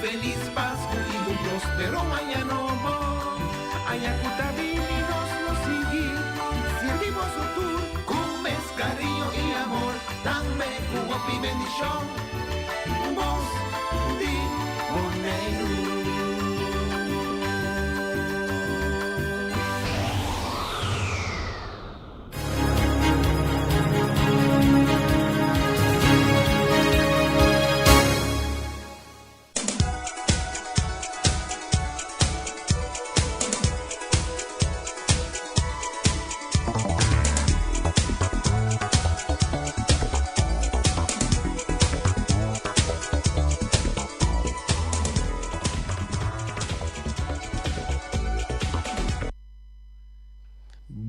felis Pasku i un próspero aña nobo. Aña ku ta bini nos lo sigui sirbi boso tur ku mes kariño i amor, tambe ku hopi bendishon. Bos di Boneiru.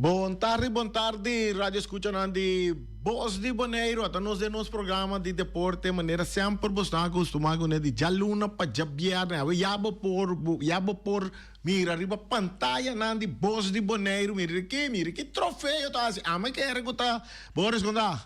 Bon tardi, bon tardi, radio escuchanan di Bos di Boneiru. Ata nos den nos programa di deporte manera semper bo sta acostuma cune di djaluna pa djabierne. Awe ya bo por, ya bo por mira riba pantayanan di Bos di Boneiru. Mira ki, mira ki trofeo ta haci. Ame kere cu ta Boris con ta?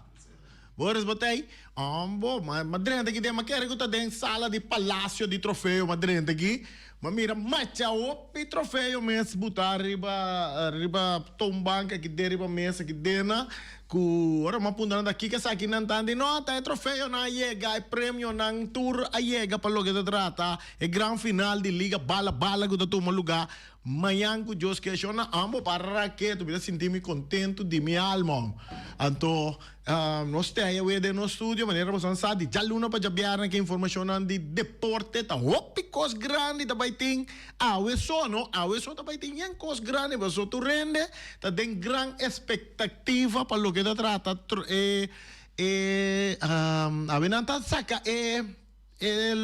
Boris bo ta ey? Ambo, ma ma drenta aki den, ma kere ku ta den sala di palacio di trofeo ma drenta aki, ma mira macha hopi trofeo mes buta riba riba toonbank aki den riba mesa aki dena ku ora ma puntra nan ta kiko esaki nan ta di no ta e trofeonan a yega e premionan tur a yega pa loke ta trata e gran final di liga bala bala ku ta tuma luga Mañan ku Dios ke shona ambo pa raketu mi ta sinti mi kontentu di mi alma. Anto nos te awe den nos studio manera boso nan sa di djaluna pa djabièrnè ke informashonnan di deporte ta hopi kos grandi ta bai tin awe so no awe so ta bai tin yen kos grandi pasobra tur hende ta den gran espektativa pa loke ta trata e e awe nan ta saka e. E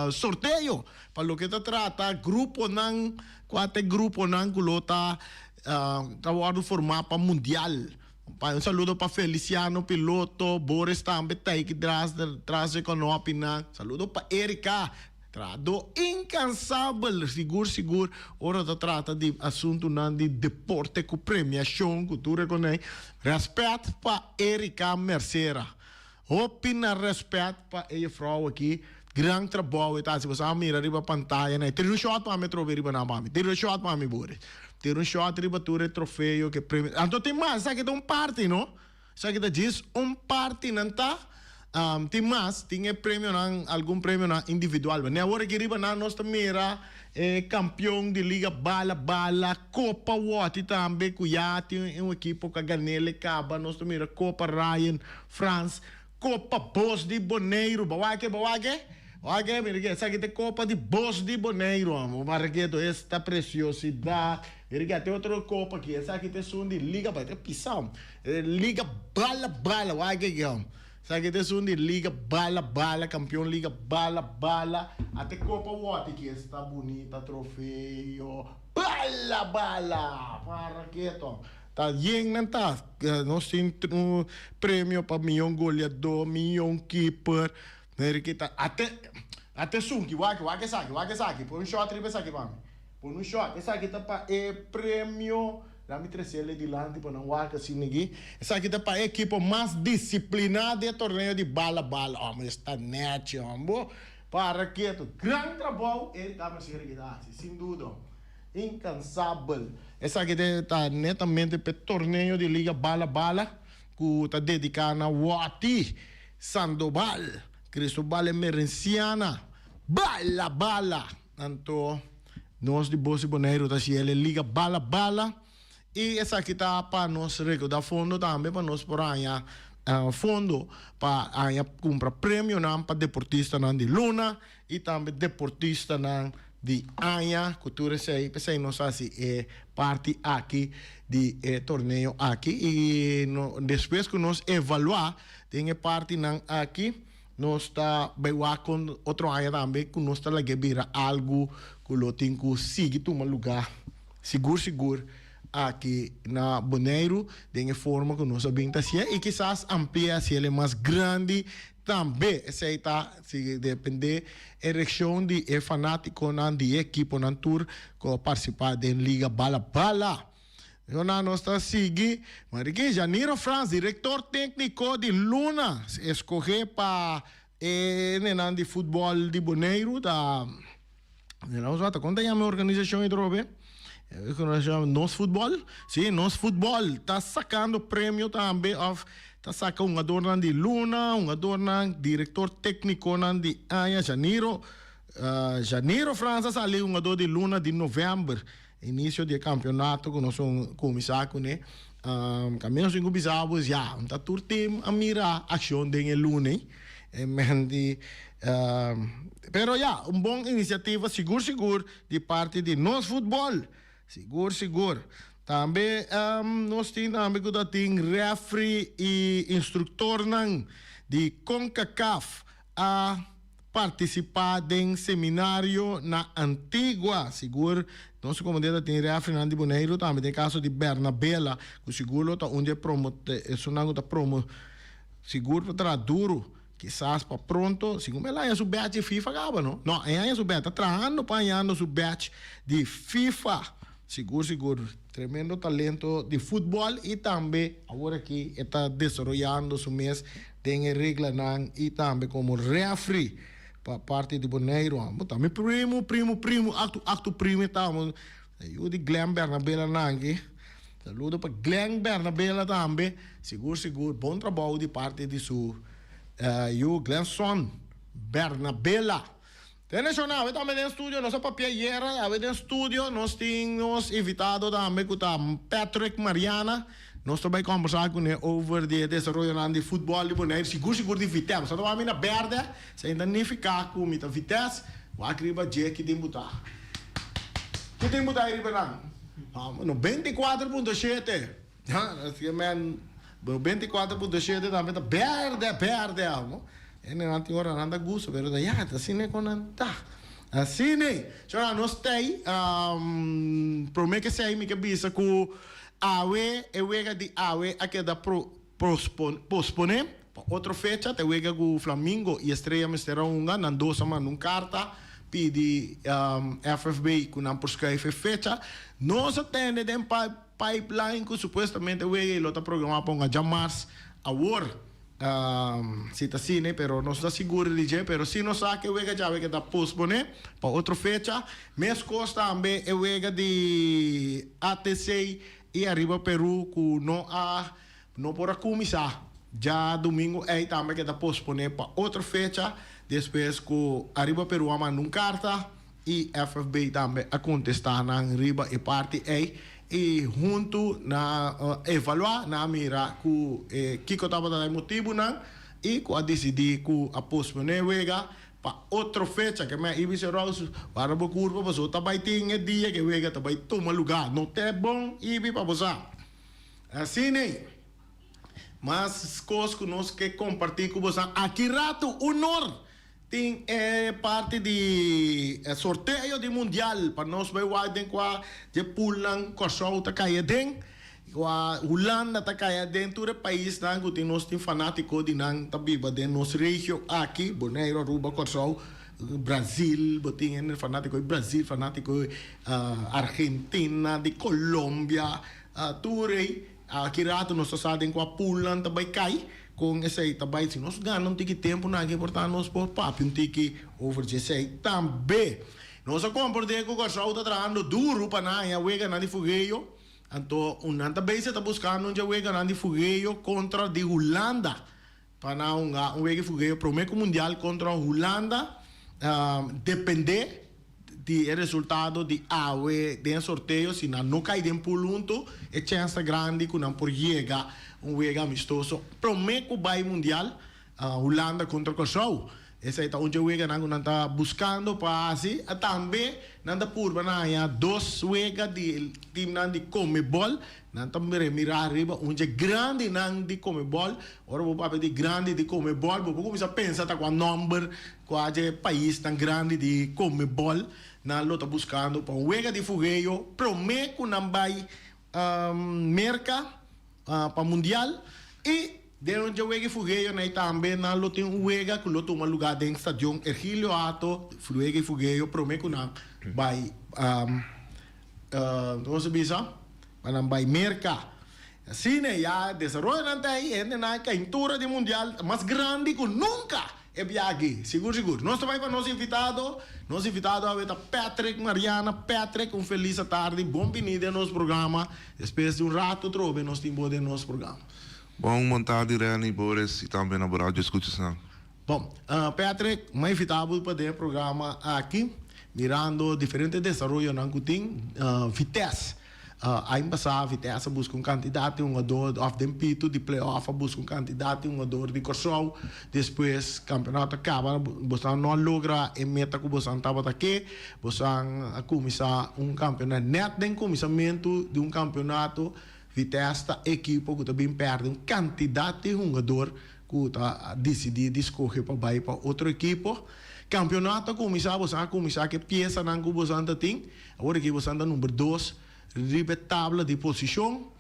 sorteo pa loke ta trata gruponan, kua ta e gruponan ku lo ta ta wòrdu formá pa mundial. Un saludo pa Feliciano Piloto, Boris tambe ta aki tras tras di kònòpinan. Saludo pa Erika, trahadó inkansabel, sigur sigur ora ta trata di asuntunan di deporte ku premiashon ku tur e konei. Rèspèt pa Erika Mercera. Hopi na respet pa e jefrouw aki. Gran trabou e ta hasi. Boso a mira riba pantaya na e. Tira un shot pa mi atrobe riba nan pa mi. Tira un shot pa mi Boris. Tira un shot riba tur e trofeo ke premio. Anto tin mas. Esaki ta un parti no. Esaki ta djis un parti nan ta. Tin mas. Tin e premionan algun premionan individual. Bo ne awor aki riba nan nos ta mira e kampion di liga bala bala. Kopa Wòti tambe ku ya tin un ekipo ku a gan'el e kaba. Nos ta mira Kopa Ryan Frans, Kopa Bos di Boneiru. Bo wak e? Bo wak e? Bo wak e? Mira aki, esaki ta e Kopa di Bos di Boneiru. Amo maraketo esta presiosidat. Mira aki, tin otro kopa aki. Esaki ta esun di Liga, bai ta pisa. Liga Bala Bala. Wak aki, amo. Esaki ta esun di Liga Bala Bala, kampion Liga Bala Bala. Ata e Kopa Wòti aki. Esta bunita trofeo. Bala bala! Para keto. Ta yen nan ta. Nos tin un premio pa miyon goleadó, miyon keeper. Mira ki ta. Ate, ate esun ki. Wak, wak esaki, wak esaki. Pon un shot riba esaki pa mi. Pon un shot. Esaki ta pa e premio. Laat mi trece el dilanti pa nan wak asina aki. Esaki ta pa e ekipo mas disipliná di e torneo di bala bala. Hombre, esta nechi, hombre. Para ketu. Gran trabou e dames y heren ki ta hasi, sin duda. Incansabel. Esaki ta netamente p'e torneo di Liga Bala Bala cu ta dedica na Watty Sandoval, Cristobal Emerenciana. Bala Bala! Anto nos di Bos di Boneiru ta haci el e Liga Bala Bala. Y esaki ta pa nos recauda fondo tambe pa nos por haña fondo pa haña cumpra premionan pa deportistanan di luna y tambe deportistanan di aña cu tur esey. P'esey nos haci e parti aki di e torneo aki y despues cu nos evalua den e partinan aki nos ta bay wak con otro aña tambe cu nos ta lag'e bira algo cu lo tin cu sigui tuma lugar. Sigur sigur aki na Boneiru den e forma ku nos a bin ta hasié i kisas amplia hasiel e mas grandi tambe. Esei ta sigui dependé e reakshon di e fanátikonan di e ekiponan tur ku a partisipá den Liga Bala Bala. Yona nos ta sigui. Mariki Janiro Frans, direktor tékniko di Luna, eskohé pa. E nenan di futbòl di Boneiru ta Nos wak ta kon ta yama e organisashon ei trobe? Nos Futbòl? Sí, Nos Futbòl ta sakando premio tambe òf ta saka hungadornan di luna, hungadornan, direktor téknikonan di aña. Janiro, Janiro Frans a sali hungador di luna di novèmber, inisio di e kampionato ku nos kuminsá kuné. Kaminda nos tin ku bisa bo es ya, ta tur tim a mira akshon den e luna ei. E men di, pero ya, un bon inisiativa sigur sigur di parti di Nos Futbol. Sigur sigur. Tambe nos tin tambe ku ta tin refri i instruktornan di Concacaf a partisipá den seminario na Antigua. Sigur nos komo ta tin refrinan di Boneiru tambe den kaso di Bernabela ku sigur lo ta un di e promo esunnan ku ta promo sigur ta traha duru kisas pa pronto segun el haña su badge di FIFA kaba no? No e haña su badge ta trahando pa hañando su badge di FIFA sigur sigur tremendo talento di futbòl i tambe awor aki e ta desaroyando su mes den e reglanan i tambe komo refri pa parti di Boneiru. Amo ta mi primu, primu, primu, aktu, aktu primu e ta amo. Yu di Glenn Bernabela nan aki. Saludo pa Glenn Bernabela tambe. Sigur, sigur, bon trabou di parti di su yu Glenson Bernabela. Tene shon awe tambe den studio nos a papia ayera awe den studio nos tin nos invitado tambe ku ta Patrick Mariana nos ta bai kombersá kuné over di e desaroyonan di futbòl di Boneiru sigur sigur di Vitesse bo sa ta wak mi na bèrdè esei ta nifiká ku mi ta Vitesse wak riba dje ki tin butá ki tin butá ei riba nan 94.7 94.7 tambe ta bèrdè bèrdè amo. Hendenan tin ora nan ta gusta pero ta ya ta asina kon nan ta. Asina ei. Shora nos tei prome ke esei mi ke bisa ku awe e wega di awe a keda pospone pa otro fecha ta e wega ku Flamingo i Estrella mester a hunga nan dos a manda un karta pidi FFB ku nan por skuif e fecha. Nos a tende den pipeline ku supuestamente e wega ei lo ta programa pa hunga djamars awor. Si ta asina, pero nos ta sigur di dje, pero si nos sa ku e wega djawe ke ta posponé pa otro fecha. Meskos tambe e wega di ATC i Ariba Peru ku no a no por a kuminsá djadumingu ei tambe ke ta posponé pa otro fecha despues ku Ariba Peru a manda un karta. I FFB tambe a kontestá nan riba e parti ei i huntu nan a evaluá, nan a mira ku kiko tabata e motibunan i ku a disidí ku a posponé e wega pa otro fecha. Ke men Ibis Rouse warda bo kurpa pasobra ta bai tin e dia ku e wega ta bai tuma lugá. No ta e bon Ibi pa bo sa. Asina ei. Mas kos ku nos ke kompartí ku boso aki ratu, unor! Tin e parti di e sorteo di mundial pa nos bai wak den kua dje poolnan Kòrsou ta kai aden, kua Hulanda ta kai aden, tur e paisnan ku tin nos tin fanátiko di nan ta biba den nos regio aki, Boneiru, Aruba, Kòrsou, Brazil, bo tin hende fanátiko di Brazil, fanátiko di Argentina, di Colombia, tur ei. Aki rato nos ta sa den kua poolnan ta bai kai. Kon esei ta bai? Si nos gana un tiki tempu nan aki por ta nos por papia un tiki over dje esei tambe. Nos a komprendé ku Kòrsou ta trahando duru pa nan haña weganan di fugeo. Anto un nan ta bezig ta buskando un dje weganan di fugeo kontra di Hulanda pa nan hunga un wega di fugeo promé ku mundial kontra Hulanda. Dependé di e resultado di awe den e sorteo, si nan no kai den pool hunto, e chèns ta grandi ku nan por yega un wega amistoso promé ku bai mundial, Hulanda kontra Kòrsou. Esei ta un dje weganan ku nan ta buskando pa hasi. Tambe nan ta purba na haña dos wega di timnan di Comebol. Nan ta mira riba un dje grandinan di Comebol. Ora bo papia di grandi di Comebol, bo por kuminsá pensa ta kua nòmber Kua dje paisnan grandi di Conmebol nan lo ta buskando pa un wega di fugeo promé ku nan bai Merka pa Mundial i den un dje wega di fugeo nei tambe nan lo tin un wega ku lo tuma lugá den Stadion Ergilio Hato, wega di fugeo promé ku nan bai komo se bisa pa nan bai Merka. Asina ya desaroyonan ta ei hendenan kaintura di Mundial mas grandi ku nunka. E biaha sigur sigur. Nos ta bai pa nos invitado. Nos invitado awe ta Patrick Mariana. Patrick, un felis tardi. Bon bini den nos programa. Despues di un rato trobe nos tin bo den nos programa. Bon tardi, Reni, Boris y tambe na radio escuchas. Bon, Patrick, m'a invita bo pa e programa aki, mirando diferente desaroyonan ku tin, Vitesse. Aña pasá Vitesse a buska un kantidat di hungadó, òf den pito di play-off a buska un kantidat di hungadó di Kòrsou. Despues kampeonato a kaba, boso no a logra e meta ku boso tabata ke. Boso a kuminsá un kampeonato, nèt den kuminsamentu di un kampeonato, Vitesse ta ekipo ku ta bin pèrdè un kantidat di hungadó ku ta disidí di skohe pa bai pa otro ekipo. Kampeonato a kuminsá, boso a kuminsá ku e piesanan ku boso ta tin. Awor aki boso ta number 2 riba e tabla di posishon,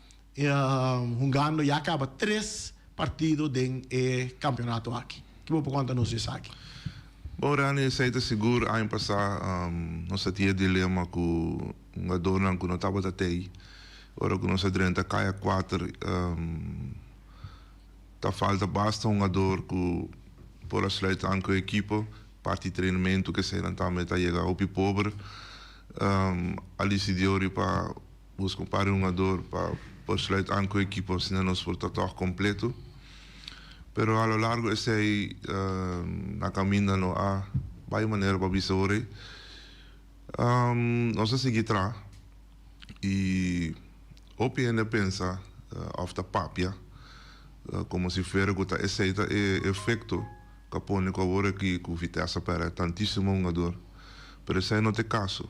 hungando ya kaba tres partido den e kampeonato aki. Ki bo por konta nos esaki? Bon, Rani, esei ta sigur. Aña pasá nos a tin e dilema ku hungadónan ku no tabata tei. Ora ku nos a drenta kaya 4, ta falta basta hungador ku por a sluit aan ku e ekipo. Parti treinamentu ku eseinan tambe ta yega hopi pober. A disidí ori pa buska un par di hungador pa por sluit aan ku e ekipo, asina nos por ta tòg kompleto. Pero a lo largo esei na kaminda no a bai manera pa bisa ori. Nos a sigui traha i hopi hende a pensa òf ta papia komo si fuera ku ta esei ta e efekto ku a pone ku awor aki ku Vitesse a pèrdè tantísimo hungador, pero esei no ta e kaso.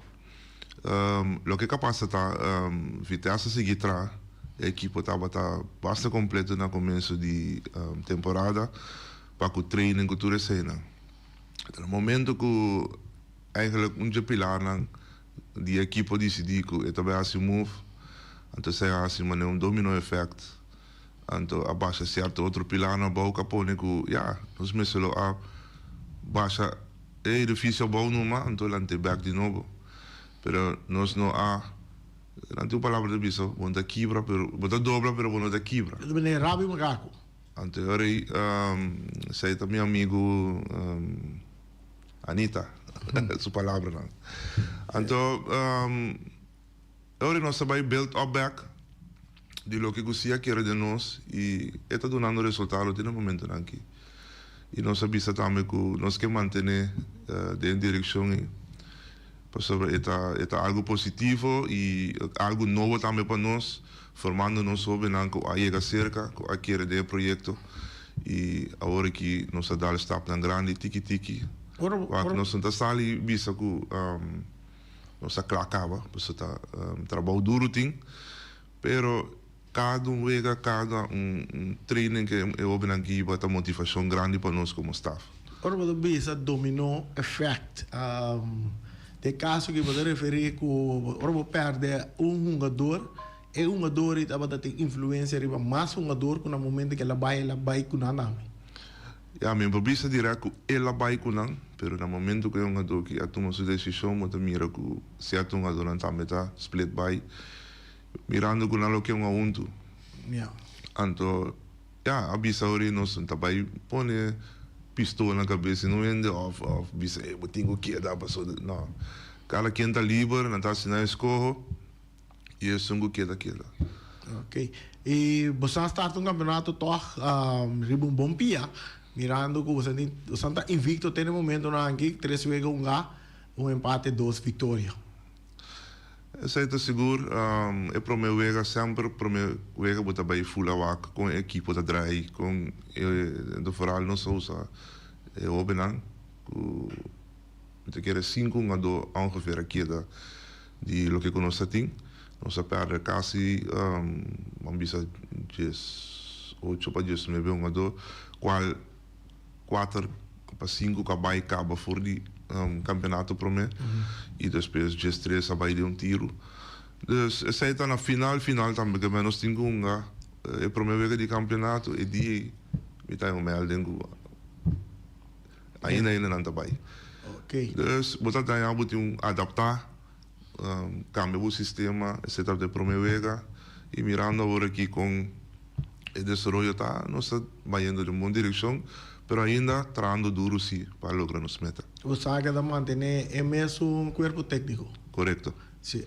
Loke ku a pasa ta Vitesse a sigui traha, e ekipo tabata basta kompleto na komienso di temporada pa ku training ku tur eseinan. Na momento ku eigenlijk un dje pilarnan di ekipo disidí ku e ta bai hasi move, anto esei a hasi manera un domino effect, anto a basha sierto otro pilarnan abou ku a pone ku ya, nos mester lo a basha e edifisio abou numa, anto lant'é bèk di nobo. Pero nos no a, nan tin un palabra ta bisa, bo no ta kibra pero, bo ta dobla pero bo no ta kibra. Meneer Rabi Makaku. Anto e ora ei, esei ta mi amigu Anita su palabranan. Anto e ora nos ta bai build up back di loke ku si a kere den nos i e ta dunando resultado te na momentonan aki. I nos a bisa tambe ku nos ke mantene den e direkshon ei pasobra e ta e ta algu positivo i algu nobo tambe pa nos, formando nos hobennan ku a yega serka, ku a kere den e proyekto. I awor aki nos a dal stapnan grandi tiki tiki. Wak nos no ta sali bisa ku nos a kla kaba, pasobra ta trabou duru tin. Pero kada un wega, kada un training ku e hobennan giba ta motivashon grandi pa nos komo staf. Ora bo ta bisa domino effect, den kaso ku bo ta referí ku ora bo pèrdè un hungador, E hungador ei tabata tin influencia riba mas hungador ku na momento ku el a bai, el a bai ku nan tambe. Ya, mi por bisa direct ku el a bai ku nan, pero na momento ku e hungador ki a tuma su desishon bo ta mira ku sierto hungadornan tambe ta split bai, mirando ku nan lo ke hunga huntu. Ya. Anto, ya, a bisa ora ei nos no ta bai pone pistol na kabes di un hende òf òf bisa ey bo tin ku keda pasobra, no. Kada ken ta liber, nan ta hasi nan eskoho. Y esun cu keda keda. Ok. Y boso a start un campeonato toch riba un bon pia, mirando cu boso tin, boso ta invicto te na e momentonan aki, tres wega hunga, un empate, dos victoria. Esey ta sigur. E prome wega semper prome wega bo ta bay ful a wak con e ekipo ta draai, con e, vooral nos a usa e hobennan cu. Mi ta kere sinku hungadó ongeveer a keda di loke ku nos ta tin. Nos a pèrdè kasi ban bisa 18 pa 19 hungadó, kual kuater pa sinku ku a bai kaba for di kampeonato promé i despues 13 a bai den un tiru. Dus esei ta na final final tambe ke nos tin ku hunga e promé wega di kampeonato e dia ei mi ta un mèlding ku. Ainda ainda nan ta bai. Dus bo ta daña bo tin un adapta, cambia bo sistema, etcetera ta e prome wega y mirando awor aki con e desaroyo ta, nos ta bayendo den bon direccion. Pero ainda trahando duro si pa logra nos meta. Bo sa ke ta mantene e mesun cuerpo tecnico? Corecto. Si.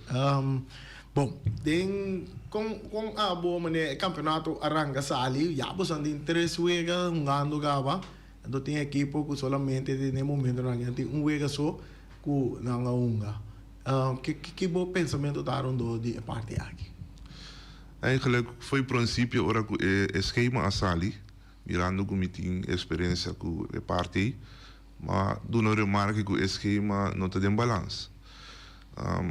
Bon, den con con abo manera e campeonato a ranca sali, ya bo san tin tres wega hungando caba, anto tin ekipo cu solamente den e momentonan aki nan tin un wega so cu nan a hunga. Ki ki bo pensamento ta rondó di e parti aki? Eigenlijk fo'i principio ora cu e schema a sali, mirando cu mi tin experiencia cu e parti ei, m'a duna remarke cu e schema no ta den balans.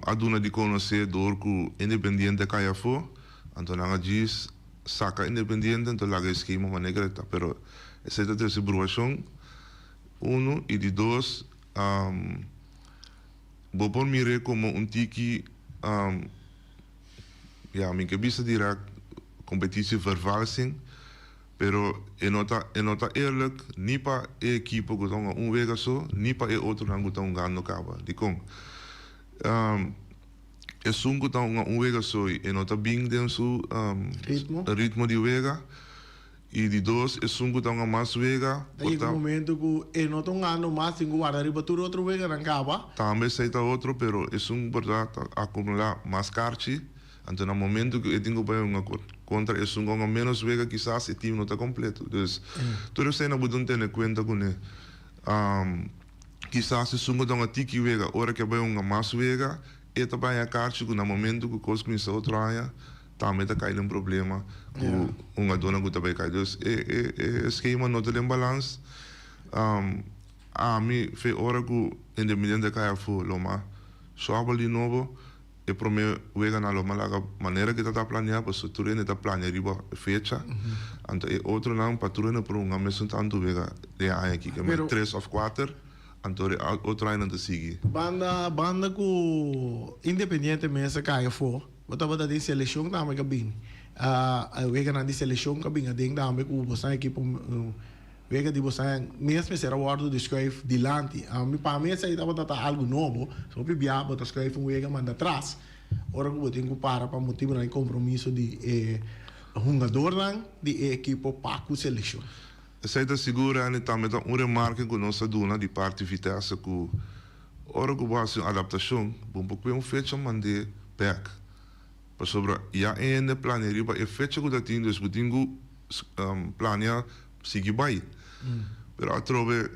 A duna di conoce door cu Independiente a cay afo, anto nan a djis saca Independiente anto laga e schema manera cu ta. Pero esey ta trece bruacion, uno, y di dos, bo por mir'e como un tiki, ya, mi ke bisa direct competitie vervalsing, pero e no ta e no ta eerlijk ni pa e ekipo ku ta hunga un wega so, ni pa e otronan ku ta hungando kaba. Dikon? Esun ku ta hunga un wega so e no ta bin den su Ritmo. ritmo di wega. I di dos, esun ku ta hunga mas wega Ta por yega un ta. momento ku e no ta hungando mas, tin ku warda riba tur otro weganan kaba. Tambe esei ta otro, pero esun por ta ta akumulá mas karchi, anto na momento ku e tin ku bai hunga kontra esun ku a hunga ménos wega kisas e tim no ta kompleto. Dus, tur esei nan bo tin tene kuenta kuné. Kisas esun ku ta hunga tiki wega, ora ku e bai hunga mas wega, e ta bai haña karchi ku na momento ku kos kuminsá otro aña, Tambe ta kai den problema ku hungadónan ku ta bai kai. Dus e e e skema no ta den balans. Ami fe ora ku Independiente kai afó lo mas shòbel di nobo. E promé weganan lo mas laga manera ku e ta ta planeá pasobra tur hende ta planea riba fecha. Anto e otronan pa tur hende por hunga mesun tantu wega den e aña aki, ke men tres òf kuater, anto e otro añanan ta sigui. Banda banda ku Independiente mes a kai afó. Bo tabata den selekshon tambe ka bin. Weganan di selekshon ka bin aden tambe ku bosan ekipo wega di bosan mes mester a wòrdu di skuif dilanti. Ami pa mi esei tabata ta algu nobo. Hopi bia bo ta skuif un wega manda atras ora ku bo tin ku para pa motibunan di kompromiso di e hungadornan di e ekipo pa ku selekshon. Esei ta sigur Randy tambe ta un remarke ku nos a duna di parti Vitesse ku Ora ku bo hasi un adaptashon, bo por kue un fecha mand'é bèk. Pasobra ya e hende plania riba e fecha ku ta tin, dus bo tin ku plania sigui bai. Pero atrobe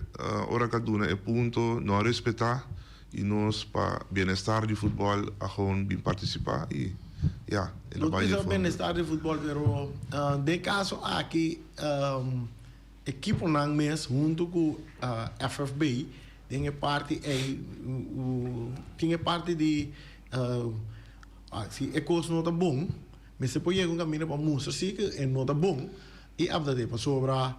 ora ku a duna e punto no a respetá i nos pa bienestar di futbòl a gewoon bin partisipá i ya, el a No bai di bisa forma. bienestar di futbòl, pero den e kaso aki ekiponan mes huntu ku FFB Den e parti ei tin e parti di si e kos no ta bon, mester por yega un kaminda pa mustra si ku e no ta bon i apta pasobra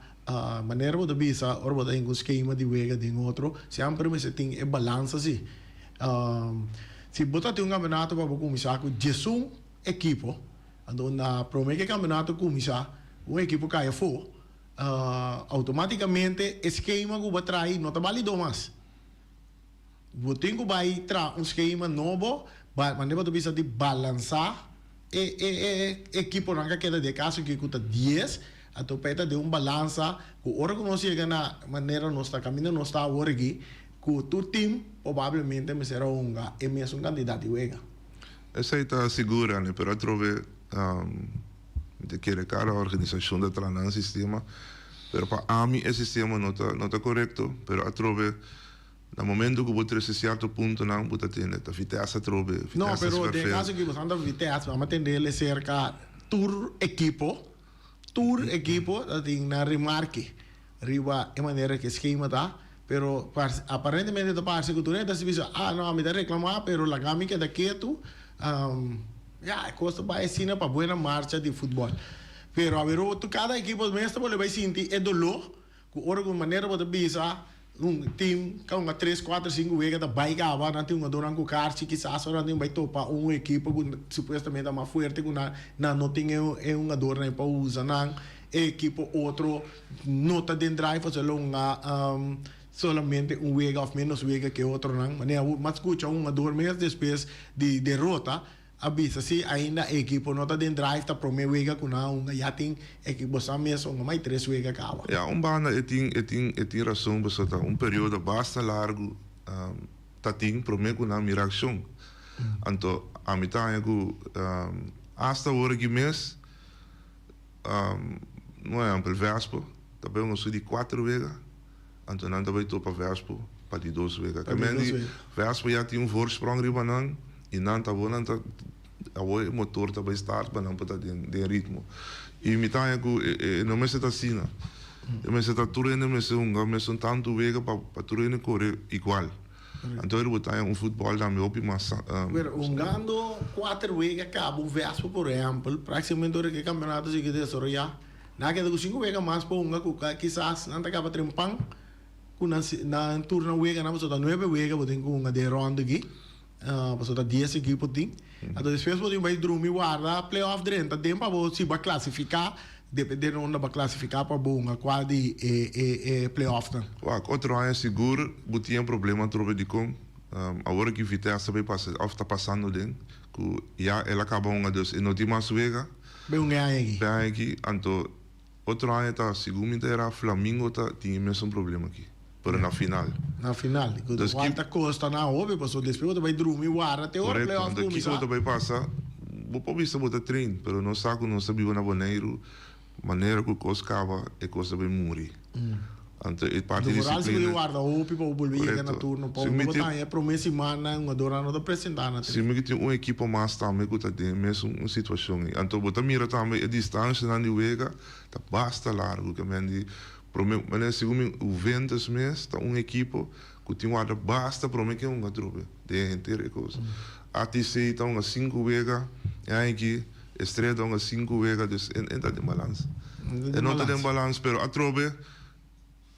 manera bo ta bisa ora bo ta hinka un skema di wega den otro semper mester tin e balansa si. Si bo ta tin un kampeonato pa bo kuminsá ku diesun ekipo, anto na promé ku e kampeonato kuminsá un ekipo kai afó. Automaticamente e schema cu bo trahi no ta balido mas. Bo tin cu bay traha un schema nobo, manera bo ta bisa di balansa e e e ekiponan cu a keda den e caso aki cu ta dies, anto pa e ta den un balansa cu ora cu nos yega na manera nos ta caminda nos ta awor aki cu tur team probablemente mester a hunga e mesun cantidad di wega. Esey ta sigur, Anny, pero atrobe. Mi ta kere kada organisashon ta traha nan sistema, pero pa ami e sistema no ta no ta korekto, pero atrobe na momento ku bo trese sierto puntonan bo ta tende ta Vitesse atrobe, No, Vitesse pero den vervelend. kaso ki bo ta Vitesse, bo a tende el serka tur ekipo, tur ekipo ta tin nan remarke riba e manera ku e skema ta, pero aparentemente ta parse ku tur hende ta bisa, ah no, ami ta reklamá pero laga mi keda ketu. Ya, e kos ta bai asina pa buena marcha di futbòl. Pero awe tur kada ekipo mes ta bolbe bai sinti e doló ku ora ku manera bo ta bisa un tim ka hunga tres, kuater, sinku wega ta bai kaba, nan tin hungadónan ku karchi kisas ora nan tin bai topa un ekipo ku supuestamente ta mas fuerte ku nan, nan no tin e hungadornan pa usa nan, e ekipo otro no ta den drive pasobra lo hunga solamente un wega òf ménos wega ke otronan. Manera bo mas skucha un hungador mes despues di derota. a bisa si ainda e ekipo no ta den drive ta prome wega ku nan a hunga ya tin ekipo sa mes hunga mai tres wega kaba. Ya un banda e tin e tin e tin rason pasobra ta un periodo basta largu ta tin prome ku nan mira akshon. Anto ami ta haña ku asta awor aki mes un ehèmpel Vespo ta bai hunga su di kuater wega anto nan ta bai topa Vespo pa di dos wega. Pa di dos wega. Vespo ya tin un voorsprong riba nan i nan ta awor nan ta awor e motor ta bai start pa nan por ta den den ritmo. I mi ta haña ku e no mester ta asina. E mester ta tur hende mester hunga mesun tantu wega pa pa tur hende kore igual. Anto e bo ta haña un futbòl tambe hopi mas. Pero hungando kuater wega kaba un Vespo por ehèmpel, práksimamente ora ku e kampionato sigui desaroyá, nan a keda ku sinku wega mas pa hunga ku kisas nan ta kaba trempan ku nan nan tur nan weganan pasobra ta nuebe wega bo tin ku hunga den e rònda aki, pasobra ta dies ekipo tin. Anto despues bo tin bai drumi warda play-off drenta den pa bo si bo a klasifiká depende unda bo a klasifiká pa bo hunga kua di e e e play-offnan. Wak, otro aña sigur bo tin e problema atrobe dikon awor aki Vitesse ta bai pasa òf ta pasando den ku ya el a kaba hunga dus e no tin mas wega. Bai hunga e aña aki. Bai aña aki anto Otro aña ta segun mi ta era Flamingo ta tin e mesun problema aki, pero na final. Na final, ku Dus ta ki. kosta nan hopi pasobra despues bo ta bai drumi warda te ora Korekto, playoff anto kiko kuminsá. bo ta bai pasa? Bo por bisa bo ta train, pero nos sa ku nos ta biba na Boneiru, manera ku kos kaba e kos ta bai muri. Anto e parti Anto foral si bo disiplina. di warda hopi pa bo bolbe yega na Korekto. turno, pa Segun mi bo tin. ta haña e promé simannan hungadornan no ta presentá na Si train. mi ki tin un ekipo mas tambe ku ta den e mesun situashon ei. Anto bo ta mira tambe e distanshanan di wega ta basta largu. Ke men di promé manera segun mi Juventus mes ta un ekipo ku tin warda basta promé ke hunga atrobe den henter e kos. ATC ta hunga sinku wega e aña aki, Estrella ta hunga sinku wega dus e ta den balans. E no ta den balans pero atrobe.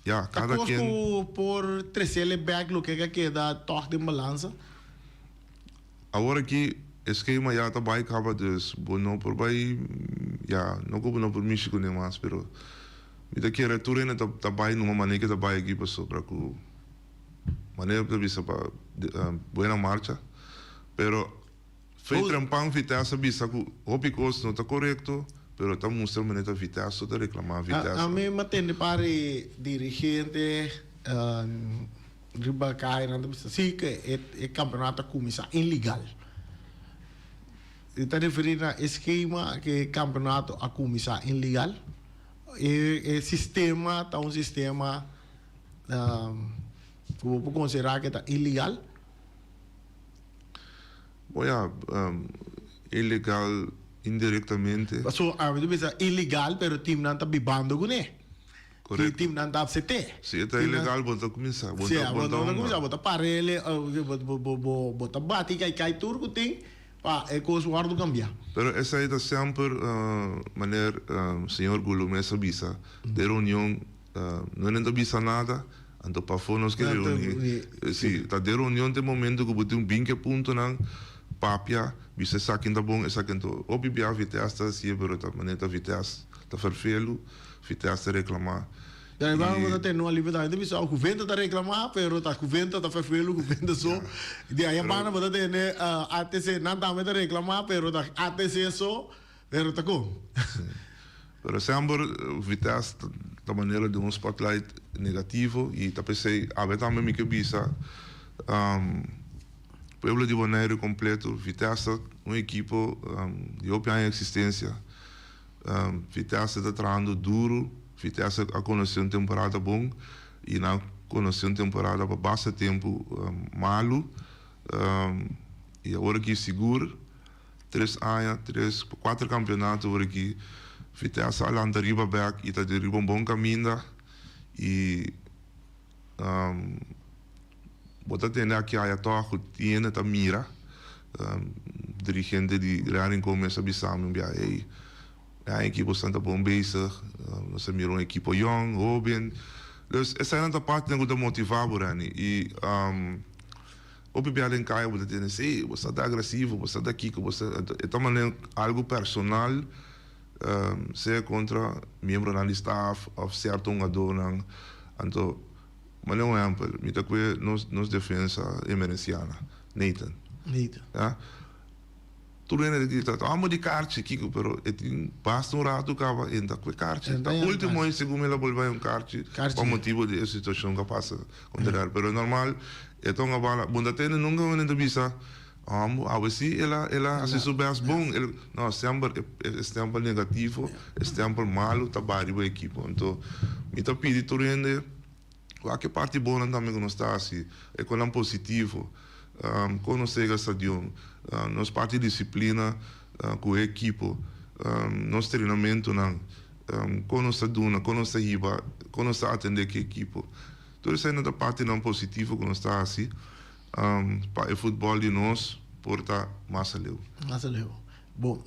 Ya, Ta kada kos ken. ku por tresele bek loke a keda tòg den balansa? Awor aki e skema ya ta bai kaba dus bo no por bai ya no ku bo no por mishi kuné mas pero mi ta kere tur hende ta ta bai numa manera ke ta bai aki pasobra ku manera ta bisa pa buena marcha pero Fey trempan Vitesse a bisa ku hopi kos no ta korekto, pero ta mustra manera ta Vitesse so ta reklamá Vitesse. Ami a tende par e dirigente riba kaya nan ta bisa si ku e kampeonato a kuminsá ilegal. E ta referí na e skema ku e kampeonato a kuminsá ilegal. E sistema ta un sistema ku bo por konsiderá ku ta ilegal. Bo ya, ilegal indirectamente. Paso ami ta bisa ilegal pero teamnan ta bibando kuné. Correcto. Teamnan ta apsete. Si e ta ilegal bo ta kuminsá, bo Si, ta bo bo ta ta hunga. kuminsá, bo ta parele, bo ta bati kai kai tur ku tin pa e kos wòrdu kambiá. Pero esei ta semper maner señor Gulumes a bisa den reunion. No nan ta bisa nada, anto pafó nos ke reuní. Sí, ta den reunion ta e momento ku bo tin un binke puntonan, papia, bisa esaki ta bon, esaki no. Hopi bia Vitesse ta hasié, pero ta manera ta Vitesse ta ferfelu, Vitesse ta reklamá. Ya e bo ta tene un alivio tambe, ta bisa Juvento ta reklamá, pero ta Juvento ta ferfelu, Juvento so. Di aya banda bo ta tene ATC, nan tambe ta reklamá, pero ta ATC so. Pero ta kon. Sí. Pero semper Vitesse ta manera den un spotlight negativo y ta pesey awe tambe mi ke bisa pueblo di Bonaire completo Vitesse ta un ekipo di hopi aña existencia. Vitesse ta trahando duro, Vitesse a conoce un temporada bon y nan a conoce un temporada pa basta tempo malo y awor aki sigur. Tres aña, tres, kuater kampeonato ora ki Vitesse a lanta riba bek i ta den riba un bon kaminda i bo ta tende aki aya tòg ku tin hende ta mira dirigente di Real Rincon mes a bisa mi un bia ey e ekipo esnan ta bon bezig nos a mira un ekipo yòn, hoben dus eseinan ta partinan ku ta motiva bo Renny i. Hopi bia den kaya bo ta tende, sí, bo sa ta agresivo, bo sa ta kiko, bo sa, e ta manera algu personal, sea kontra miembronan di staf òf sierto hungadónan. Anto, manera un ehèmpel, mi ta kue nos nos defensa emerenciana, Nathan. Nathan. Ya. Tur hende ta grita, Amo di karchi, kiko? Pero e tin basta un ratu kaba e ta ku e karchi. Ta ultimo ei segun mi el a bolbe haña un karchi pa motibu di e situashon ku a pasa kontra el. Pero normal e ta un bala. Bo no ta tende nunka un hende ta bisa, Amo, awe si el a el a hasi su bèst bon. El, no, semper e stèmpel negativo, e stèmpel malu ta bai riba e ekipo. Anto mi ta pidi tur hende. Wak e parti bonnan tambe ku nos ta hasi, e konan positivo. Kon nos ta yega stadion, nos parti disiplina ku e ekipo, nos trenamentunan, kon nos ta duna, kon nos ta hiba, kon nos ta atendé ku e ekipo. Tur esei ta partinan positivo ku nos ta hasi pa e futbòl di nos por ta mas aleu. Mas aleu. Bon,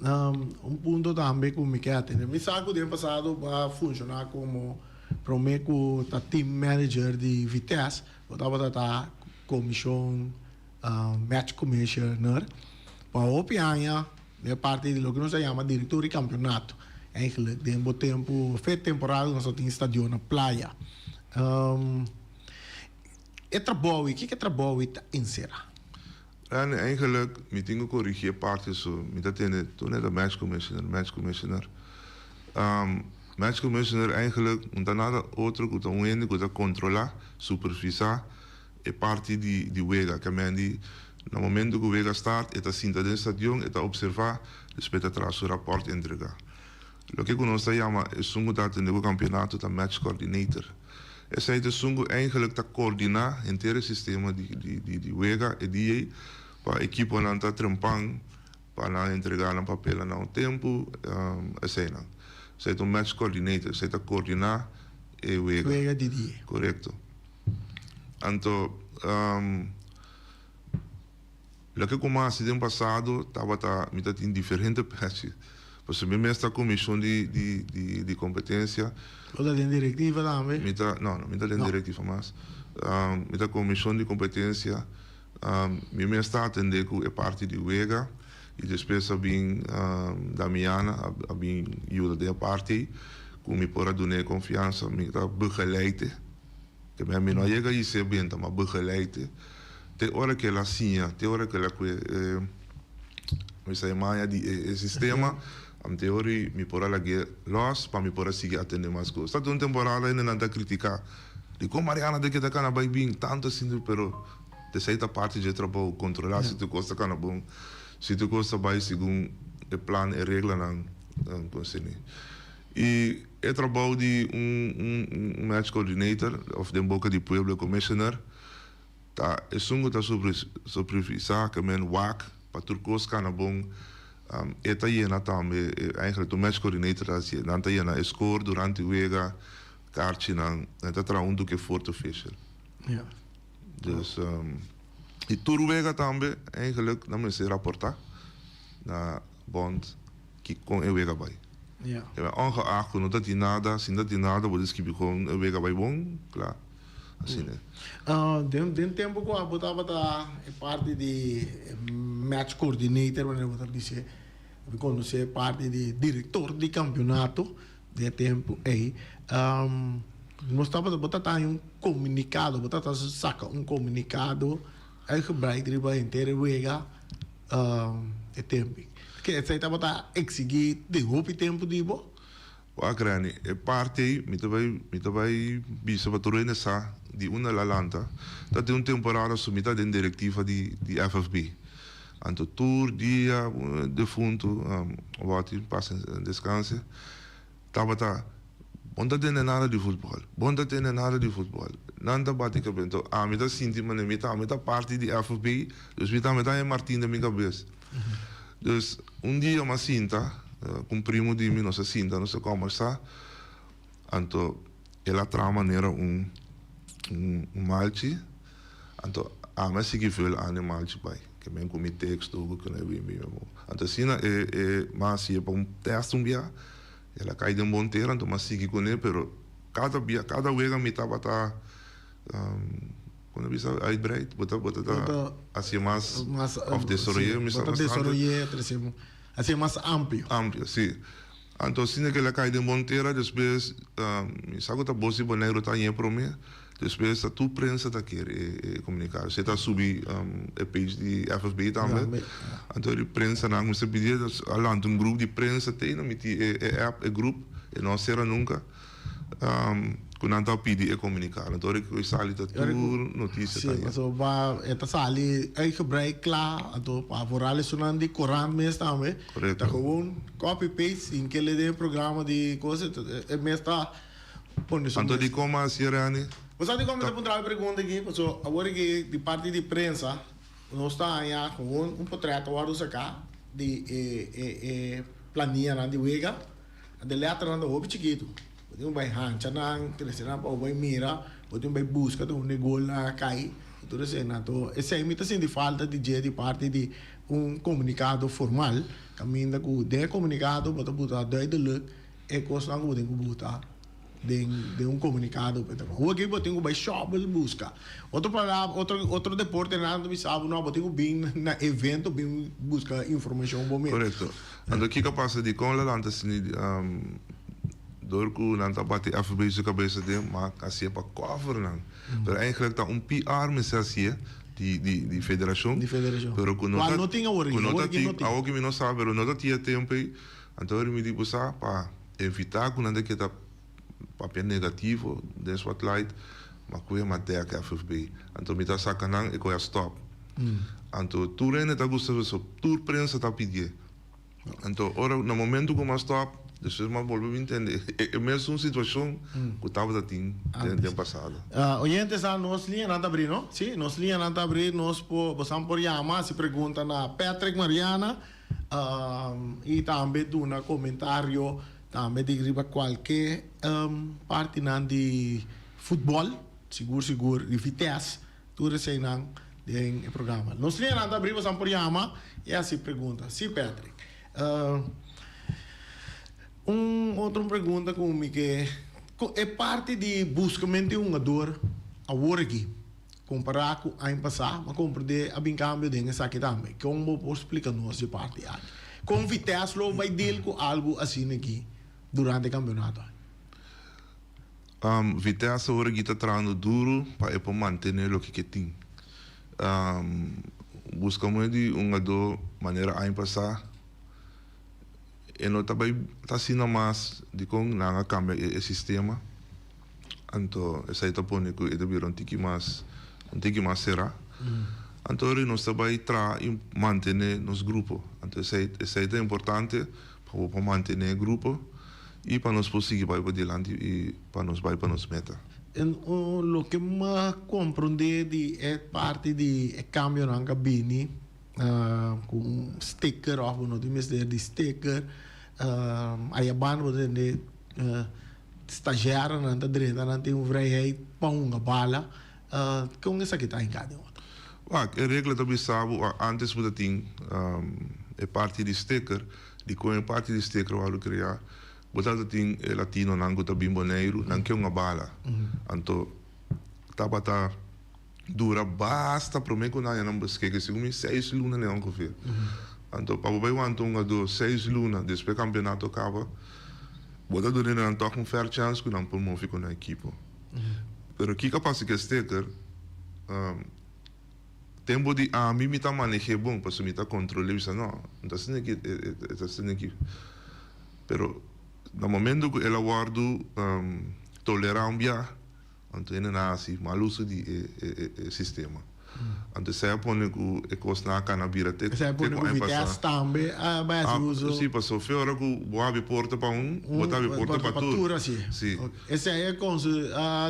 un punto tambe ku mi ke atendé. Mi sa ku den pasado bo a funshoná komo promé ku ta team manager di Vitesse, bo tabata ta komishon match commissioner pa hopi aña den parti di loke nos a yama direktor di kampionato. Eigenlijk den bo tempu, fe temporada ku nos a tin stadion na Playa. E trabou ei, kiko e trabou ei ta enserá? Rani, Eigenlijk mi tin ku korigí e parti so. Mi ta tende tur net a match commissioner, match commissioner. Match commissioner eigenlijk no ta nada otro ku ta un hende ku ta kontrolá, supervisá e parti di di wega. Ke men di na momento ku wega start e ta sinta den stadion, e ta opservá, despues e ta traha su rapòrt entregá. Loke ku nos ta yama esun ku ta atendé ku kampionato ta match coordinator. Esei ta esun ku eigenlijk ta koordiná henter e sistema di wega e dia ei pa ekiponan ta trempan pa nan entregá nan papelnan na un tempu, eseinan. Esei ta un match coordinator, esei ta koordiná e wega. Wega di dia. Korekto. Anto Loke ku mi a hasi den pasado tabata mi ta tin diferente pèchi. Pasobra mi mes ta komishon di di di di kompetensia. Bo ta den direktiva tambe? Mi ta, no, no mi ta den direktiva mas. Mi ta komishon di kompetensia. Mi mes ta atendé ku e parti di wega i despues a bin Damiana a bin yuda den e parti ei ku mi por a dun'é konfiansa. Mi ta begeleid e. Te mei mi no a yega isé benta, ma begeleid e. Te ora ku el a siña, te ora ku el a kue e mi sa e maña di e sistema, te ora mi por a lag'é lòs pa mi por a sigui atendé mas kos. Ta un temporada hende nan ta kritiká, dikon Mariana ta keda kana bai bin tantu asintu, pero esei ta parti dje trabou, kontrolá si tur kos ta kana bon, si tur kos ta bai segun e plan, e reglanan konserní. I e trabou di un match coordinator òf den boka di pueblo e commissioner, Ta esun ku ta supervisá ke men wak pa tur kos kana bon. E ta yena tambe, eigenlijk tur match coordinator ta hasi, nan ta yena e score durante wega, karchinan, nan ta traha huntu ku e fourth official. Dus, i tur wega tambe eigenlijk nan mester raportá na bond ki kon e wega bai. Ongeacht ku no ta tin nada, si no ta tin nada bo ta skibi kon e wega bai bon, kla. Asina. Den den tempo ku abo tabata e parti di match coordinator manera bo ta bis'é, mi konosé e parti di direktor di kampionato den e tempo ei. Nos tabata bo ta haña un komunikado, bo ta saka un komunikado uitgebreid riba henter e wega e tempo ei. Ke esei tabata eksigí di hopi tempo di bo? Wak Reni, e parti ei mi ta bai mi ta bai bisa pa tur hende sa di unda el a lanta. Ta tin un temporada su mi ta den direktiva di di FFB. Anto tur dia defuntu Watty pas en deskanse tabata bo no ta tende nada di futbòl, bo no ta tende nada di futbòl. Nan ta bati kabes. Anto ami ta sinti manera mi tambe ta parti di FFB, dus mi tambe ta haña martin den mi kabes. Dus un dia mi a sinta ku un primu di mi, nos a sinta nos a kòmbersá, anto el a traha manera un un malchi, anto ami a sigui vul an e malchi bai, ke men ku mi teksto ku kende bin bin bin. Anto asina e e mi a hasié pa un tèst un bia, el a kai den bon tera, anto mi a sigui kuné, pero kada bia kada wega mi tabata. Con a bisa uitbreid, bo ta bo ta hacié mas of desaroyé mi sa bastante. Bo ta desaroyé, trece hacié mas amplio. Amplio, si. Anto asina ke el a kai den bon tera despues mi sa ku ta Bos di Boneiru ta hañ'é promé. Despues ta tur prensa ta kere e komunikado. Si e ta subi e page di FFB tambe. Anto di prensanan mester pidi a lanta un grup di prensa te na miti e app, e grup, e no a sera nunka, ku nan ta pidi e komunikado. Anto ora ku e sali ta tur notisia ta Sí, pasobra e ta sali uitgebreid kla, anto pa vooral esunnan di korant mes tambe. Korekto. Ta gewoon copy paste sin ke le den programa di kos, e mes ta. Pone su Anto mes. di kon mas hasi Rani? Bo sa dikon mi ta puntra e pregunta aki? Paso awor aki di parti di prensa nos ta haña gewoon un potret ta wòrdu saká di e e e planianan di wega. De lèternan ta hopi chikitu. Bo tin ku bai hancha nan, krese nan pa bo bai mira, bo tin ku bai buska ta unda e golnan a kai i tur esei. Anto esei mi ta sinti falta di dje di parti di un komunikado formal kaminda ku den e komunikado bo ta buta duidelijk E kosnan ku bo tin ku buta den den un komunikado pa e trabou. Awor aki bo tin ku bai shòbel buska. Otro palabra, otro otro deportenan ta bisa bo no, bo tin ku bin na evento bin buska informashon bo mes. Korekto. Anto kiko a pasa dikon la lanta asina dor ku nan ta bati FB su kabesa den ma hasié pa kòver nan. Pero eigenlijk ta un PR mester hasié di di di federashon. Di federashon. Pero ku no Kual ta no tin awor ku aki, no awor ta aki no tin, tin. awor ki mi no sa pero no ta tin e tempu ei. Anto mi di bo sa pa evitá ku nan ta keda papia negativo den spotlight, ma ku e ma dèk FFB. Anto mi ta saka nan e koe a stòp. Anto tur hende ta gusta so tur prensa ta pidié. Anto ora na momento ku mi a stòp, despues mi a bolbe bin tende e mesun situashon ku tabata tin den pasado. Oyentes nan nos liñanan ta abrí no? Sí, nos liñanan ta abrí, nos por bosan por yama hasi pregunta na Patrick Mariana. I tambe duna komentario tambe di riba kualke partinan di futbòl, sigur sigur di Vitesse, tur eseinan den e programa. Nos liñanan ta abrí, bosan por yama i hasi pregunta. Sí, Patrick. Un otro pregunta ku mi ke, e parti di buskamentu di hungador awor aki. Kompará ku aña pasá, m'a komprendé a bin kambio den esaki tambe. Kon bo por splika nos di parti aki? Kon Vitesse lo bai deal ku algu asina aki durante e kampionato aki? Vitesse awor aki ta trahando duru pa e por mantené loke ke tin. Buska moe di un hungadó manera aña pasá e no ta bai ta asina mas dikon nan a kambia e sistema. Anto esei ta pone ku e ta bira un tiki mas un tiki mas será. Anto ora nos ta bai traha i mantené nos grupo. Anto esei esei ta importante pa bo por mantené e grupo i pa nos por sigui bai padilanti i pa nos bai pa nos meta. En loke mi a komprondé di e parti di e kambionan ku a bini ku un sticker òf bo no tin mester di sticker, ayabanda bo ta tende Stagiairnan ta drenta, nan tin un vrijheid pa hunga bala. Kon esaki ta hinká den otro? Wak, e regla ta bisa bo antes bo ta tin e parti di sticker, dikon e parti di sticker wòrdu kreá? Bo tabata tin e latinonan ku ta bin Boneiru, nan ke hunga bala. Anto tabata dura basta promé ku nan haña nan beskikber, segun mi seis luna nan ongeveer. Anto pa bo bai wanta un hungadó seis luna despues kampionato kaba, bo ta duna nan tòg un fair chance ku nan por move ku nan ekipo. Pero kiko a pasa ku e sticker? Tempu di ami mi ta maneh'é bon pasobra mi ta kontrol'é, mi bisa no, no ta asina ki e ta asina ki. Pero na momento ku el a wòrdu tolerá un bia, Anto hende nan a hasi mal uso di e sistema. Anto esei a pone ku e kosnan a kana bira te Esei a te pone ku ku aña Vitesse pasá. tambe a bai hasi uso. Si, pasobra fe ora ku bo habri porta pa un, bo ta habri porta pa tur. Asi. Si. Esei a konse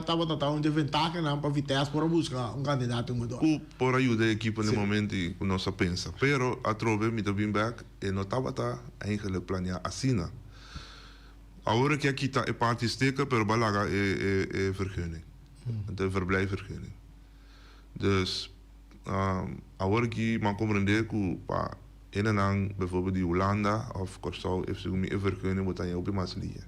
tabata ta un desventahanan pa Vitesse por a buska un kandidato hungador. Ku por a yuda e ekipo na e momento i ku nos a pensa. Pero atrobe mi ta bin bèk, e no tabata eigenlijk planeá asina. Awor ke a kita e parti sticker pero bo a laga e e vergunning, e verblijfvergunning. Dus awor aki mi a comprende ku pa hendenan bijvoorbeeld di Hulanda of Kòrsou e segun mi e vergunning bo ta haña hopi mas lihe.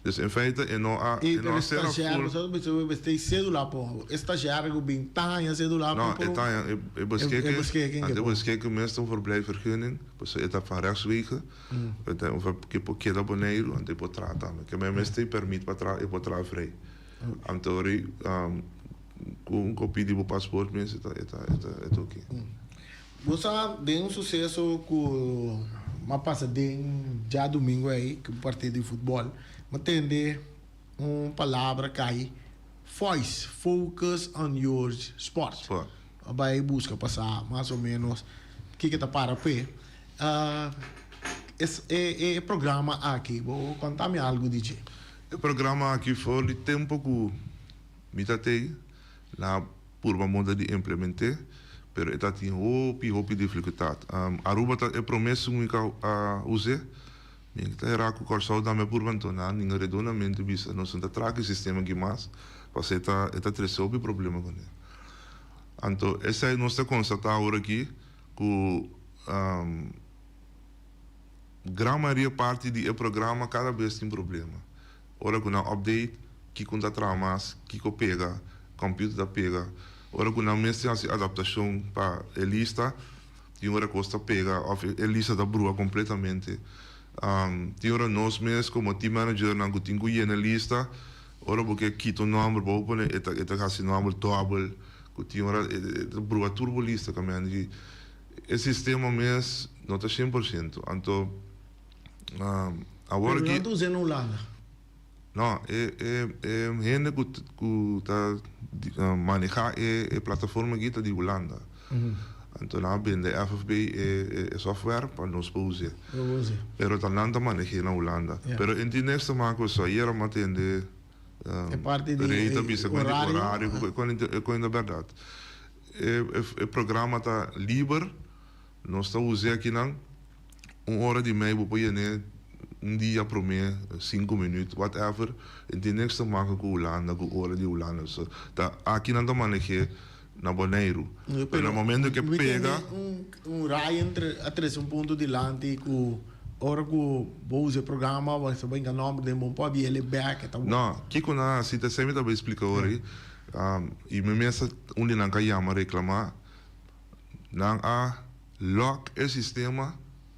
Dus in feite e no a E e no a sera pero full. estagiario bo mester cedula po e stagiario ku bin ta haña cedula No, po e ta haña e e beschikking, beschikking anto ke e por. beschikking mes ta un verblijfvergunning pasobra e ta van rechtswege. E ta un ke por keda Boneiru anto e por traha tambe. Ke men mester e permit pa traha e por traha vrij. Anto ri ku un kopia di bo pasport mes e ta e ta e ta oke. Bo sa den un suseso ku m'a pasa den djadumingu ei ku un partido di futbòl, m'a tende un palabra kai, Foys, focus on your sport. Sport. A bai buska pa sa mas o ménos kiko ta para p'e. E programa aki, bo konta mi algu di dje. E programa aki for di tempo ku mi ta tei na purba moda di implement'é, pero e ta tin hopi hopi difikultat. Aruba ta e promé esun mi ka a us'é, mi ta hera ku Kòrsou tambe a purba anto nan ningun redondamente bisa nos no ta traha ku e sistema aki mas pasobra e ta e ta trese hopi problema kuné. Anto esei nos ta konstatá awor aki ku Gran mayoria parti di e programa kada bes tin problema. Ora ku nan update, kiko ta traha mas, kiko pega, computer ta pega. Ora ku nan mester hasi adaptashon pa e lista, tin ora kos ta pega òf e lista ta brua kompletamente. Tin ora nos mes komo team managernan ku tin ku yena e lista, ora bo ke kita un nòmber bo pone e ta e ta hasi nòmber dòbel, ku tin ora e ta brua tur bo lista. E sistema mes no ta 100%. Anto, awor Pero nan ta usa na Hulanda? No, e e e hende ku ku ta maneha e e plataforma aki ta di Hulanda. Anto nan a bende FFB e e software pa nos por us'é. Pero ta nan ta maneh'é na Hulanda. Pero e tin niks te maken ku esei. Ayera mi a tende E parti di Rey ta bisa ku e orario. Orario ku e ku e ta bèrdat. E programa ta liber, nos ta us'é akinan, un ora di mei bo por yen'é un dia promé, sinku minüt, whatever, e tin niks te maka ku Hulanda, ku ora di Hulanda, so ta aki nan ta maneh'é na Boneiru, pero na momento ke Mi tende pega. un Ryan a trese un punto dilanti ku ora ku bo usa e programa bo ta brinka nòmber den bo por biel e bèk e ta. No, kiko nan a hasi ta esei mi ta bai splika ora ei. I mi mes un di nan ka yama reklamá, nan a lòk e sistema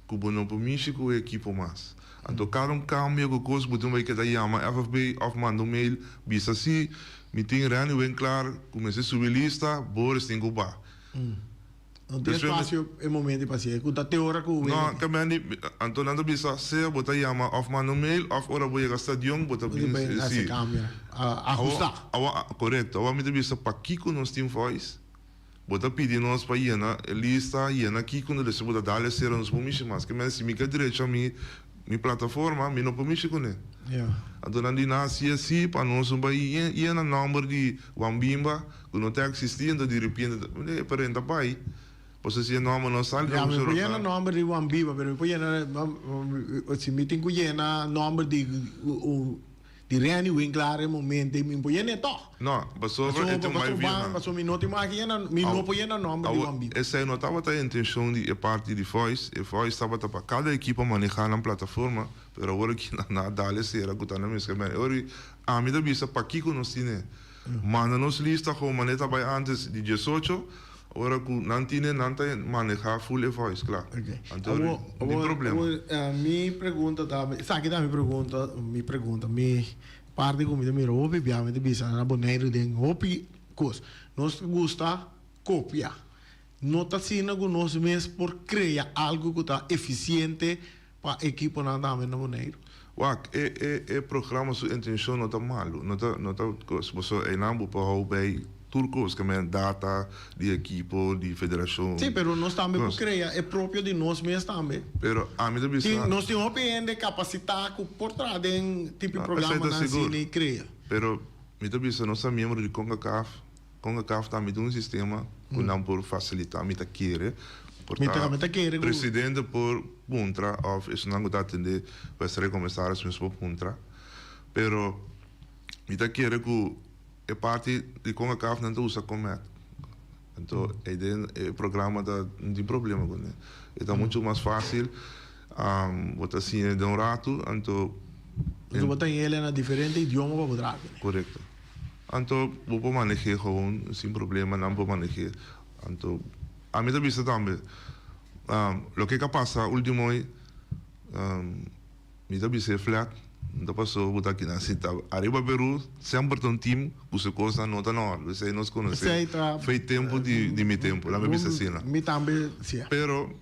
ku bo no por mishi ku e ekipo mas. Anto kada un kambio ku kos bo tin bai keda yama FFB òf manda un mail bisa si mi tin Randy Winklaar ku mester subi lista, Boris tin ku ba. No tin espacio e momento di pasia cu ta te ora cu No, ta mendi, anto nan ta bisa sea bo ta yama of manda un mail of ora bo yega stadion bo ta bin si. Ajusta. Awo, corecto, awo mi ta bisa pakico nos tin voice? Bo ta pidi nos pa yena e lista, yena kico, no despues bo ta dal e cera nos por mishi mas. Ke men si mi ke drecha mi mi plataforma mi no por mishi cune. Anto nan di nan haci asi pa nos no bay yena nomber di Juan Bimba. Ku no ta eksistí, anto di repente ta, e parent ta bai. Pasobra si e nòmber no sali, Ya, mi por yena nòmber di Juan Biba, pero mi por yena, si mi tin ku yena nòmber di di Renny Winklaar e momento ei, mi por yena e tòg. No, pasobra e tin un bai via nan. Pasobra mi no tin mag yena, mi no por yena nòmber di Juan Biba. Esei no tabata e intenshon di e parti di Voice. E Voice tabata pa kada ekipo manehá nan plataforma, pero awor aki nan a dal e sera ku ta na meskla. Awor ami ta bisa pakiko nos tin e. Manda nos lista con manera ta bay antes di diesocho, ora cu nan tine nan ta maneha full e voice cla. Anto Awor, ni awor, problema. awor, mi pregunta ta, esaki ta mi pregunta, mi pregunta, mi parti cu mi ta mira hopi bia mi ta bisa na Boneiru den hopi cos. Nos ta gusta copia. No ta asina cu nos mes por crea algo cu ta eficiente Pa ekiponan tambe na Boneiru. Wak, e e e programa su intencion no ta malu, no ta no ta cos, pasobra einan bo por hou bij tur cos, ke men data di ekipo, di federacion. Sí, pero nos tambe por crea e propio di nos mes tambe. Pero ami ta bisa. Tin, nos tin hopi hende capacita cu por traha den tipo No, esei ta programanan sigur. asina y crea. Pero mi ta bisa nos ta miembro di Concacaf. Concacaf tambe tin un sistema cu nan por facilita, mi ta kere, por ta presidente por puntra of esunnan cu ta atende Wedstrijd Commissaris mes por puntra, pero mi ta kere cu e parti di Concacaf nan ta usa Comet, anto eyden e programa ta no tin problema cune, e ta mucho mas facil, bo ta siña den un rato, anto. Anto bo ta hel na diferente idioma pa bo traha cune. Corecto. Anto bo por maneh'é gewoon sin problema, nan por maneh'é. Anto ami ta bisa tambe, loke ka pasa ultimo ei, mi ta bis'é flat. No ta paso bo ta akinan sinta. Ariba Peru semper ta un team ku su kosnan no ta na òrdu. Esei nos konosé. Esei ta. Fei tempu di di mi tempu, laat mi bisa asina. Mi tambe si'a. Pero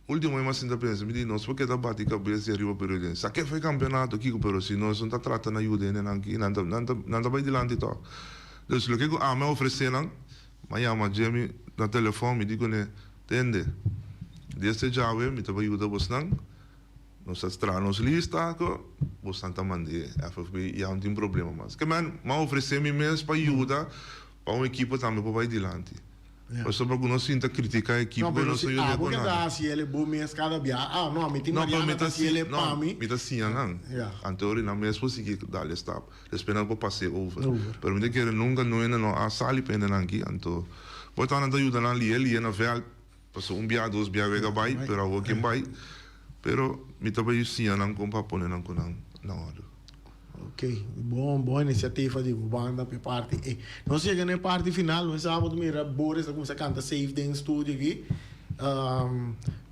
ultimo mi a sinta pensa, mi di nos por keda bati kabes di ariba Peru den sa ke fei kampionato kiko, pero si nos no ta trata na yuda hendenan aki nan ta nan ta nan ta bai dilanti tòg. Dus loke ku ami a ofresé nan, mi a yama Jimmy na telefòn, mi di kuné, Tende, desde djawe mi ta bai yuda bosnan. Nos a traha nos lista ku bosnan ta mand'é FFB ya no tin problema mas. Ke men m'a ofresé mi mes pa yuda pa un ekipo tambe por bai dilanti. Pasobra ku nos sinta kritiká ekipo No, pero pero nos si no yuda abo ku ke ta nada. hasi el e bo mes kada biaha, ah no, mi tin No, pero Mariana mi ta ta hasi el e si, pa no, mi. mi ta siña nan. Anto ora nan mes por sigui dal e stap. Despues nan por pas'é over. Over. Pero mi ta kere nunka no hende no a sali pa hendenan aki. Anto por ta nan ta yuda nan lihe lihe na vèlt. Paso un bia dos bia wega bai pero awor ken bai pero mi ta bai siña nan kon pa pone nan ku nan na ordu. Ok, bon bon iniciativa di bo banda pa e parti ei. Nos yega na e parti final, nos sa bo ta mira Boris ta cuminsa canta safe den studio aki.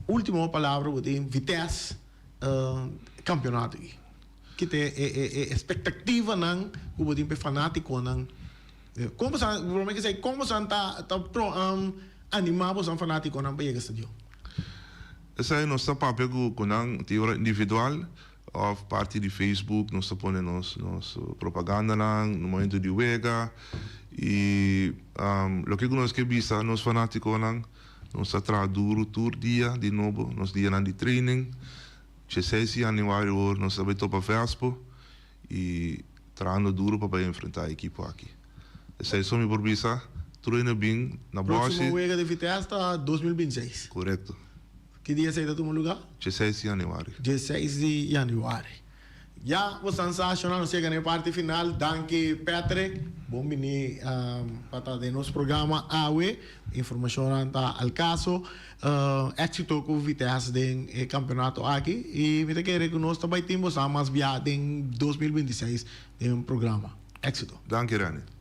Ultimo palabra bo tin Vitesse campeonato aki. Ki ta e e expectativanan ku bo tin pa e fanaticonan? Kon bo sa, prome ke esei, kon bo sa ta ta animá boso fanátikonan pa yega stadion? Esei nos ta papia ku ku nan tin ora individual òf parti di Facebook nos ta pone nos nos propagandanan na momento di wega i loke ku nos ke bisa nos fanátikonan nos ta traha duru tur dia di nobo nos dianan di training dieseis di yanüari awor nos ta bai topa Vespo I trahando duro pa bai enfrenta e ekipo aki. Esei so mi por bisa, tur hende bin na Próximo Boshi. wega di Vitesse ta 2026. Korekto. Ki dia esei ta tuma luga? Dieseis di yanüari. Dieseis di yanüari. Ya bo san sa shona nos yega na e parti final. Danki Patrick. Bon bini pa ta den nos programa awe. Informashonnan ta al kaso. Éxito ku Vitesse den e kampeonato aki i mi ta kere ku nos ta bai tin boso mas bia den 2026 den programa. Éxito. Danki Rene.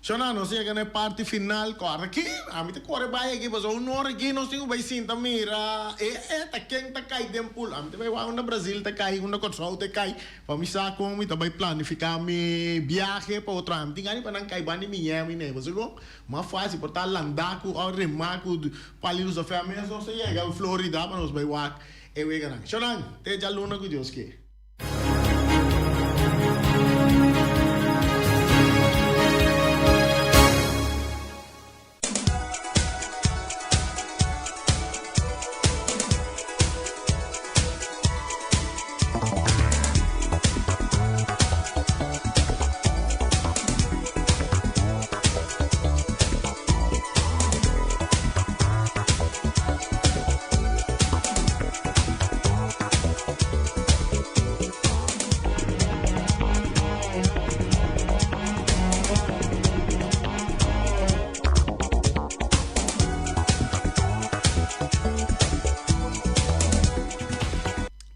Shona, nos yega na e parti final. Kòrda ki ami ta kore bai aki pasobra un ora aki nos tin ku bai sinta mira e e ta ken ta kai den pool. Ami ta bai wak unda Brazil ta kai, unda Kòrsou ta kai pa mi sa kon mi ta bai planifiká mi biahe pa otro aña. Mi tin gana di pa nan kai banda di Miami nei pasobra Mas fácil por ta landá ku òf remá ku pali lusafè mes nos ta yega Florida pa nos bai wak e weganan. Shornan, te djaluna ku Dios ke.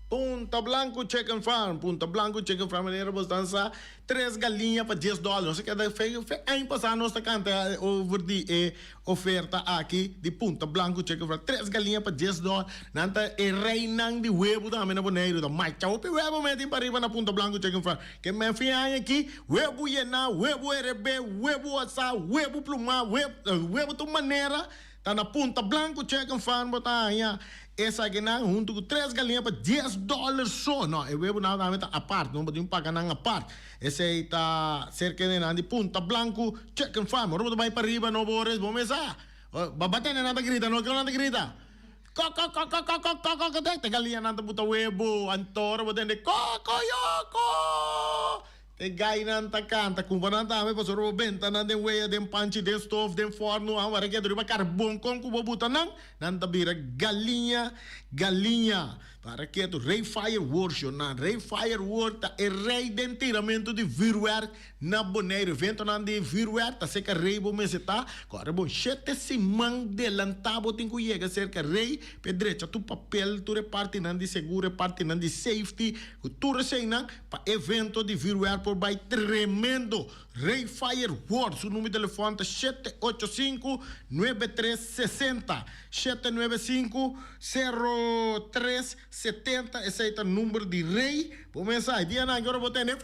Punta Blanco Chicken Farm, Punta Blanco Chicken Farm, manera bo stan sa, Tres galiña pa dies dòler. Nos a keda fe fe aña pasá nos ta kanta over di e oferta aki di Punta Blanco Chicken Farm. Tres galiña pa dies dòler. Nan ta e reinan di webu tambe na Boneiru. Ta macha hopi webu men tin pariba na Punta Blanco Chicken Farm. Ke men fin aña aki webu yená, webu herebé, webu asá, webu plumá, webu tur manera. Ta na Punta Blanco Chicken Farm bo ta haña esakinan huntu ku tres galiña pa dies dòler so. No, e webunan tambe ta apart, no bo tin paga nan apart. Esei ta serka di nan di Punta Blanco Chicken Farm. Ora bo ta bai pariba no bo res bo mes sa. Bo ba tende nan ta grita, no? Kiko nan ta grita? Kòkòkòkòkòkòkòkò. Te galiñanan ta buta webu. Anto ora bo tende kòkòyòkò. E gainan ta kanta, kumpa nan tambe pasobra bo benta nan den wea, den panchi, den stof, den fòrnu, awor a keda riba karbon kon ku bo buta nan, nan ta bira galiña, galiña. Para ketu, Rey Fireworks yo nan. Rey Fireworks ta e rey den tiramentu di vuurwerk na Boneiru. Eventonan di vuurwerk ta serka Rey bo mester ta. Kòrda bon, shete siman delantá bo tin ku yega serka Rey p'e drecha tur papel, tur e partinan di seguro, e partinan di safety, ku tur eseinan. Pa evento di vuurwerk por bai tremendo. Rey Fireworks su numero di telefon ta shete ocho sinku, nuebe tres sesenta, shete nuebe sinku, sero tres. 70 esei ta number di rei. Bo mesa e dianan aki ora bo tende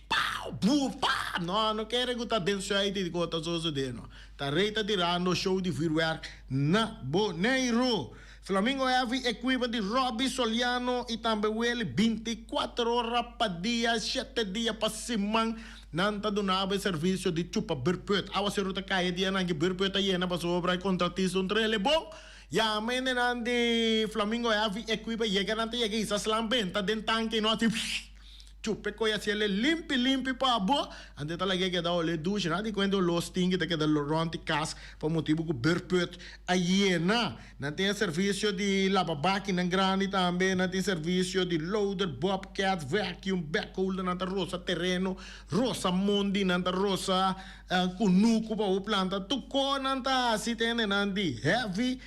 pau bu pa no no kere ku ta den suite di ku ta sosode no. Ta rei ta tirando show di vuurwerk na Boneiru. Flamingo Heavy Equipment di Robby Soliano y tambe Willy 24 ora pa dia, shete dia pa siman nan ta duna bo e servicio di chupa beurput. Awaseru ta cay e dianan ki beurput ta yena pasobra e contratista un trele bon. Yama hendenan di Flamingo Heavy Equipment yega nan ta yega hisa slan benta den tanke y no haci Chupe koe a siele limpi limpi pa bo, anto e ta lag'é keda olé dushi. Nan a di kuenta oló stinki ta keda rònt di kas pa motibu ku beurput a yena. Nan tin e servisio di laba bakinan grandi tambe, nan tin servisio di loader, bobcat, vacuum, backholder, nan ta rosa tereno, rosa mondi, nan ta rosa kunuku pa bo planta. Tur kos nan ta hasi te hendenan di Heavy,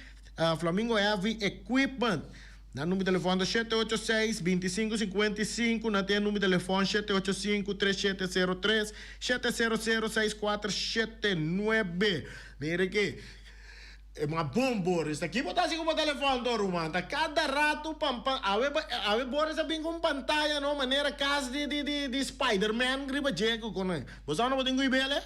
Flamingo Heavy Equipment. Nan number di telefòn ta shete ocho seis, bintisinku sinkuenta i sinku. Nan tin e number di telefòn shete ocho sinku, tres shete sero tres, shete sero sero, seis kuater shete nuebe. Mira aki, e mas bon Boris ta. Ki bo ta hasi ku bo telefòn to ruman? Ta kada ratu pam pam. Awe awe Boris a bin ku un pantaya no manera kas di di di di Spiderman riba dje ku kono. Bo sa unda bo tin ku ibele?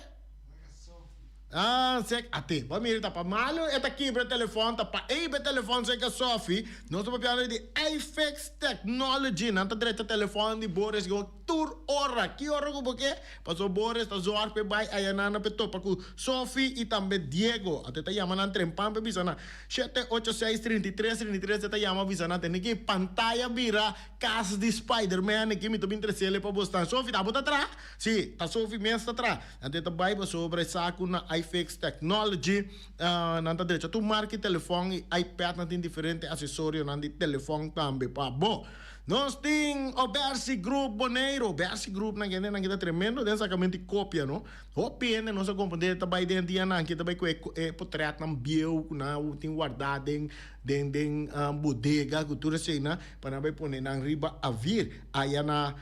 Ah, sek ate. Bo mira ta pa malu e ta kibra e telefòn, ta pa eibe e telefòn seka Sophie. Nos ta papiando di iFix Technology. Nan ta drecha telefòn di Boris go tur ora. Ki ora ku bo ke? Pasobra Boris ta zòrg pa e bai ayanana pa e topa ku Sophie i tambe Diego. Ate ta yama nan trempan pa e bisa nan. Shete ocho seis 33 33 e ta yama bisa nan. Tene ki pantaya bira kas di Spiderman aki mi ta bin tresele pa bo stan. Sophie ta bo ta traha? Si, ta Sophie mes ta traha. Nan ta bai pasobra e sa ku na iFix Technology nan ta drecha tur marka di telefòn i iPad nan tin diferente asesorionan di telefòn tambe pa bo. Nos tin Obersi Group Boneiru. Obersi Group nan kende nan kita tremendo den sakamento di kopia no. Hopi hende nos a komprende ta bai den dianan aki ta bai ku e potretnan bieu ku nan tin wardá den den den bodega ku tur eseinan pa nan bai pone nan riba avir aya na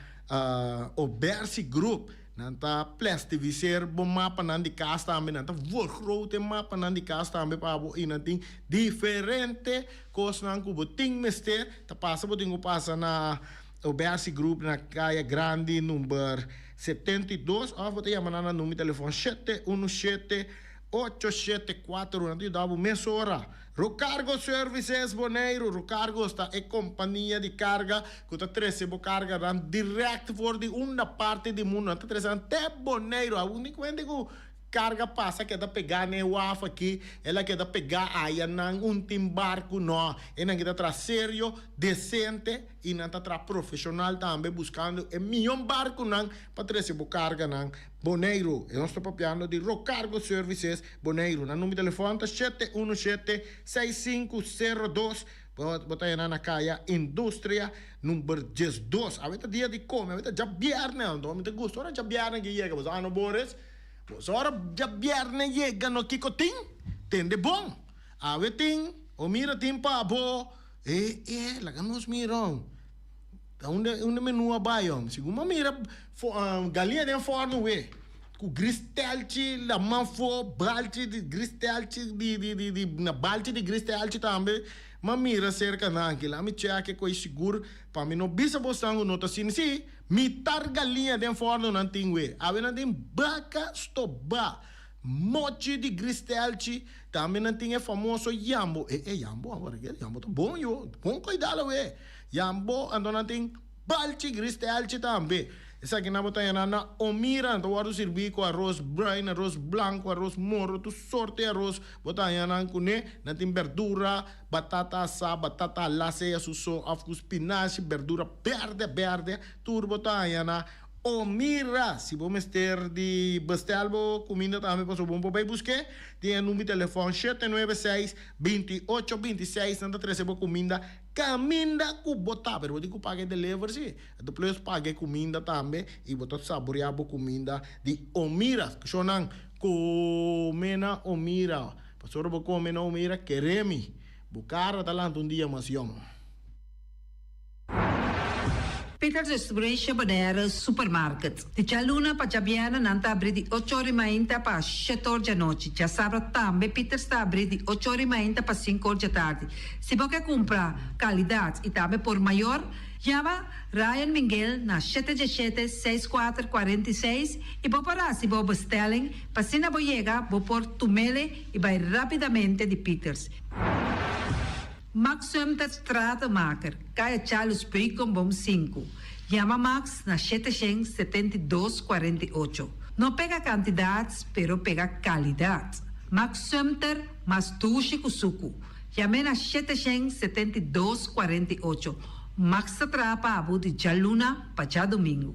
Obersi Group. Nan ta plestiviseer bo mapanan di kas tambe, nan ta vergroot e mapanan di kas tambe pa bo i nan tin diferente kosnan ku bo tin mester. Ta pasa bo tin ku pasa na Obersi Group na Kaya Grandi number 72 òf bo ta yama nan na number di telefòn shete unu shete ocho shete kuater. Nan ta yuda bo mesora. Rocargo Services Boneiru, Rocargos ta e kompania di karga ku ta trese bo karganan dirèkt for di unda parti di mundu. Nan ta trese nan te Boneiru. Aun di kuenta ku karga pasa keda pegá na e waf aki, el a keda pegá ayanan un tin barku. No, e nan ki ta traha serio, desente i nan ta traha profeshonal tambe buskando e mihó barkunan pa trese bo karganan Boneiru. E nos ta papiando di Rocargo Services Boneiru. Nan number di telefòn ta shete unu shete seis sinku sero dos. Bo bo ta yena na Kaya Industria number 12. Awe ta dia di kome, awe ta djabièrnè. Anto mi ta gusta ora djabièrnè ki yega. Bo sa no Boris? Bo sa ora djabièrnè yega no kiko tin? Tende bon. Awe tin, o mira tin pa bo. E e laga nos mira. Ta unda unda menu a bai hom. Segun bo mira galia den forno we ku gristelchi laman fo balchi di gristelchi di di di di na balchi di gristelchi tambe m'a mira serka nan kila mi check e koi sigur pa mi no bisa bosnan ku no ta asina si mitar galia den forno nan tin we awe nan tin baka stoba mochi di gristelchi tambe nan tin e famoso yambo e e yambo awor yambo ta bon yo bon koidal awe. Yambo, anto nan tin balchi gris telchi tambe. Esakinan bo ta haña na Omira, nan ta wòrdu sirbí ku aros bruin, aros blanku, aros moro, tur sorti aros bo ta haña nan kuné. Nan tin berdura, batata asá, batata alá sea su so òf ku spinashi, berdura bèrdè bèrdè, tur bo ta haña na Omira. Si bo mester di bestèl bo kuminda tambe pasobra bo no por bai busk'é, tin e number di telefòn shete nuebe seis, binti ocho, binti seis, nan ta trese bo kuminda Caminda cu bo ta, pero bo tin cu paga e deliver si. Anto plus paga e cuminda tambe y bo ta saborea bo cuminda di Omira. Shownan, come na Omira. Pasobra bo come na Omira, kere mi, bo cara ta lanta un dia mas yong. Peters Distribution Bonaire Supermarket. Di djaluna pa djabièrnè nan ta abrí di ocho ora i mainta pa shete or djanochi. Djasabra tambe Peters ta abrí di ocho ora i mainta pa sinku or djatardi. Si bo ke kumpra kalidat i tambe por mayor, yama Ryan Minguel na shete djeshete, seis kuater, 46 i bo por hasi bo bestelling pa asina bo yega bo por tumele i bai rápidamente di Peters. Max Sumter Stratenmaker, Kaya Charles Beukenboom sinku. Yama Max na 772 48. No pega kantidat, pero pega kalidat. Max Sumter, mas dushi ku suku. Yam'é na 772 48. Max ta traha pa abo di djaluna pa djadumingu.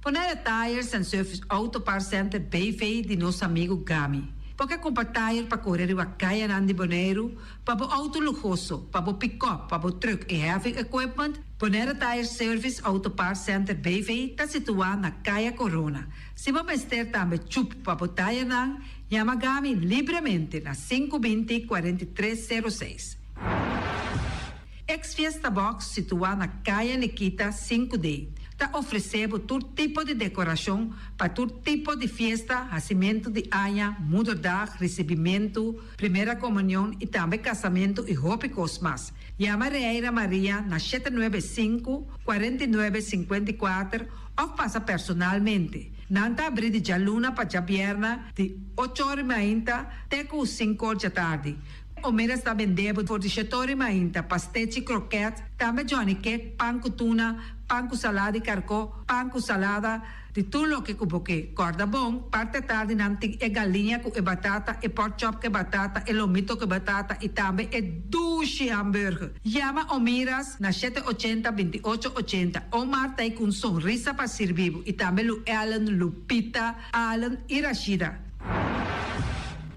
Bonaire Tires and Service Auto Parts Center BV di nos amigu Gami. Bo ke kumpra tire pa kore riba kayanan di Boneiru, pa bo outo luhoso, pa bo pikòp, pa bo trùk i heavy equipment? Bonaire Tire Service Auto Parts Center BV ta situá na Kaya Korona. Si bo mester tambe chup pa bo tirenan, yama Gami libremente na 520 43 06. Ex Fiesta Box situá na Kaya Nikita 5D ta ofresé bo tur tipo di dekorashon pa tur tipo di fiesta, hasimentu di aña, moederdag, risibimentu, primera komunion i tambe kasamentu i hopi kos mas. Yama Reira Maria na 795, 49, 54 òf pasa personalmente. Nan ta abrí di djaluna pa djabièrnè di ocho or i mainta te ku sinku or djatardi. Omera sta bendebo for di shetori mainta, pastechi, kroket, tambe Johnny cake, pan ku tuna, pan ku salada di karkó, pan ku salada, di tur loke ku bo ke. Kòrda bon, parti atardi nan tin e galiña ku e batata, e pork chop ku e batata, e lomito ku e batata i tambe e dushi hamburger. Yama Omiras na 780 28 80. Omar ta ei ku un sonrisa pa sirbi bo i tambe Lu Ellen, Lupita, Allen i Rashida.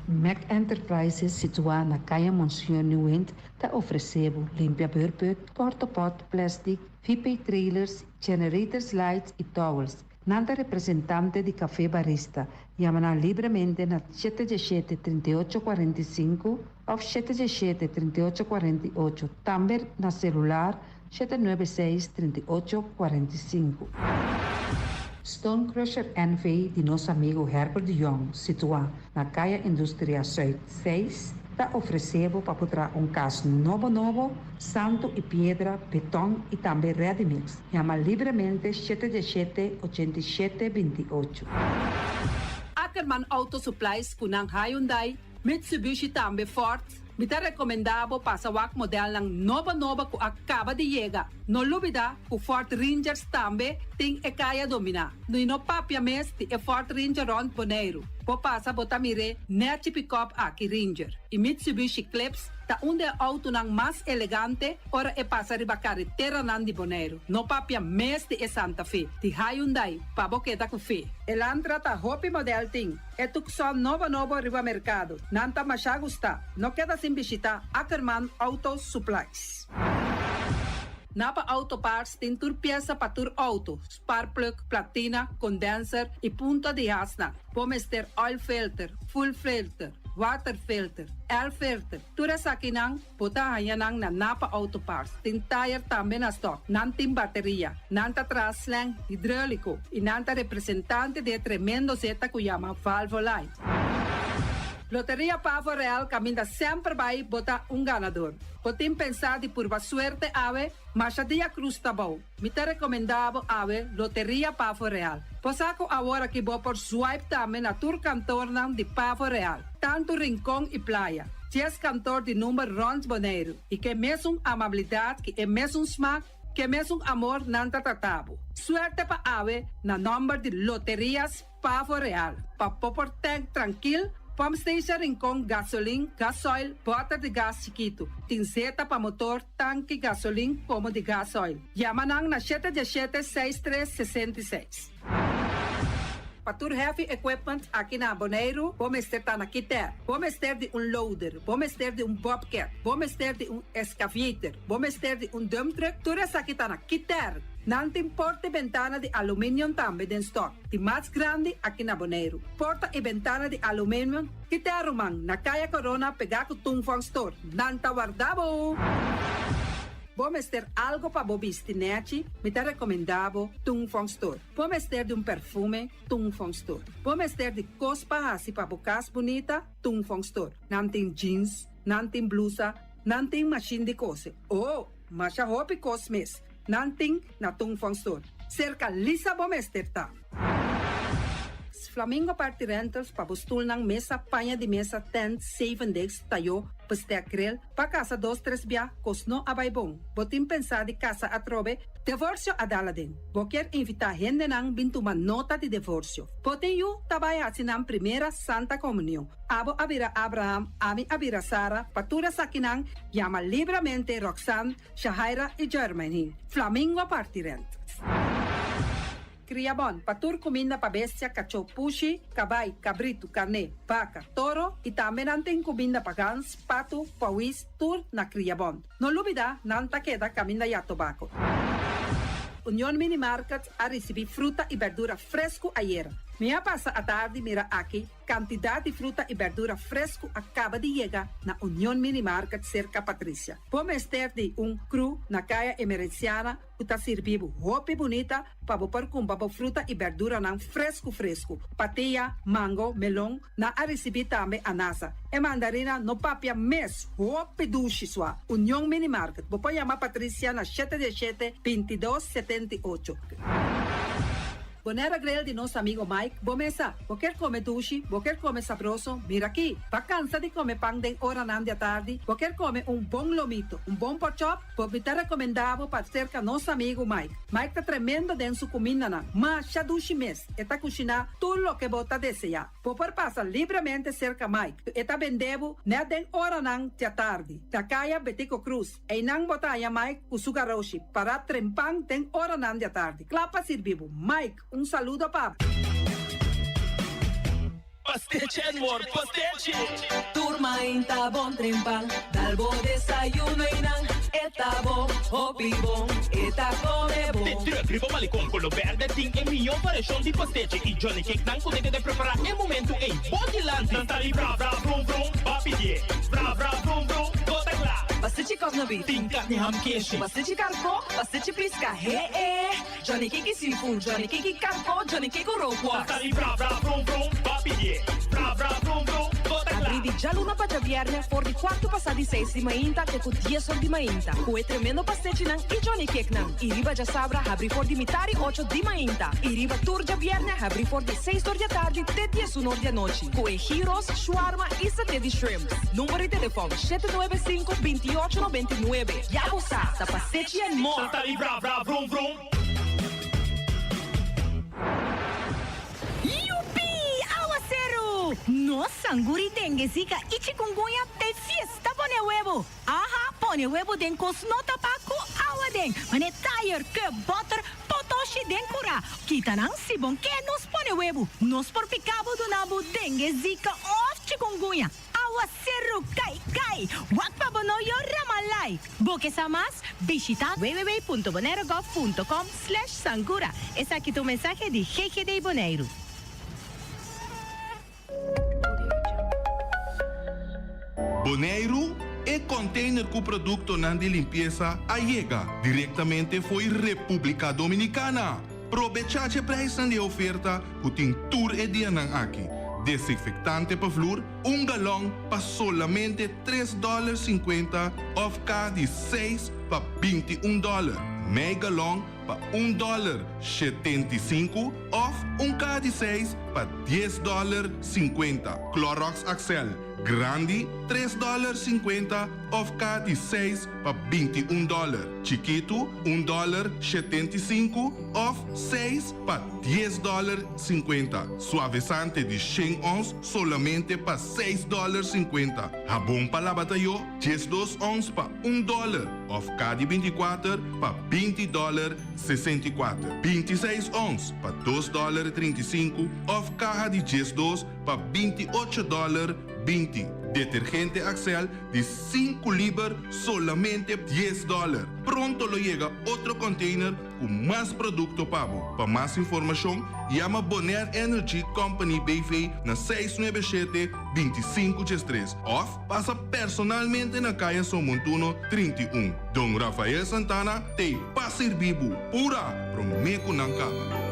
Mac Enterprises situá na Kaya Monseñor Nieuwind ta ofresé bo limpia beurput, portapot, plèstik, VP trailers, generators lights i towels. Nan ta representante di Café Barista. Yama nan libremente na 717 38 45 òf 717 38 48. Tambe na selular 796 38 45. Stone Crusher NV di nos amigu Herbert de Jong, situá na Kaya Industria Zuid 6, ta ofresé bo pa por traha un kas nobo nobo, santu i piedra, beton i tambe ready mix. Yama libremente 717 87 28. Ackerman Auto Supplies ku nan Hyundai, Mitsubishi tambe Ford. Mi ta rekomendá bo pasa wak modelnan nobo nobo ku a kaba di yega. No lubidá ku Ford Rangers tambe tin e kaya dominá. No i no papia mes di e Ford Ranger rònt Boneiru. Bo pasa bo ta mir'é nèchi pikòp aki Ranger. I Mitsubishi Eclipse ta un di e outonan mas elegante ora e pasa riba kareteranan di Boneiru. No papia mes di e Santa Fe, di Hyundai, pa bo keda ku fe. Elantra ta hopi modèl tin. E Tucson nobo nobo riba merkado. Nan ta masha gustá. No keda sin bishitá Ackerman Auto Supplies. Napa Auto Parts tin tur piesa pa tur outo, spark plug, platina, condenser i punta di hasnan. Bo mester oil filter, fuel filter, water filter, air filter, tur esakinan Bo ta haña nan na Napa Auto Parts. Tin tayer tambe na stock. Nan tin bateria. Nan ta traha slang hidreulico y nan ta representante di e tremendo zeta cu yama Valvoline. Loteria Pavo Real caminda semper bay bo ta un ganador. Bo tin pensa di purba suerte awe? Masha dia cruz ta bou. Mi ta recomenda bo awe Loteria Pavo Real. Bo sa cu awor aki bo por swipe tambe na tur kantornan di Pavo Real, tantu Rincon y Playa. Dies kantor di number rond Boneiru y ke mesun amabilidad ki e mesun smak, ke mesun amor nan ta trata bo. Suerte pa awe na nomber di Loterias Pavo Real, pa bo por tank trankil, pump station Rincon, gasolin, gasoil, bòter di gas chikitu. Tin zeta pa motor, tanki gasolin komo di gasoil. Yama nan na shete diesshete seis tres 66. Pa tur heavy equipment aki na Boneiru, bo mester ta na Kiter. Bo mester di un loader, bo mester di un bobcat, bo mester di un excavator, bo mester di un dump truck, tur esaki ta na Kiter. Nan tin porta i bentana di aluminium tambe den stock. Di mas grandi aki na Boneiru. Porta i bentana di aluminium Kiter ruman, na Kaya Corona pegá ku Tung Fong Store. Nan ta warda bo! Bo mester algo pa bo bisti nechi? Mi ta recomenda bo Tung Fong Store. Bo mester di un perfume? Tung Fong Store. Bo mester di cos pa haci pa bo cas bunita? Tung Fong Store. Nan tin jeans, nan tin blusa, nan tin machine di cose. Oh, masha hopi cos mes. Nan tin na Tung Fong Store. Cerca Lisa bo mester ta. Flamingo Party Rentals pa bo stulnan, mesa, paña di mesa, tent, zevendegs, tayó, bestek, grill, Pa kasa dos tres bia kos no a bai bon. Bo tin pensá di kasa atrobe? Devorsio a dal aden. Bo kier invitá hendenan bin tuma nota di devorsio. Bo tin yu ta bai haci nan primera Santa Comunion. Abo a bira Abraham, ami a bira Sara, pa tur esakinan yama libramente Roxanne, Shahaira y Jermaine. Flamingo parti rent. Kria bon pa tur kuminda pa bestia, kachó, pushi, kabai, kabritu, karné, baka, toro i tambe nan tin kuminda pa gans, patu, pawis, tur na Kria Bon. No lubida nan ta keda kaminda ya tobako. Union Mini Market a risibí fruta i berdura fresku ayera. Mi a pasa atardi mira aki Kantidat di fruta i bèrdura fresku a kaba di yega na Union Mini Market serka Patricia. Bo mester di un kru na Kaya Emerenciana ku ta sirbi bo hopi bunita pa bo por kumpra bo fruta i bèrduranan fresku fresku. Patia, mango, melon, nan a risibí tambe anasa. E mandarina no papia mes, hopi dushi sua. Union Mini Market, bo por yama Patricia na shete diesshete, bintidos, setentiocho. Bonaire Grill di nos amigo Mike, bo mesa. Bo kier come dushi, bo kier come sabroso, mira aki! Ba cansa di come pan den oranan di atardi, bo kier come un bon lomito, un bon porkchop, bo mi ta recomenda bo pa cerca nos amigo Mike. Mike ta tremendo den su cumindanan, masha dushi mes, e ta cushina tur loke bo ta desea. Bo por pasa libremente cerca Mike, e ta bende bo net den oranan di atardi, na caya Betico Cruz. Einan bo ta haña Mike ku su garoshi pará trempan den oranan di atardi, kla pa sirbi bo. Mike, un saludo pa bo. Pastechi and more pastechi! Tur mainta bon trempan, dal bo desayuno einan e ta bon, hopi bon, e ta come bon. De truck riba Malecon Colo Berde tin e mihó variashon di pastechi y Johnny Cake nan ku ta keda prepará e momentu ei bo dilanti. Nan ta di bra bra brum brum, ba pidié bra bra brum brum, bo ta kla. Pastechi kòp na bif. Tin karni ham keshi. Pastechi karkó, pastechi piska, he e. Johnny Cake seafood, Johnny Cake karkó, Johnny Cake rookworst. Nan ta di bra bra brum brum, ba pidié bra bra brum brum, bo ta kla. Abrí di djaluna pa djabièrnè for di kuartu pasá di seis di mainta te ku dies or di mainta ku e tremendo pastechinan i Johnny Cakenan. I riba djasabra habrí for di mitar i ocho di mainta i riba tur djabièrnè habrí for di seis or di atardi te diesun or di anochi ku e gyros, shawarma i saté di shrimps. Number di telefòn, shete nuebe sinku, bintiocho nobentinuebe. Ya bo sa, ta pastechi and more! Nan ta di bra bra vrum vrum. Yupi! Awaseru! Nos sanguri dengue, zika i chikungunya ta e fiesta pone webo! Aha, pone webo den kos no tapá ku awa den, mane tayer, cup, boter, potoshi den kurá. Kita nan si bon ke nos pone webu. Nos por pika bo duna bo dengue, zika òf chikungunya. Awaseru kai kai! Wak pa bo no yora malai! Bo ke sa mas? Bishita www.bonairegov.com slash sangura. Esaki ta un mensahe di GGD Boneiru. Boneiru, E kònteiner ku produktonan di limpiesa a yega direktamente fo'i Repúblika Dominikana. Probechá dje preisnan di e oferta ku tin tur e dianan aki, desinfektante pa vlur, un galòn pa solamente tres dòler sinkuenta òf ka di seis pa 21 dòler, mei galòn pa un dòler 75 òf un kaha di seis pa dies dòler 50. Clorox Axel grandi tres dòler 50 òf kaha di seis pa 21 dòler, chikitu un dòler 75 òf seis pa dies dòler 50. Suavisante di shen ons solamente pa seis dòler 50. Habon pa laba tayó 12 ons pa un dòler òf kaha di 24 pa 20 dòler 64. 26 ons pa dos dòler 35 òf kaha di 12 pa 28 dòler 20. Detergente Axel di sinku liber solamente dies dòler. Pronto lo yega otro container ku mas produkto pa bo. Pa mas informashon yama Bonaire Energy Company BV na seis nuebe shete, 25 diestres òf pasa personalmente na Kaya Somontuno 31. Don Rafael Santana t'ei pa sirbi bo pura promé ku nan kaba.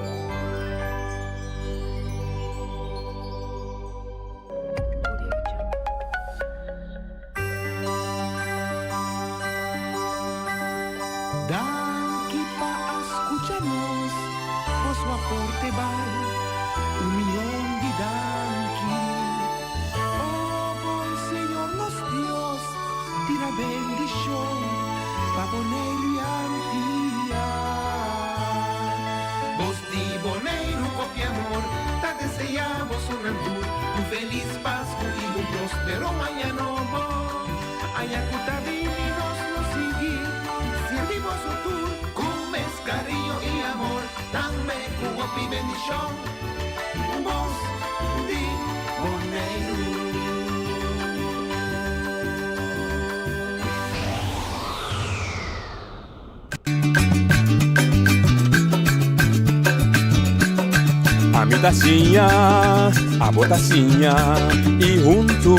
Danki pa a scucha nos, boso aporte bal un miyon di danki. Oh bon Señor nos Dios, tira bendicion pa Boneiru y Antia. Bos di Boneiru hopi amor ta desea boso nan tur un feliz Pascu y un prospero aña nobo. Aña cu ta bini nos lo sigui sirbi boso tur cu mes cariño y amor, tambe cu hopi bendicion. Bos di Boneiru. Ami ta siña, abo ta siña y huntu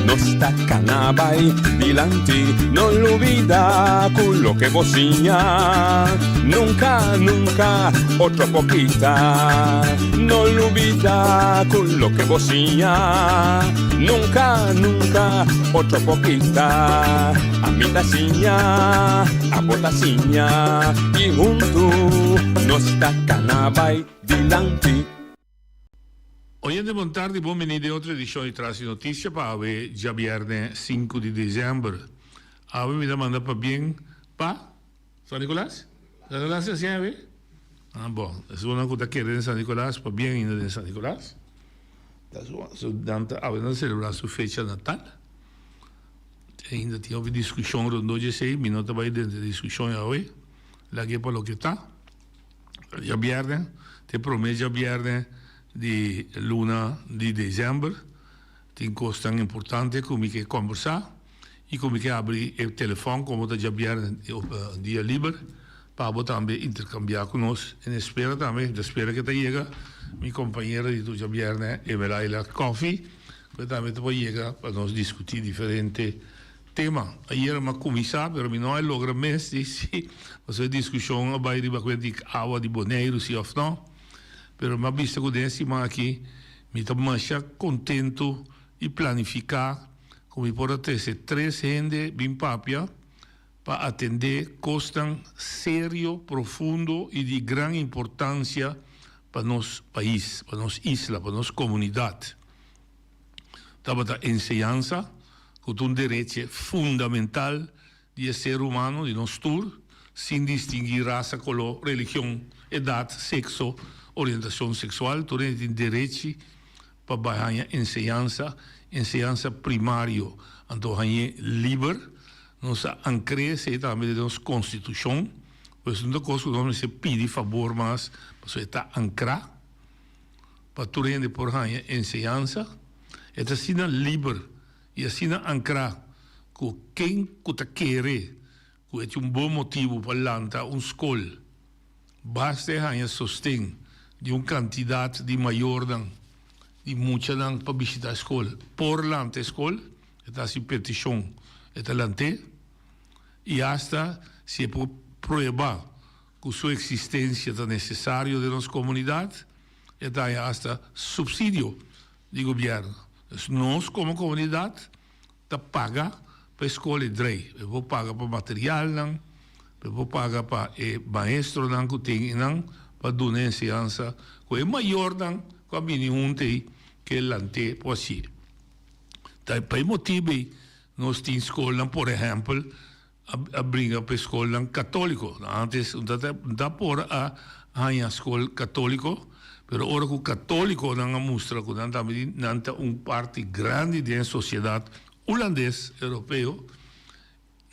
nos ta cana bay dilanti. No lubida cu loke bo siña nunca, nunca otro por kita. No lubida cu loke bo siña nunca, nunca otro por kita. Ami ta siña, abo ta siña i huntu nos ta kana bai dilanti. Oyente bon tardi bon bini den otro edicion di Tras di Noticia pa awe djabierne sinku di december. Awe mi ta manda pabien pa San Nicolas? San Nicolas ta haciendo awe? Ah bon, esunnan cu ta kere den San Nicolas pabien ainda den San Nicolas. Nan ta awe nan ta celebra su fecha natal. Ainda tin hopi diskushon rondó dje esei, mi no ta bai den e diskushon awe, lag'é pa loke ta. Djabièrnè, ta e promé djabièrnè di luna di desèmber, tin kosnan importante ku mi ke kòmbersá i ku mi ke habri e telefòn komo ta djabièrnè dia liber pa bo tambe interkambiá ku nos. En espera tambe, mi ta spera ke ta yega mi kompañera di tur djabièrnè, Emelaila Coffie. Cu tambe ta por yega pa nos discuti diferente tema. Ayer mi a cuminsa pero mi no a logra mes di si pasobra e discusion a bay riba cuenta di awa di Boneiru si of no. Pero mi a bisa cu den e siman aki mi ta masha contento y planifica cu mi por a trece tres hende bin papia pa atende cosnan serio, profundo y di gran importancia pa nos pais, pa nos isla, pa nos comunidad. Tabata enseñansa cu ta un derecho fundamental di e ser humano, di nos tur, sin distingui rasa, color, religion, edad, sexo, orientacion sexual, tur hende tin derechi pa bai haña enseñansa, enseñansa primario, anto hañ'é liber. Nos a ankr'é esei tambe den nos Constitucion, pues no ta cos cu nos mester pidi fabor mas, pasobra e ta ankrá pa tur hende por haña enseñansa. E ta asina liber y asina ankrá cu ken cu ta kere cu e tin un bon motibu pa lanta un scol, basta e haña sosten di un cantidad di mayornan di muchanan pa bishita e scol, por lanta e scol, e ta haci peticion, e ta lant'é, y hasta si e por prueba cu su existencia ta necesario den nos comunidad, e ta haña hasta subsidio di gobierno. Dus nos como comunidad ta paga pa e skol e drei. E por paga pa materialnan, e por paga pa e maestronan ku tin einan pa duna e enseñansa ku e mayornan ku a bini huntu ei ke lant'é por hasié. Ta pa e motibu ei nos tin skolnan, por ehèmpel, a bringa pa e skolnan katóliko. Ántes no ta por a haña skol katóliko, pero ora ku katólikonan a mustra ku nan tambe di nan ta un parti grandi den e sosiedat hulandes, europeo,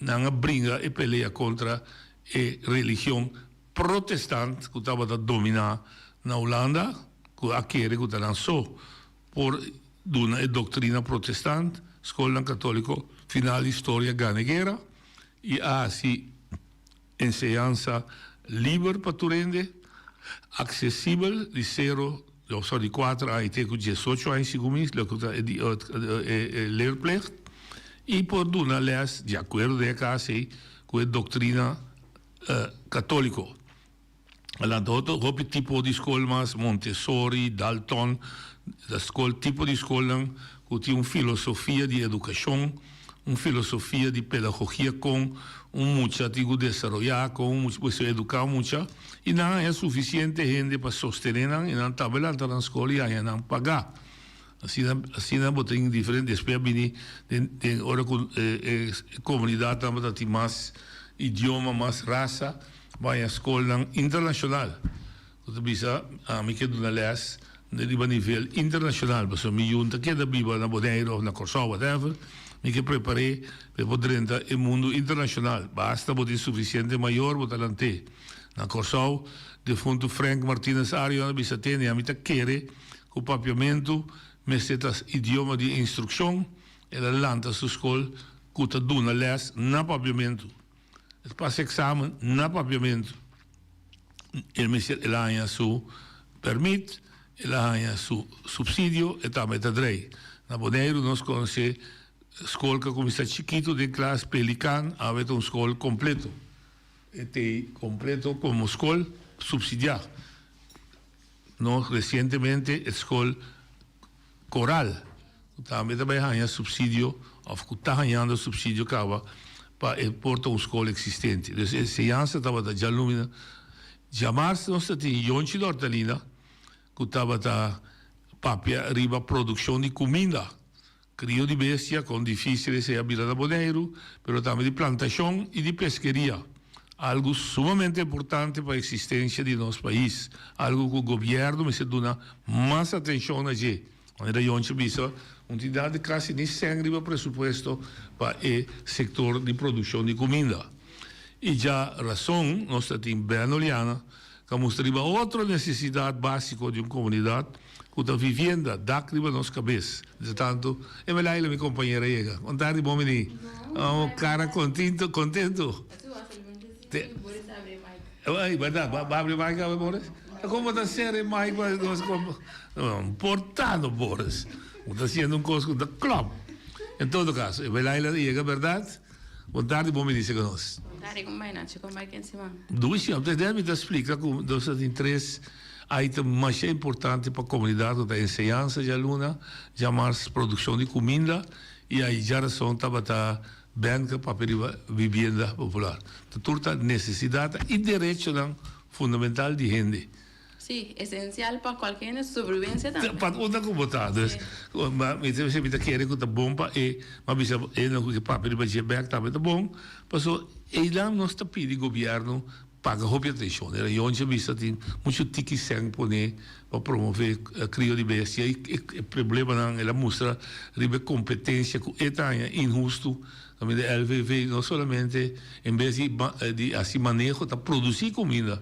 nan a bringa e pelea kontra e religion protestant ku tabata dominá na Hulanda, ku a kere ku ta nan so por duna e doktrina protestant. Skolnan katóliko final di historia gana e guera i a hasi enseñansa liber pa tur hende, aksesibel di sero, sorry, di kuater aña te ku diesocho aña segun mi, loke ta e e leerplicht, i por duna lès di akuerdo den e kas ei ku e doktrina katóliko. A lanta otro hopi tipo di skol mas, Montessori, Dalton, ta skol tipo di skolnan ku tin un filosofia di edukashon, un filosofia di pedagogia kon un mucha tin ku desaroyá, kon un mucha por ser eduká un mucha, i nan haña sufisiente hende pa sostené nan i nan tambe lanta nan skol i haña nan pagá. Asina asina bo tin diferente despues a bini den den ora ku e komunidat tabata tin mas idioma, mas rasa. Baña skolnan internashonal. Ku ta bisa ami ke duna lès riba nivel internashonal pasobra mi yu no ta keda biba na Boneiru òf na Kòrsou whatever, mi ke prepar'é pa e por drenta e mundu internashonal. Basta bo tin sufisiente mayor bo ta lant'é. Na Kòrsou defuntu Frank Martinus Arion a bisa tene ami ta kere ku papiamentu mester ta idioma di instrukshon, el a lanta su skol ku ta duna lès na papiamentu. El pasa examen na papiamentu. El mester el a haña su permit, el a haña su subsidio, e tambe ta drei. Na Boneiru nos konosé skol ku a kuminsá chikitu den klas Pelikaan, awe ta un skol kompleto. E t'ei kompleto komo skol subsidiá. No resientemente e skol Koral, ku tambe ta bai haña supsidio òf ku ta hañando supsidio kaba pa e por ta un skol eksistente. Dus e enseñansa tabata djalumina. Djamars nos ta tin Yonchi Dortalina ku tabata papia riba produkshon di kuminda. Krio di bestia, kon difísil esei a bira na Boneiru, pero tambe di plantashon i di peskeria, algu sumamente importante pa eksistensia di nos pais, algu ku gobièrnu mester duna mas atenshon na dje. Manera Yonchi a bisa, un tin dal di kasi ni sèn riba presupuesto pa e sektor di produkshon di kuminda. I dja rason nos ta tin Ben Oliana ku a mustra riba otro nesesidat básiko di un komunidat, Ku ta vivienda, dak riba nos kabes. Mientras tanto, e Melaila, mi kompañera, yega. Bon tardi, bon bini. Oh, kara kontinto, kontento. Te. Ay, berdad, ba abri mic awe, Boris? Kon bo ta sera e mic pa nos kompa? No, portado, Boris. Bo ta hasiendo un kos ku ta klòp. En todo kaso, e Melaila yega, berdad? Bon tardi, bon bini serka nos. Bon tardi, kon bai Nacho? Kon bai ken siman? Dushi, antes mi ta splika ku nos ta tin tres. Item masha importante pa komunidat ku ta enseñansa djaluna, djamars produkshon di kuminda i ai djarason tabata bènka papia riba vivienda popular. Ta tur ta nesesidat i derechonan fundamental di hende. Sí, esensial pa kualke hende su sobrevivensia tambe. Pa unda ku bo ta. Dus, mi ta mi ta kere ku ta bon pa e, m'a bisa e nan ku ke papia riba dje bèk tambe ta bon, paso einan nos ta pidi gobièrnu Paga hopi atencion. E rayon a bisa tin mucho tiki sèn pone pa promove crio di bestia y e problemanan el a mustra riba e competencia cu e ta haña inhusto caminda e LVV no solamente en bes di di haci maneho ta produci cuminda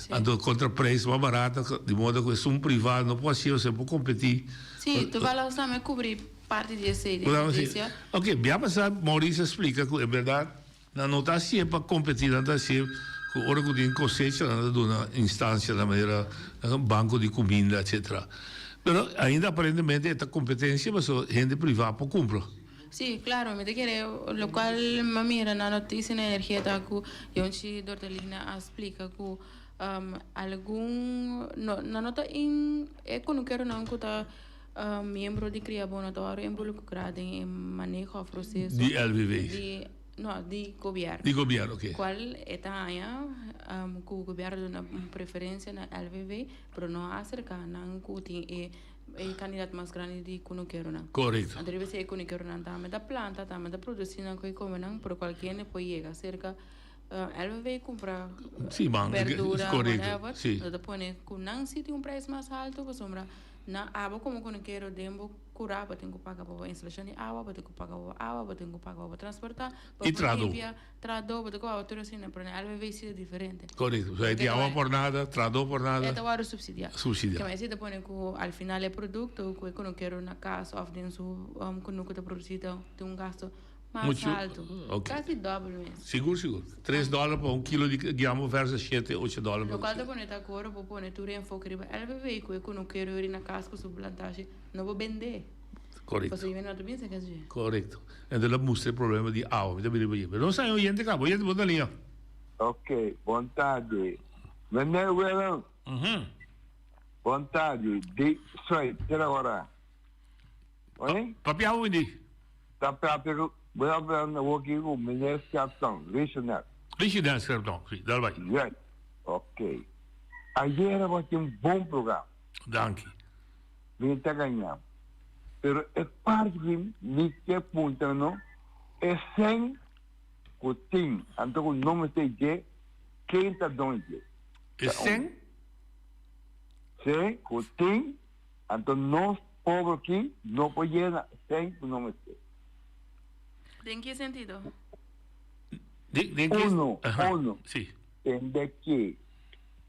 anto contra prijs mas barata di modo cu esun priva no por haci osea por competi. Sí, toevallig nos tambe cubri parti di esey den noticia. Ok, bia pasa Maurice a splica cu en berdad. Nan no ta hasié pa kompetí, nan ta hasié ku ora ku tin kosecha nan ta duna instansianan manera banko di kuminda etcetera. Pero ainda aparentemente e ta kompetensia pasobra hende privá por kumpra. Sí, klaro, mi ta kere lokual mi a mira na notisia na energia ta ku Yonchi Dordelina a splika ku algun no nan no ta in e kunukeronan ku ta miembro di Kriabono ta wòrdu involukrá den e maneho òf proseso Di LVV. di No, di gobierno. Di gobierno, oké. Cual e ta haña cu gobierno duna un preferencia na LVV, pero no a acerca nan cu tin e e cantidad mas grandi di cunukeronan. Correcto. Anto riba esey e cunukeronan tambe ta planta, tambe ta produci nan cu e come nan, pero cualkier hende por yega cerca LVV cumpra Sí, man, verdura, correcto, whatever, sí. lo ta pone cu nan si tin un prijs mas alto pasobra nan abo como cunukero den bo. Kura, bo tin ku paga pa bo instalashon di awa, bo tin ku paga pa bo awa, bo tin ku paga pa bo transportá, pa I bo trado. limpia, trado, bo tin ku paga tur asina, pero na LVV si ta diferente. Korekto. So e tin awa por nada, trado por nada. E ta wòrdu supsidiá. Supsidiá. Kema esei ta pone ku al final e produkto ku e kunukero na kas òf den su kunuku ta produsí ta tin un gasto mas Muchu, altu. ok. Kasi dòbel mes. Sigur, sigur. Tres dòler pa un kilo di giambo versus shete, ocho dòler pa un Lokual ta kilo. pone ta koro bo pone tur e enfoke riba LVV ku e kunukero yori na kas ku su plantashi. No bo bendé. Correcto. Pasobra no ta bisa kes dje. Correcto. Enton la mustra e problema di awa. Mi ta bira pa dje. Pero nos hay oyente caba. Oyente bo ta liña. Ok, bon tardi. Meneer Willem. Bon tardi. Di Zuid, tera ora. Oi? Papia bo di. Ta papia ku, bo ta papia na woki ku meneer Scherptong, Richenel. Richenel Scherptong, si, dal bai. Juist. Ok. Ayera bo tin un bon programa. Danki. Mi ta gaña. Pero e parti ku mi ke puntra no, e sen ku tin, anto ku no mester dje, ken ta don dje? E sen? Sen ku tin, anto nos pober aki no por yena sen ku no mester. Den ki sentido? Den ki? Uno, uno. Si. Tende ki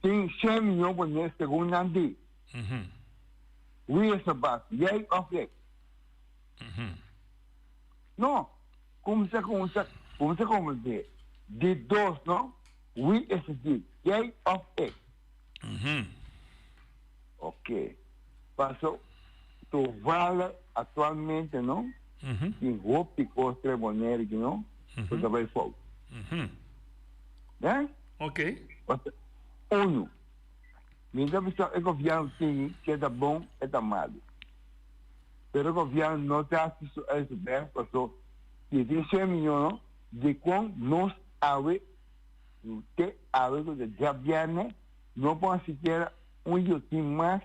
tin shen miyon pone segun nan di. Wie is de baas, jij of ik? No, kumsa kumsa kumsa komprendé. Di dos no, wie is de dief, jij of ik? Oké, paso toevallig actualmente no, tin hopi kos tres Bonaire aki no, ku ta bai fout. Né? Oké. Paso, uno. Mi ta bisa e gobièrnu tin ke ta bon e ta malu. Pero e gobièrnu no ta hasi su su bèst paso si tin shen miyon no dikon nos awe te awe ku ta djabièrnè no por sikiera un yotin mas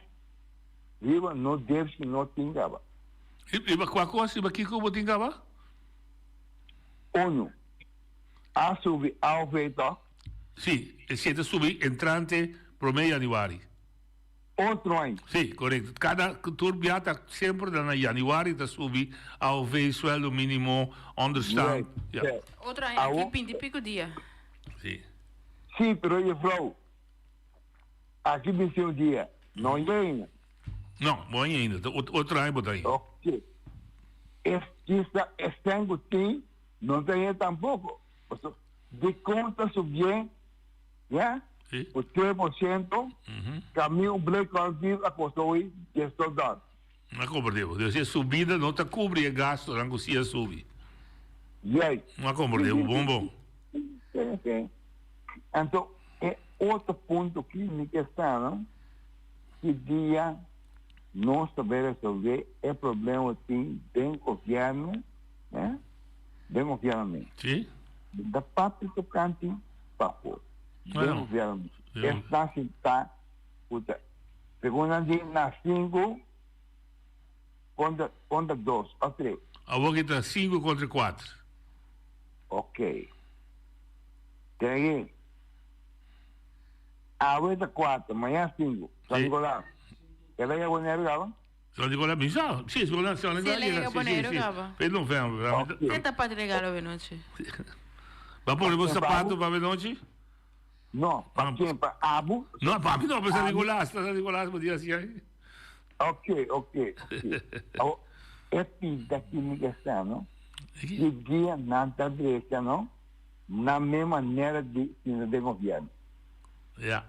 riba no debs ku no tin kaba. Riba kua kos? Riba kiko bo tin kaba? Unu, a subi aov tòg? Sí, e si e ta subi entrante prome januari. Otro aña. Sí, korekto. Kada tur bia ta semper ta na januari ta subi AOV, sueldo minimo, onderstand. Ja. Otro aña aki binti pico dia. Sí. Sí, pero juffrouw, aki binti un dia, no ainda. No, bo ainda. Ta otro aña bo ta ainda. Ok. Es kisa e sèn ku tin no ta ainda tampoko. Pasobra dikon ta subié ya ku 3% kami un blek kòrdir a kosta hoy diesdos dòler. No a komprendé bo. Debe ser subida no ta kubri e gastonan ku si a subi. Juist. No a komprendé bo bon bon. Sí, sí. Anto e otro punto ki mi ke sa no, ki dia nos ta bai resolvé e problema ku tin den gobièrnu, eh. Den gobièrnu mes. Sí. Da papia tokante pafó. Den gobièrnu mes. Esnan sintá ku ta, segun nan di na sinku kontra kontra dos òf tres. Awor ki ta sinku kontra kuater. Oké. Ten aki. Awe ta kuater, mañana sinku. San Nicolas. Keda ya Boneiru kaba? San Nicolas mi sa, si, San Nicolas Si, el a yega Boneiru caba. Pe november. Te ta pa regalo avenochi. Ba pone bo sapato pa avenochi? No, pa ken? Pa abo? No, pa mi no, pa San Nicolas, pa San Nicolas bo di asi ai. Ok, ok, ok. Awor, e pinta ki mi ke sa, no? Ki dia nan ta drecha, no? Na me manera di sinta den gobierno. Ya.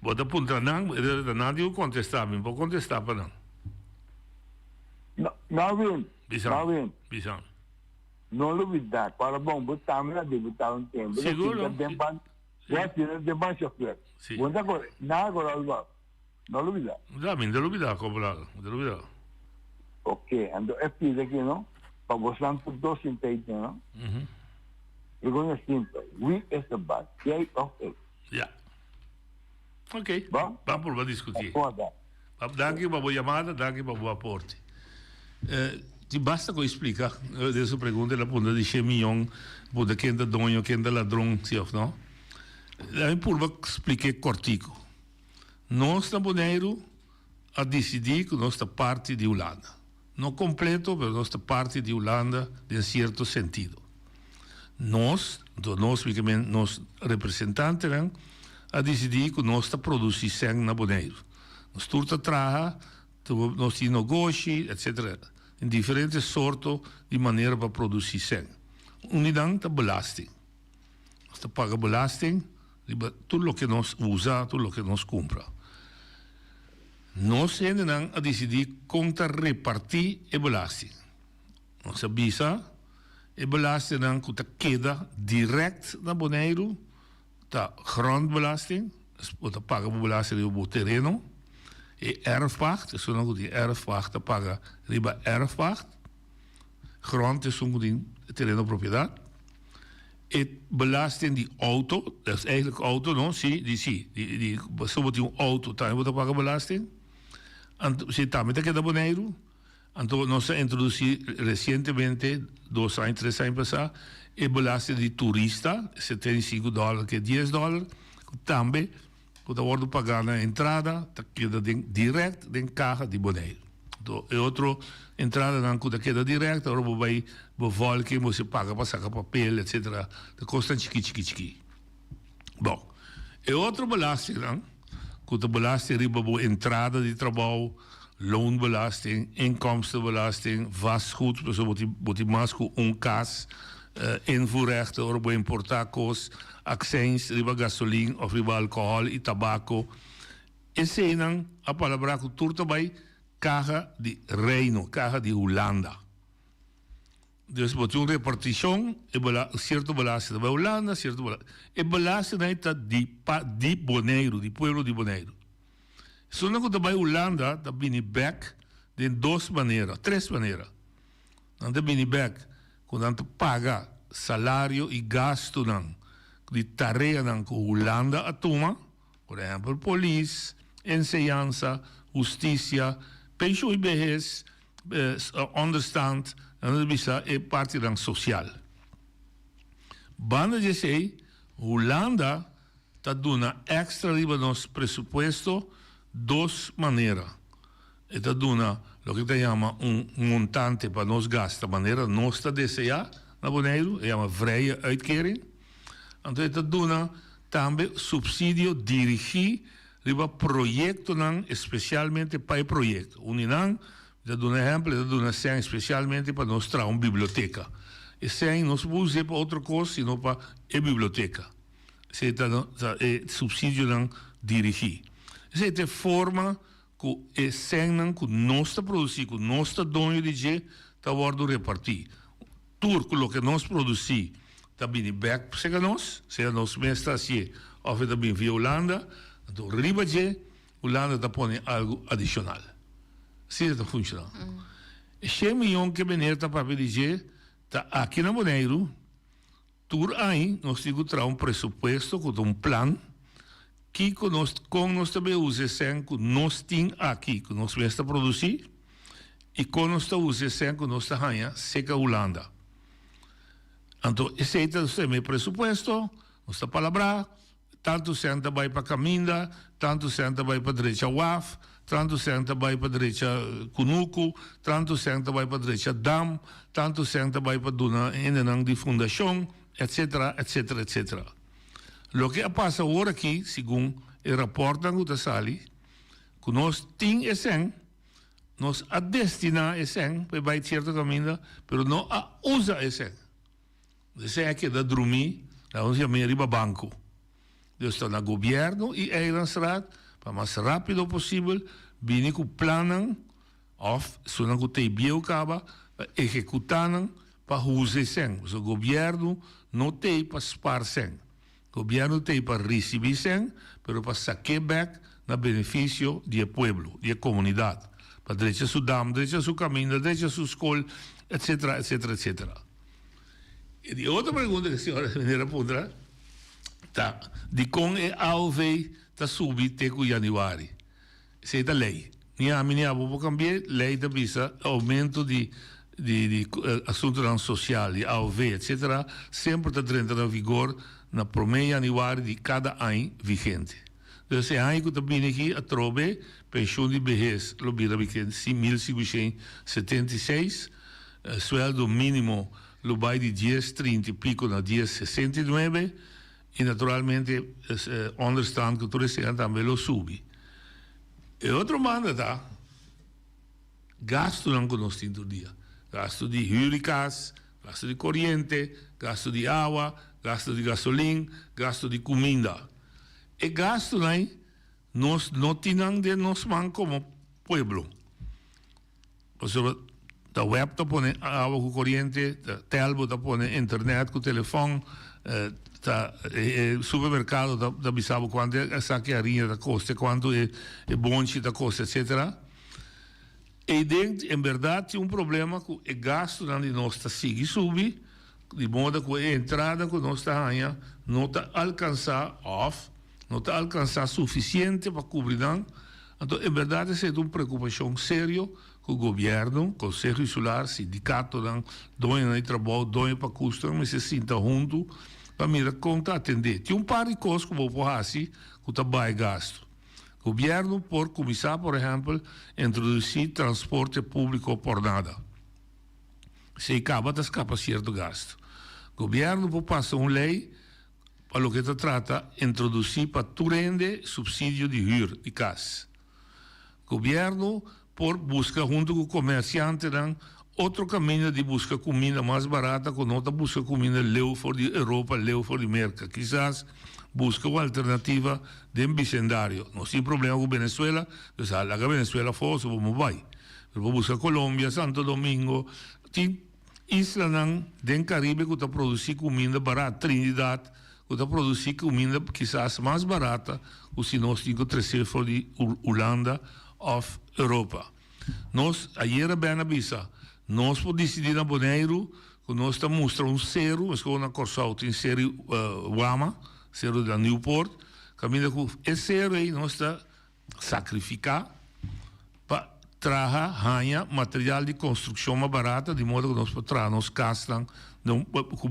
Bo ta puntra nan, nan tin ku kontestá, mi por kontestá pa nan. No, Melvin, Bisa, Melvin. bisa. No lubidá, ku bon, bo tambe a debutá un tempu. Seguro. Den ban, ya sinta den ban chauffeur. Si. Bo no ta kore, nada kore algo. No lubidá. Ya, mi no ta lubidá, kobrado, mi ta lubidá. Ok, anto e pide aki, no, pa bosnan tur dos sinta ei, no? Pregunta simpel, wie is de baas, jij of ik? Ja. Ok. Bon? Ban purba diskutí. Danki pa bo yamada, danki pa bo aporte. Eh, ti basta ku explika den su pregunta el a punta di shen miyon, punta ken ta doño, ken ta ladron, si of no. Laat mi purba splik'é kortiku. Nos na Boneiru. a disidí ku nos ta parti di Hulanda. No kompleto, pero nos ta parti di Hulanda den sierto sentido. Nos, anto nos mi ke men nos representantenan, a disidí ku nos ta produsí sèn na Boneiru. Nos tur ta traha, nos tin nogoshi, etsetera. Tin diferente sorto di manera pa produsí sèn. Un di nan ta belasting. Nos ta paga belasting riba tur loke nos usa, tur loke nos kumpra. Nos hendenan a disidí kon ta repartí e belasting. Nos a bisa e belastingnan ku ta keda dirèkt na Boneiru ta grondbelasting, bo ta paga bo belasting riba bo tereno, e erfpacht, esunnan ku tin erfpacht ta paga riba erfpacht, grond esun ku tin tereno propiedat. E belasting di auto, dat is eigenlijk auto no, si, di si, di di pasobra bo tin un auto tambe bo ta paga belasting, anto si tambe ta keda Boneiru, anto nos a introduci recientemente dos aña tres aña pasa e belasting di turista, 75 dollar ke dies dollar, ku tambe Ku ta wòrdu pagá na entrada ta keda den dirèkt den kaha di Boneiru. Anto e otro entradanan ku ta keda dirèkt ora bo bai bevolking bo si paga pa saka papel etsetera ta kosnan chikí chikí chikí. Bon, e otro belastingnan ku ta belasting riba bo entrada di trabou, loonbelasting, inkomstenbelasting, vastgoed, pasobra bo tin bo tin mas ku un kas, invoerrechten ora bo importá kos, akseins riba gasolin òf riba alkohòl i tabako. Eseinan a palabrá ku tur ta bai kaha di Reino, kaha di Hulanda. Dus bo tin un repartishon, e bela sierto belasting ta bai Hulanda, sierto bela e belastingnan ei ta di pa di Boneiru, di pueblo di Boneiru. Esunnan ku ta bai Hulanda ta bini bèk den dos manera, tres manera. Nan ta bini bèk ku nan ta paga salario i gastunan di tareanan ku Hulanda a tuma, por ehèmpel polis, enseñansa, hustisia, penshun i behes, onderstand, nan ta bisa e partinan sosial. Banda di esei, Hulanda ta duna èkstra riba nos presupuesto dos manera. E ta duna loke ta yama un montante pa nos gasta manera nos ta deseá na Boneiru, e yama vrije uitkering. Anto e ta duna tambe supsidio dirigí riba proyektonan espesialmente pa e proyekto. Un di nan, mi ta duna ehèmpel, e ta duna sèn espesialmente pa nos traha un biblioteka. E sèn no se por us'é pa otro kos sino pa e biblioteka. Esei ta e supsidionan dirigí. Esei ta e forma ku e sènnan ku nos ta produsí, ku nos ta doño di dje, ta wòrdu repartí. Tur ku loke nos produsí ta bini bèk serka nos, sea nos mes ta hasié òf e ta bini via Hulanda, anto riba dje Hulanda ta pone algu adishonal. Asina ta funshoná. E shen miyon ku e meneer ta papia di dje ta aki na Boneiru. Tur aña nos tin ku traha un presupuesto ku ta un plan kiko nos kon nos ta bay usa e sèn ku nos tin aki ku nos mes ta produsí i kon nos ta usa e sèn ku nos ta haña seka Hulanda. Anto esei ta nos e presupuesto, nos ta palabrá. Tantu sèn ta bai pa kaminda, tantu sèn ta bai pa drecha waf, trantu sèn ta bai pa drecha kunuku, trantu sèn ta bai pa drecha dam, tantu sèn ta bai pa duna hendenan di fundashon, etsetera, etsetera, etsetera. Loke a pasa awor aki, segun e rapòrtnan ku ta sali, ku nos tin e sèn, nos a destiná e sèn pa e bai sierto kaminda, pero no a usa e sèn. Esei a keda drumí, laga nos yam'é riba banko. Dus ta na gobièrnu i Eilandsraad pa mas rápido posibel bini ku plannan òf esunnan ku t'ei bieu kaba pa ehekutá nan pa huza e sèn. Pasobra gobièrnu no t'ei pa spar sèn. Gobièrnu t'ei pa risibí sèn, pero pa sak'é bèk na benefisio di e pueblo, di e komunidat. Pa drecha su dam, drecha su kaminda, drecha su skol, etsetera, etsetera, etsetera. E di otro pregunta ku e señora meneer a puntra ta dikon e AOV ta subi te ku yanüari? Esei ta lei. Ni ami ni abo por kambi'é. Lei ta bisa oumento di di di asuntunan sosial, di AOV etsetera semper ta drenta na vigor na promé yanüari di kada aña vigente. Dus e aña ku ta bini aki atrobe penshun di behes lo bira biken si 1576, suèldo mínimo lo bai di dies trinta i piko na dies 69 i naturalmente onderstand ku tur eseinan tambe lo subi. E otro banda ta gastunan ku nos tin tur dia, gastu di hür di kas, gastu di koriente, gastu di awa, gastu di gasolin, gastu di kuminda. E gastunan ei nos no tin nan den nos man komo pueblo. Pasobra ta web ta pone awa ku koriente, ta Telbo ta pone internet ku telefòn, ta e supermerkado ta bisa bo kuantu e saki hariña ta kosta, kuantu e bonchi ta kosta, etsetera. Eiden en bèrdat tin un problema ku e gastunan di nos ta sigui subi, di moda ku e entrada ku nos ta haña no ta alkansá òf no ta alkansá sufisiente pa kubri nan. Anto en bèrdat esei ta un preokupashon serio ku gobièrnu, Konseho Insular, sindikatonan, doñonan di trabou, doño pa kustonan mester sinta huntu pa mira kon ta atendé. Tin un par di kos ku bo por hasi ku ta baha e gastu. Gobièrnu por kuminsá, por ehèmpel, introdusí transporte públiko por nada. Esei kaba ta skapa sierto gastu. Gobièrnu por pasa un lei pa loke ta trata introdusí pa tur hende supsidio di hür di kas. Gobièrnu por buska huntu ku komersiantenan otro kaminda di buska kuminda mas barata ku no ta buska kuminda leu for di Europa, leu for di Merka. Kisas buska un alternativa den bisendario. Nos tin problema ku Venezuela, dus a laga Venezuela afó so bo mo bai. Pero por buska Colombia, Santo Domingo, tin islanan den Caribe ku ta produsí kuminda barat, Trinidad ku ta produsí kuminda kisas mas barata ku si nos tin ku tresé for di Hulanda òf Europa. Nos, ayera Ben a bisa, nos por disidí na Boneiru ku nos ta mustra un seru, meskos na Kòrsou tin seru Wama, seru di Nieuwpoort, kaminda ku e seru ei nos ta sakrifiká pa traha, haña material di konstrukshon mas barata, di modo ku nos por traha nos kasnan ku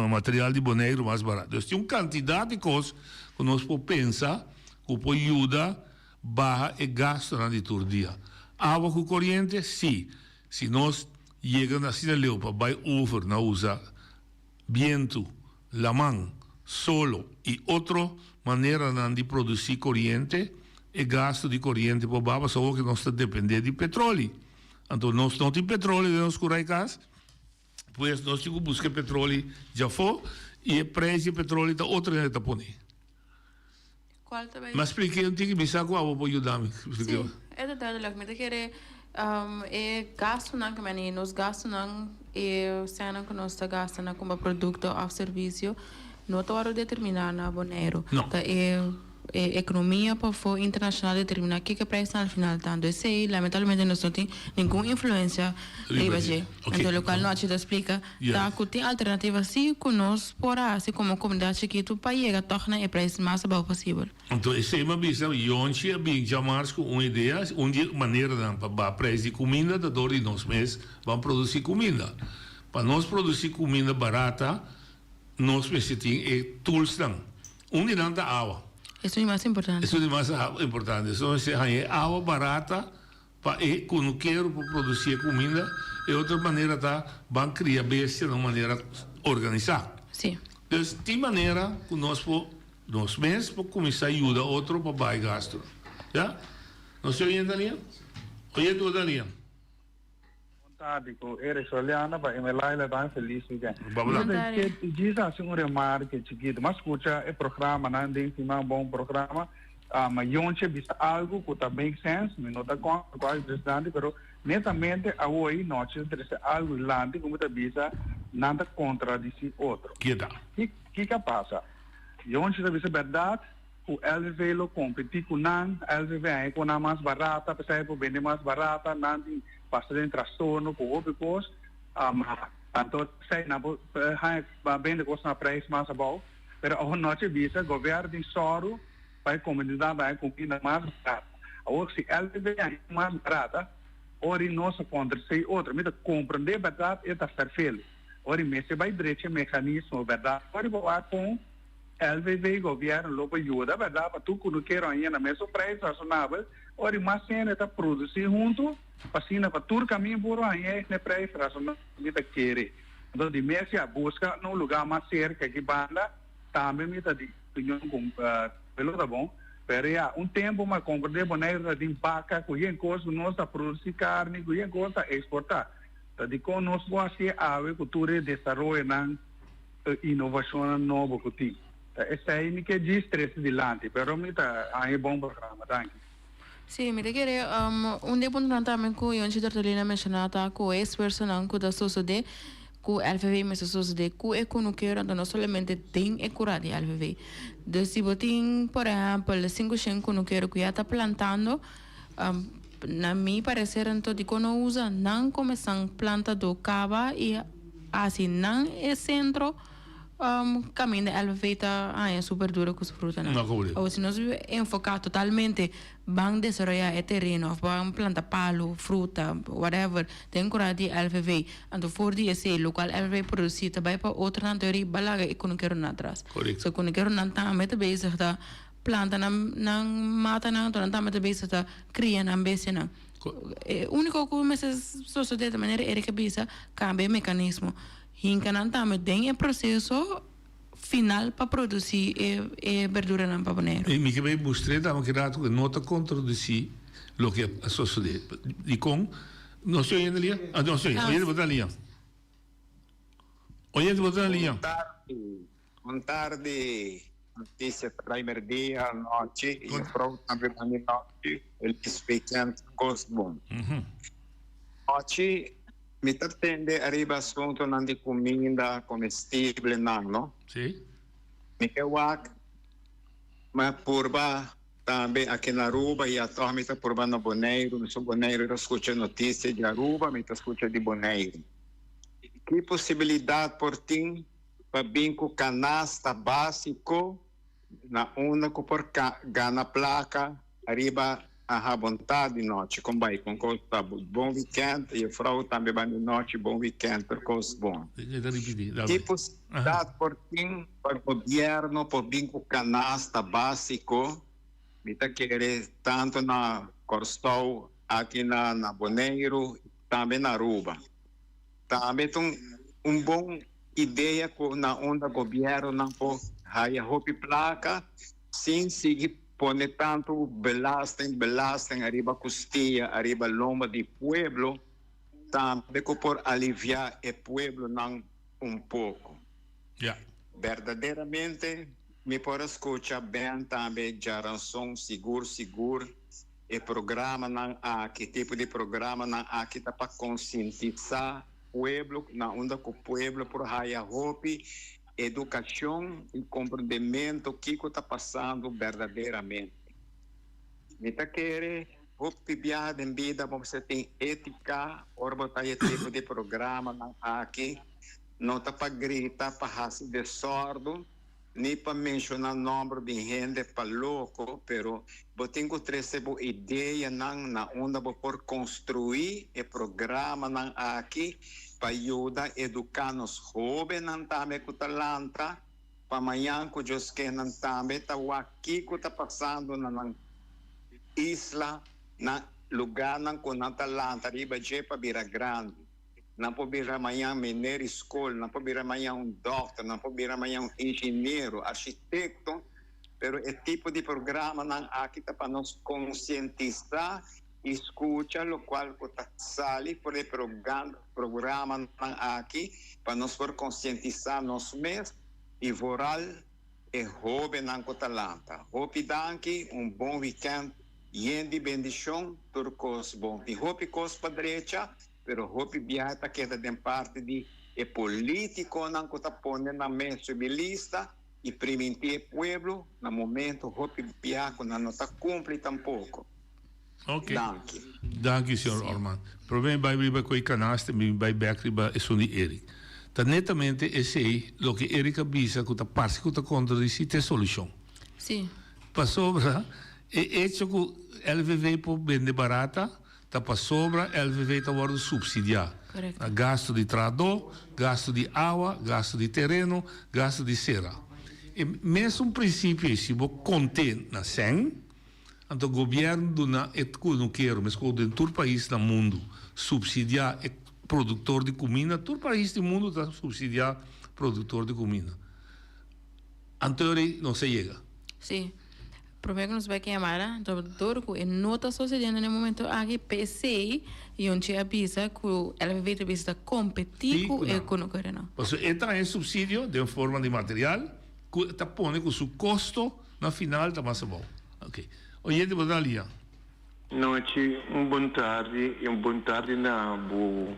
material di Boneiru mas barata. Dus tin un kantidat di kos ku nos por pensa ku por yuda Baha e gastonan di tur dia. Awa ku koriente? Sí. Si nos yega na asina leu pa bai over na usa bientu, laman, solo i otro maneranan di produsí koriente, e gasto di koriente por baha pasobra awor nos ta dependé di petroli. Anto nos no tin petroli den nos kurai kas, pues nos tin ku buska e petroli djafó i e preis di e petroli ta otro hende ta pone. Cual ta bay. M'a spliké un tiki, mi sa cu abo por yuda mi. Sí, e ta duidelijk. Mi ta kere e gastunan ke meni, nos gastunan, e sènnan ku nos ta gasta na kumpra produkto òf servisio no ta wòrdu determiná na Boneiru. No. Ta e e ekonomia pafó internashonal determiná kiko e preisnan al final ta. Anto esei lamentablemente nos no tin ningun influensia riba dje. Anto lokual Nochi ta splika ta ku tin alternativa si ku nos por a hasi komo komunidat chikitu pa yega tòg na e preis mas abou posibel. Anto esei mi a bisa, Yonchi a bin djamars ku un idea, un di e maneranan pa baha preis di kuminda ta dor di nos mes ban produsí kuminda. Pa nos produsí kuminda barata nos mester tin e toolsnan. Un di nan ta awa. Esun di mas importante. Esun di mas importante. Nos mester haña e awa barata Pa e kunukero por produsí e kuminda, e otro manera ta ban kria bestia na un manera organisá. Sí. Dus tin manera ku nos por, nos mes por kuminsá yuda otro pa bai gastu. Ya? Nos tin oyente alia? Oyente ku ta alia? Bon tardi ku Eric Soliana pa Emma Laila tan felis weekend. Bon tardi. Djis hasi un remarke chikitu. M'a skucha e programanan den siman bon programa. Ma Yontje bisa algu ku ta make sense, mi no ta kontra ku algu interesante, pero netamente awoy nochi ta trese algu dilanti ku mi ta bisa nan ta kontradisí otro. Kieta. Kiko a pasa? Yontje ta bisa bèrdat ku LVV lo kompetí ku nan, LVV haña ku nan mas barata, p'esei e por bende mas barata, nan tin pasa den trastorno ku hopi kos, ma anto p'esei nan por haña bende kos na preis mas abou. Pero awor nochi bisa gobièrnu tin sòru pa e komunidat haña kuminda mas barata. Awor si LVV haña mas barata, ora i nos a kontra esei otro. Mi ta komprendé bèrdat e ta fèrfelu. Ora i mester bai drecha e mekanismo bèrdat. Ora i bo wak kon LVV gobièrnu lo por yuda bèrdat pa tur kunukero haña na mesun preis rasonabel ora di mas hende ta produsí huntu pa asina pa tur kamin por haña e preis rasonabel mi ta kere. Anto di mes ya buska na un lugá mas serka aki banda tambe mi ta di opinion ku lo ta bon pero ya un tempu mi a komprendé Boneiru ta tin baka ku yen kos ku nos ta produsí karni ku yen kos ta eksportá ta dikon nos por hasié awe ku tur e desaroyonan Inovashonnan nobo ku tin. Ta esei mi ke djis trese dilanti, pero mi ta haña e bon programa. Danki. Sí, mi ta kere un di e puntonan tambe ku Yonchi Tortolina a menshoná ta ku e esfuersonan ku ta sosodé ku LVV mester sosodé ku e kunukero, anto no solamente den e kurá di LVV. Dus si bo tin por ehèmpel 500 kunukero ku ya ta plantando, na mi pareser anto dikon no usa nan komo esnan plantadó kaba i Hasi nan e sentro kaminda LVV ta haña su berdura ku su frutanan. Awor si nos enfoká totalmente ban desaroyá e tereno òf ban planta palu, fruta, whatever den kura di LVV, anto for di esei lokual LVV produsí ta bai pa otronan ta riba laga e kunukeronan atras. So e kunukeronan tambe ta bezig ta planta nan nan matanan anto nan tambe ta bezig ta kria nan bestianan. E úniko ku mester sosodé ta manera Eric a bisa, kambia e mekanismo. Hinka nan tambe den e proseso final pa produsí e e berduranan pa Boneiru. I mi ke bai mustr'é tambe ki rato ku e no ta kontradisí loke a sosodé. Dikon? Nos tin oyente liña? Ah, nos tin oyente. Oyente bo ta na liña. Oyente bo ta na liña. Bon tardi, bon tardi. Noticia trae merdia, anochi y juffrouw tambe bani nochi. Feliz weekend, cos bon. Anochi mi ta tende ariba asuntonan di cuminda, comestiblenan, no? Sí. Mi ke wak, mi a purba tambe aki na Aruba y atoh mi ta purba na Boneiru. Mi su Boneiru ta scucha noticia di Aruba, mi ta scucha di Boneiru. Ki posibilidad por tin pa bin ku kanasta básiko na unda ku por gana plaka ariba a habontá di nochi. Kon bai kon kos ta bon wikènt jefrou tambe ban di nochi bon wikènt tur kos bon. Ki posibilidat por tin pa gobièrnu por bin ku kanasta básiko mi ta kere tantu na Kòrsou aki na na Boneiru tambe na Aruba. Tambe ta un bon idea cu na unda gobiernonan por haya hopi placa sin sigui pone tanto belasting, belasting ariba custia, ariba lomba di pueblo, tambe cu por alivia e pueblonan un poco. Berdaderamente mi por a scucha Ben tambe djaranson sigur sigur. E programanan aki, tipo di programanan aki ta pa konsientisá pueblo na unda ku pueblo por haya hopi edukashon i komprendementu kiko ta pasando berdaderamente. Mi ta kere hopi biaha den bida bo mester tin étika ora bo ta e tipo di programanan aki, no ta pa grita, pa hasi desòrdu. Ni pa menciona nomber di hende pa loco, pero bo tin cu trece bo ideanan na unda bo por construi e programanan aki pa yuda educa nos hobennan tambe cu ta lanta, pa mañan cu Dios ke nan tambe ta wak kico ta pasando na nan isla, na lugarnan cu nan ta lanta riba dje pa bira grandi. Nan por bira mañan meneer di skol, nan por bira mañan un dòkter, nan por bira mañan un ingeniero, architekto, pero e tipo di programanan aki ta pa nos konsientisá i skucha lokual ku ta sali for di e programanan aki pa nos por konsientisá nos mes i vooral e hóbennan ku ta lanta. Hopi danki, un bon wikènt yen di bendishon, tur kos bon. Tin hopi kos pa drecha, pero hopi biaha ta keda den parti di e politikonan ku ta pone nan mes subi lista i primintí e pueblo na momento hopi biaha ku nan no ta kumpli tampoko. Ok. Danki. Danki señor Orman. Prome mi bai riba ku e kanasta mi bai bek riba esun di Eric. Ta netamente esei loke Eric a bisa ku ta parse ku ta kontradisí ta e solushon. Sí. Pasobra e echo ku LVV por bende barata ta pasobra LVV ta wòrdu supsidiá. Korekto. Na gastu di trahadó, gastu di awa, gastu di tereno, gastu di sera. E mesun prinsipio ei si bo kont'é na sèn, anto gobièrnu duna e kunukero, meskos den tur pais na mundu, supsidiá e produktor di kuminda, tur pais di mundu ta supsidiá produktor di kuminda. Anto e ora ei nos a yega. Sí. Promé ku nos bai kemara, anto dor ku e no ta sosediendo na e momento aki, p'esei Yonchi a bisa ku LVV ta bisa ta kompetí ku e kunukeronan. Pasobra e ta haña supsidio den forma di material ku ta pone ku su kosto na final ta mas abou. Oke. Oyente bo ta na liña. Nochi, un bon tardi i un bon tardi na bo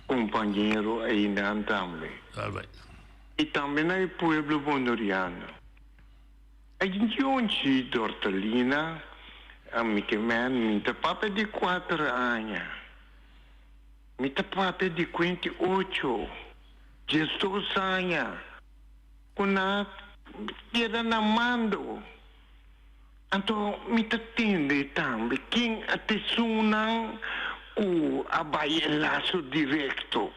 kompañero einan tambe. Alright. I tambe na e pueblo Boneriano. E yonchi Dortelina a mi ke men mi ta papia di kuater aña. Mi ta papia di kuenti ocho, diesdos aña ku nan a keda na mando. Anto mi ta tende tambe ken a ta esunnan ku a bai e laso direkto.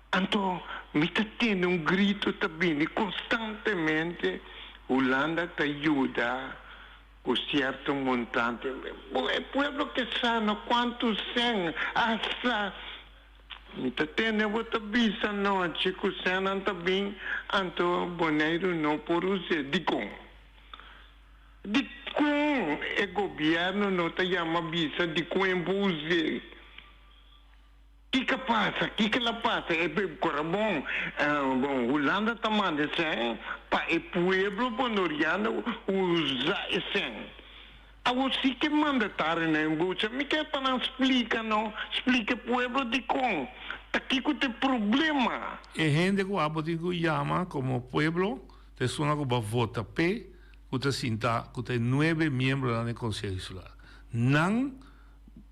Anto mi ta tende un gritu ta bini konstantemente, Hulanda ta yuda ku sierto montante. Bon, e pueblo ke sa no kuantu sèn, asta mi ta tende bo ta bisa anochi ku sènnan ta bin, anto Boneiru no por us'é. Dikon? Dikon e gobièrnu no ta yama bisa dikon e por us'é? Kiko a pasa? Kiko la pasa? E bon, bon, Hulanda ta manda e sèn pa e pueblo bonoriano usa e sèn. Awor si ke mandatarionan e bucha, mi ke pa nan splika no, splika e pueblo dikon, ta kiko ta e problema. E hende ku abo tin ku yama komo pueblo ta esunnan ku bo a vota p'e, ku ta sinta, ku ta e nuebe miembronan den Konseho Insular. Nan.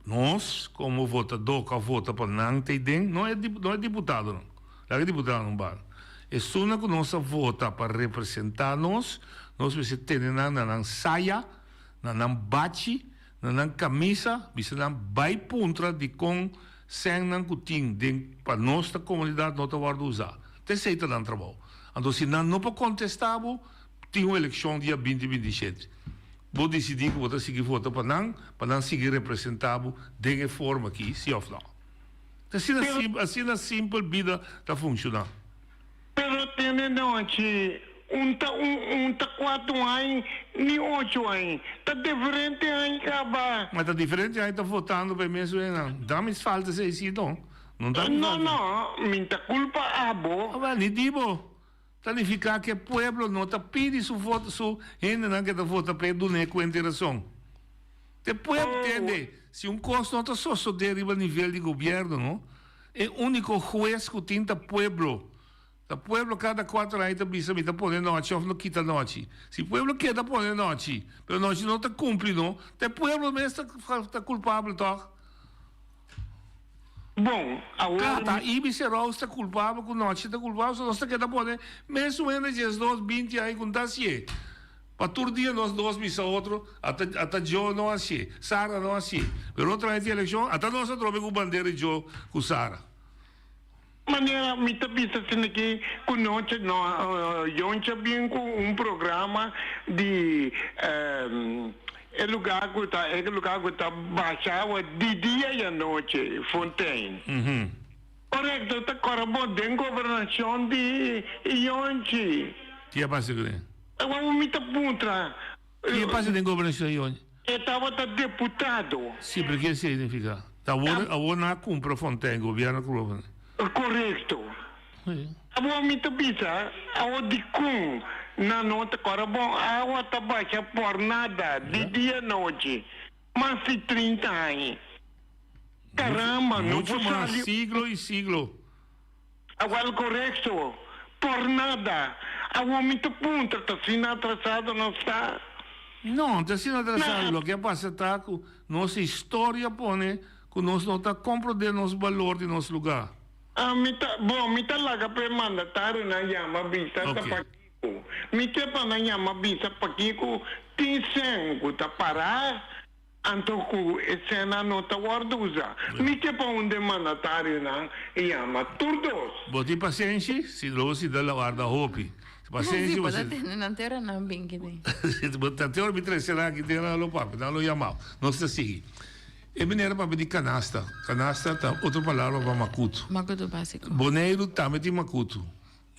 Nos komo votadó ku a vota pa nan ta den, no e no e diputadonan, laga e diputadonan banda. Esunnan ku nos a vota pa representá nos, nos mester tene nan na nan saya, na nan bachi, na nan kamisa, bisa nan bai puntra dikon sènnan ku tin den pa nos ta komunidat no ta wòrdu usá. Ta esei ta nan trabou. Anto si nan no por kontestá bo, tin un elekshon dia binti 27. Bo disidí ku bo ta sigui vota pa nan, pa nan sigui representá bo den e forma akí, sí òf nò? Ta asina simpel, asina simpel bida ta funshoná. Pero tene nochi, un ta un, un ta kuatu aña, ni ocho aña. Ta diferente aña kaba. Ma ta diferente aña ta votando pa e mes wennan. Ta mi falta esei sí no. No ta mi falta. No, no, mi ta kulpa abo. Awel, ni di bo. Ta nifiká ku e pueblo no ta pidi su voto, su hendenan ke ta vota p'e dun'é kuenta i rason. Te pueblo tende, si un kos no ta sosodé riba nivel di gobièrnu no, e úniko hues ku tin ta pueblo. Ta pueblo kada kuater aña ta bisa mi ta pone nòchi òf no kita nòchi. Si pueblo keda pone nòchi, pero nòchi no ta kumpli no, ta e pueblo mes ta ta kulpabel tòg? Bon, awor. Kla, ta Ibis e Rous ta kulpabel ku Nochi ta kulpabel, so nos ta keda pone mesun hende diesdos, binti aña ku n'ta hasié. Pa tur dia nos dos bisa otro, ata ata Joe no hasié, Sara no hasié. Pero otro aña tin elekshon, ata nos a trobe ku bandera di Joe ku Sara. Manera mi ta bisa asina aki ku nochi no Yoncha bin ku un programa di e lugar ku ta e lugar ku ta basha awa di dia i anochi, Fontein. Korekto ta kora bon den gobernashon di Yonchi. Ki a pasa ku ne? Awor mi ta puntra. Ki a pasa den gobernashon di Yonchi? E tabata deputado. Si, pero ke significa? Ta awor, awor nan a cumpra Fontein, gobierno a cumpra Fontein. Corecto. Awor mi ta bisa, awor dicon nan no ta cora bon? Awa ta basha por nada, di dia nochi, mas di 30 aña. Caramba, no por sali. Mucho mas, siglo y siglo. Awel korekto, por nada. Awor mi ta puntra, ta asina atrasado nos ta? No, ta asina atrasado. Loke a pasa ta ku nos historia pone ku nos no ta komprondé nos balor di nos lugá. Ah, mi ta, bon, mi ta laga pa e mandatarionan yama bisa ta pakiko. Mi ke pa nan yama bisa pakiko tin sèn ku ta pará. Anto ku e sena no ta wòrdu usá. Mi ke pa un den mandatarionan yama tur dos. Bo tin pasenshi? Si lo bo sinta la warda hopi. Pasenshi Si, bo bo ta tende nan te ora nan bin kiti. Bo ta te ora mi trese nan aki te nan lo papia, nan lo yamao. Nos ta sigui. E manera papia di kanasta. Kanasta ta otro palabra pa makutu. Makutu básiko. Boneiru tambe tin makutu.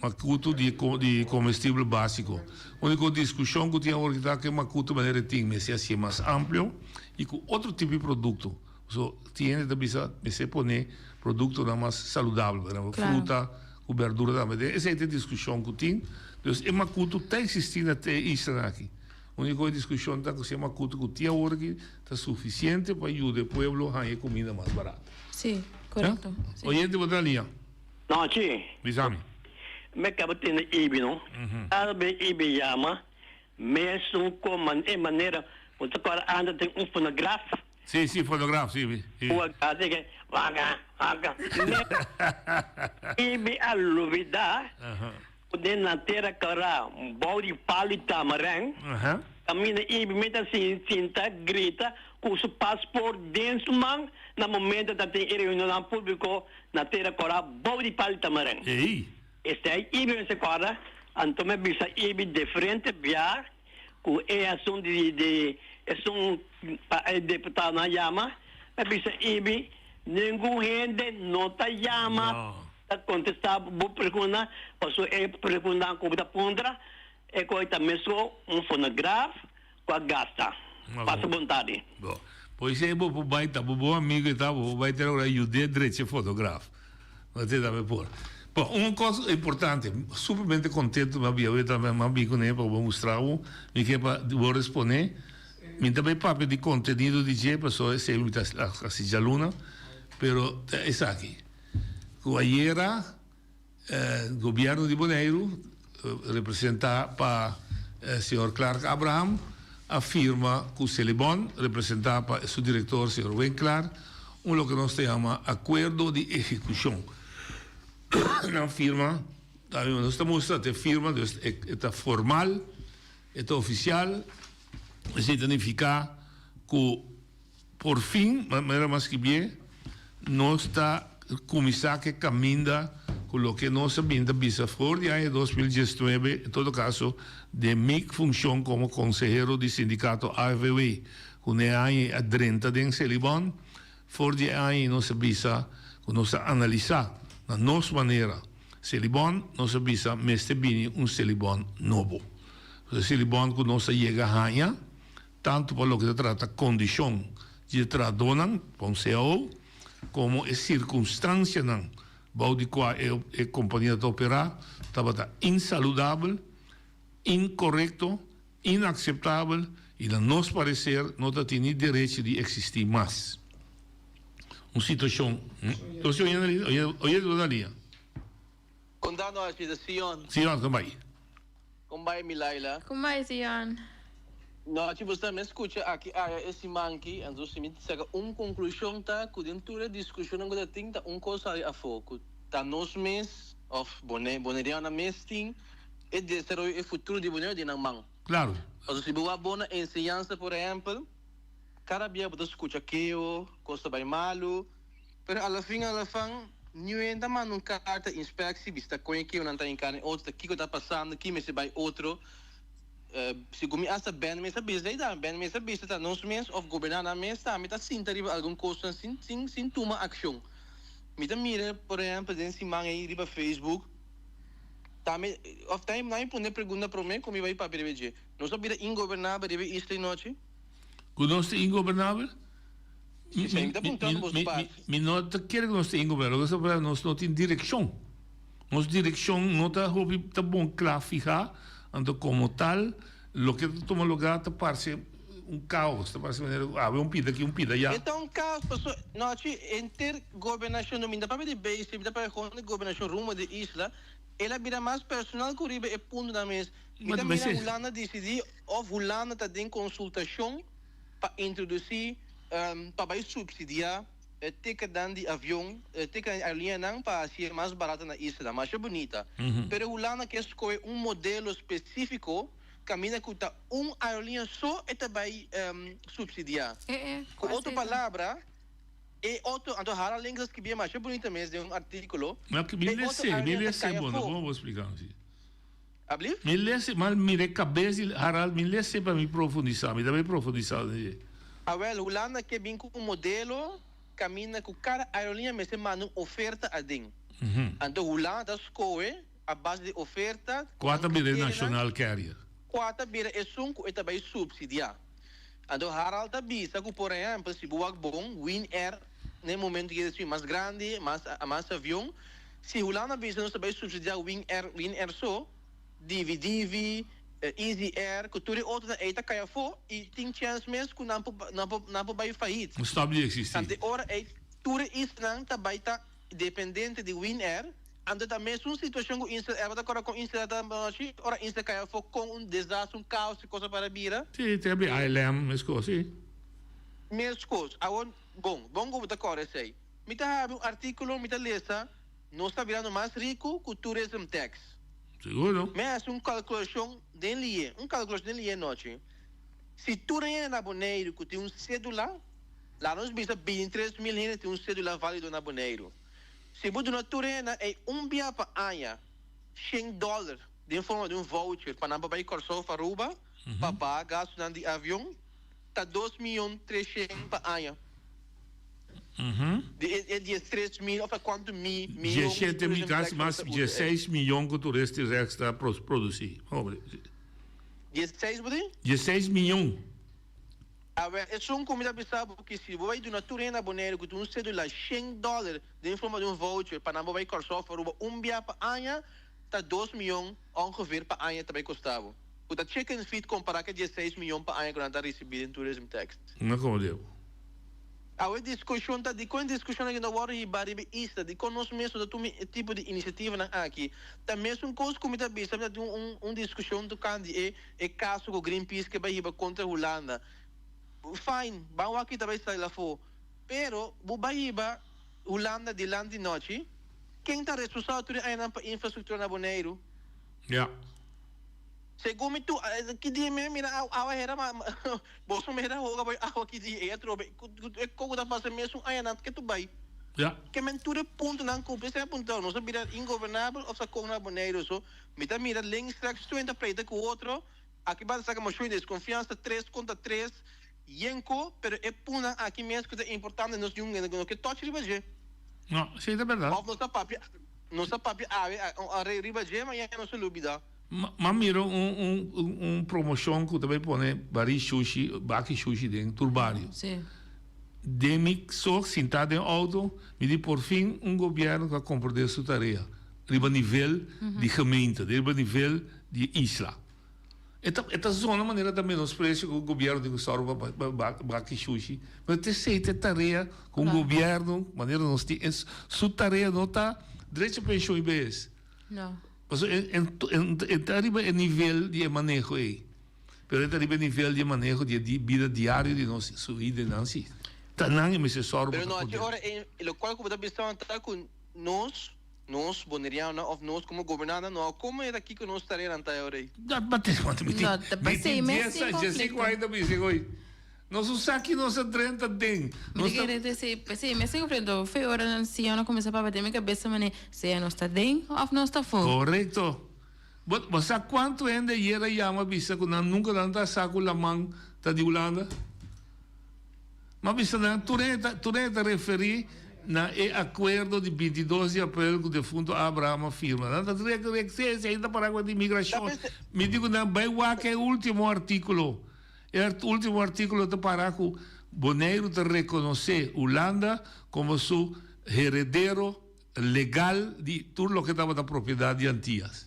Makutu di di komestibel básiko. Úniko diskushon ku tin awor ki ta ku e makutu manera e tin mester hasié mas amplio i ku otro tipo di produkto. So tin hende ta bisa mester pone produktonan mas saludabel, por ehempel fruta ku berdura tambe. Esei ta e diskushon ku tin. Dus e makutu ta eksistí na e islanan aki. Úniko e diskushon ta ku si e makutu ku tin awor aki ta sufisiente pa yuda e pueblo haña e kuminda mas barato. Sí, korekto. Oyente bo ta liña. Nochi. Bisa mi. Mi kaba tende Ibi no. Cada be Ibi yama mesun koman e manera bo ta kòrda anda den un fonograf. Si, si, fonograf, si. Si. Ku a hasi ke waka, waka. Me Ibi a lubida ku den nan tera kòrá bou di palu di tamarèn kaminda Ibi mi ta sinta grita ku su pasport den su man na momento ta tin e reunionnan públiko Na tera kòrá bou di pal tamaren. Ei! Esei Ibi mester kòrda, anto mi a bisa Ibi diferente bia ku e asun di di esun pa e deputadonan yama, mi a bisa Ibi ningun hende no ta yama ta kontestá bo pregunta pasobra e preguntanan ku bo ta puntra e koe ta mesun un fonograaf ku a gasta. Pasa bon tardi. Bo. Pois ei bo por bai ta bo bon amigo i ta bo por bai te ora yud'é drecha e fotograaf. No te tambe por. Bon, un kos importante, supermente kontento mi a bia awe tambe mi a bin kuné pa bo mustra bo, mi ke pa bo responé. Mi ta bai papia di kontenido di dje pasobra esei mi ta hasi djaluna, pero ta esaki, ku ayera. Gobierno di Boneiru, representa pa señor Clark Abraham, a firma cu Selibon, representa pa su director señor Winklaar, un loke nos ta yama Acuerdo di Ehecucion. Nan firma, nos ta mustra ta e firma, dus e ta formal, e ta oficial, esey ta nifica cu Por fin, manera mi a skibié, nos ta kuminsá ku e kaminda ku loke nos a bin ta bisa for di aña 2019, en todo kaso den mi funshon komo konsehero di sindikato AFVW, ku na e aña ei a drenta den Selibon. For di e aña ei nos a bisa ku nos a analisá na nos manera Selibon, nos a bisa mester bini un Selibon nobo. E Selibon ku nos a yega haña. Tantu pa loke ta trata kondishon di e trahadónan pa un cao, komo e sirkunstansianan bou di kua e kompania ta operá tabata insaludabel, inkorekto, inakseptabel i na nos pareser no ta tin ni derechi di eksistí mas. Un situashon. Kon ta nochi ta Sion. Sion, kon bai? Kon bai mi Laila? Kon bai Sion? Nochi bo sa mi a skucha aki aya e siman ki, anto si mi saka un konklushon ta ku den tur e diskushonnan ku ta tin ta un kos sali afó ku ta nos mes òf bonerianonan mes tin e desaroyo e futuro di Boneiru den nan man. Klaro. Pasobra si bo wak bo na enseñansa por ehèmpel kada bia bo ta skucha keo, kos ta bai malu. Pero alafin alafan, niun ta manda un karta inspeksi bista kon e kiunan ta hinká den otro, ta kiko ta pasando, ki mester bai otro. Segun mi asta Ben mes a bisa ei tambe, Ben mes a bisa ta nos mes òf gobernannan mes tambe ta sinta riba algun kosnan sin sin sin tuma akshon. Mi ta mira por ehèmpel den siman ei riba Facebook tambe òf ta nan pone pregunta promé ku mi bai papia riba dje. Nos a bira ingobernabel riba e isla anochi? Ku nos ta ingobernabel? Si, mi ta puntrando boso parti. Mi no ta kere ku nos ta ingobernabel. Loke ta pasa nos no tin direkshon. Nos direkshon no ta hopi ta bon kla fihá. Anto komo tal loke ta tuma lugá ta parse un kaos. Ta parse manera ku awe un pida aki un pida ayá. E ta un kaos pasobra nochi henter gobernashon no mi ta papia di base mi ta papia kon di gobernashon rumbo di isla el a bira mas personal ku riba e puntonan mes. Mi ta mira Hulanda disidí òf Hulanda ta den konsultashon pa introdusí pa bai supsidiá e tiketnan di avion, e tiketnan di aerolíneanan pa hasié mas barato na isla. Masha bunita. Pero Hulanda ke skohe un modelo spesífiko kaminda ku ta un aerolínea so e ta bai supsidiá. Ku otro palabra, e otro, anto Harald Links a skibié masha bunita mes den un artíkulo, e otro aerolínea ta kai afó. Ablief? Mi lese, ma mira e kabes di Harald, mi lese pa mi profundisá, mi ta bai profundisá den dje. Awel, Hulanda ke bin ku un modelo kaminda ku kada aerolínea mester manda un oferta aden. Anto Hulanda ta skohe a base di oferta Kua ta bira e national carrier? Kua ta bira esun ku e ta bai supsidiá. Anto Harald ta bisa ku por ehèmpel si bo wak bon, Winair na e momento ke ta sui mas grandi, mas mas avion, Si Hulanda bisa nos ta bai subsidiá Winair, Winair so, Divi Divi, Easy Air, ku tur e otronan ei ta kai afó i tin chèns mes ku nan por nan por nan por bai fayit. Stòp di eksistí. Anto e ora ei tur e islanan ta bai ta dependente di Winair, anto ta mesun situashon ku Insel Air. Bo ta kòrda kon Insel Air ta anochi? Ora Insel kai afó kon un desastre, un kaos e kos a para bira. Sí, te habri ILM, meskos, sí. Meskos. Awor, bon, bon ku bo ta kòrda esei. Mi ta habri un artíkulo, mi ta lesa, Nos ta birando mas riku ku tourism tax. Seguro. Mi a hasi un kalkulashon den lié, un kalkulashon den lié nochi. Si tur hende na Boneiru ku tin un sédula, laga nos bisa 23 mil hende tin un sédula válido na Boneiru. Si bo duna tur hende ei un bia pa aña shen dòler den forma di un voucher pa nan por bai Kòrsou òf Aruba pa baha gastunan di avion, ta dos miyon treshen pa aña. Di e 13 mil of kuantu mi miyon di Diesshete mil, tourism kasi tax mas nos ta usa ei. diesseis miyon ku toeristen rechts ta produsí. Diesseis bo di? Diesseis miyon. Awel, esun ku mi ta bisa bo ki si bo bai duna tur hende na Boneiru ku tin un sedula shen dòler den forma di un voucher pa nan bo bai Kòrsou of Aruba un bia pa aña, ta dos miyon ongeveer pa aña ta bai kosta bo. Ku ta chicken feed kompará ku e diesseis miyon pa aña ku nan ta risibí den tourism tax. No komo deu. Awe diskushon ta dikon e diskushon aki no wòrdu hibá riba e isla, dikon nos mes no ta tuma e tipo di inisiativanan aki. Ta mesun kos ku mi ta bisa, mi ta tin un un diskushon tokante e e kaso ku Greenpeace ke bai hiba kontra Hulanda. Fine, ban wak ki ta bai sali afó. Pero bo bai hiba Hulanda dilanti nochi, ken ta responsabel tur e añanan pa infrastruktura na Boneiru? Ja. Segun mi tu ki dia mi a mira awa hera ma boso mira hoga bai awa ki dia ei atrobe e koko ta pasa mesun añanan ke tu bai. Ja. Ke men tur e puntonan ku p'esei a punta nos a bira ingobernabel of sa kon na Boneiru so mi ta mira links rechts tur hende ta pleita ku otro aki banda saka moshon di deskonfiansa tres kontra tres yenko pero e puntonan aki mes ku ta importante nos niun hende no ke touch riba dje. No, esei ta berdad. Of nos ta papia nos ta papia awe riba dje mañana nos a lubida. M'a mira un un un promocion cu ta bay pone bari shushi, baki shushi den tur bario. Sí. Den mi so sinta den auto, mi di por fin un gobierno cu a comprende su tarea riba nivel di gemeente, riba nivel di isla. E ta e ta zona manera ta menosprecio cu gobierno tin cu sòru pa pa baki shushi, pero t'esey ta e tarea cu un gobierno manera nos tin, su tarea no ta drecha pensioen bes. No. Pasobra e e ta riba e nivel di e maneho ei. Pero e ta riba e nivel di e maneho di e bida diario di nos su hidenan si. Ta nan e mester sòru pa Pero ta no aki poder. ora e lokual ku bo ta bisa ta ku nos, nos bonerianonan òf nos komo gobernantenan no a komenta kiko nos tareanan ta e ora ei. Dat ba te wanta mi tin No, ta mi pasei tin mes dies tin a diesinco konflikto. aña ta bisa hoy. Nos un sa ki nos a drenta den. Mi Nos ta ta. kere te si, p'esei mi a sigui frente fe ora nan siñor a kuminsá papia den mi kabesa manera sea nos ta den òf nos ta afó. Korekto. Bo, bo sa kuantu hende ayer a yama bisa ku nan nunka nan ta sa ku laman ta di Hulanda? M'a bisa nan tur hende ta, tur hende ta referí na e akuerdo di 22 di aprel ku defunto Abraham a firma. Nan ta rek, rek, si, esei ta para ku di imigrashon. Mi di ku nan bai wak e ultimo artíkulo. E ultimo artíkulo ta para ku Boneiru ta rekonosé Hulanda komo su heredero legal di tur loke tabata propiedat di Antias.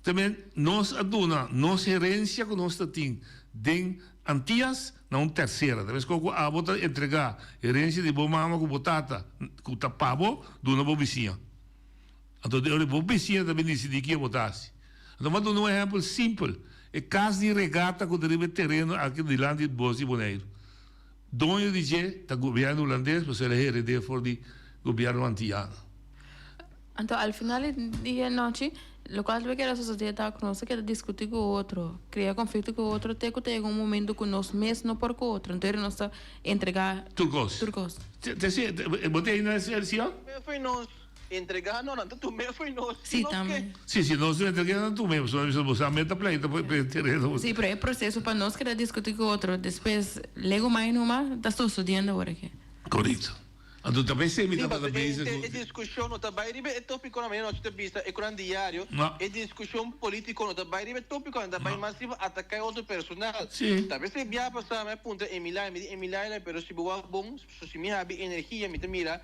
Tamen nos a duna nos herensia ku nos ta tin den Antias na un tersera. Ta meskos ku abo ta entregá herensia di bo mama ku bo tata ku ta pa bo duna bo bisiña. Anto di ora bo bisiña ta bin disidí kier bo ta hasi. Anto mi a duna un ehèmpel simpel, e kas di regata ku ta riba e tereno aki dilanti di Bos di Boneiru. Doño di dje ta gobièrnu hulandes pasobra el a hered'é for di gobièrnu antiyano. Anto al final di dia nochi, lokual ta keda sosodé ta ku nos ta keda diskutí ku otro, krea konflikto ku otro te ku ta yega un momento ku nos mes no por ku otro. Anto nos ta entregá Tur kos. tur kos. Te, te, bo ta ainda, Sergio? Nos. Entregá no, nan ta tum'é fo'i nos. Sí, tambe. Sí, si nos no entreg'é nan tum'é, pasobra nan bisa boso a meta pleita pa e tereno. Sí, pero e proceso pa nos keda discutí cu otro despues lego mai numa ta sucediendo awor aki. Correcto. Anto ta p'esei mi Sí, tabata pasobra e bezig cu. e discusion no ta bai riba e topiconan manera nos ta bisa e cunan diario, No. e discusion politico no ta bai riba e topiconan, ta bai No. mas riba ataca e otro personal. Sí. Ta p'esei bia pasa mi a puntra Emilaila, mi di Emilaila pero si bo wak bon, si mi habi energia mi ta mira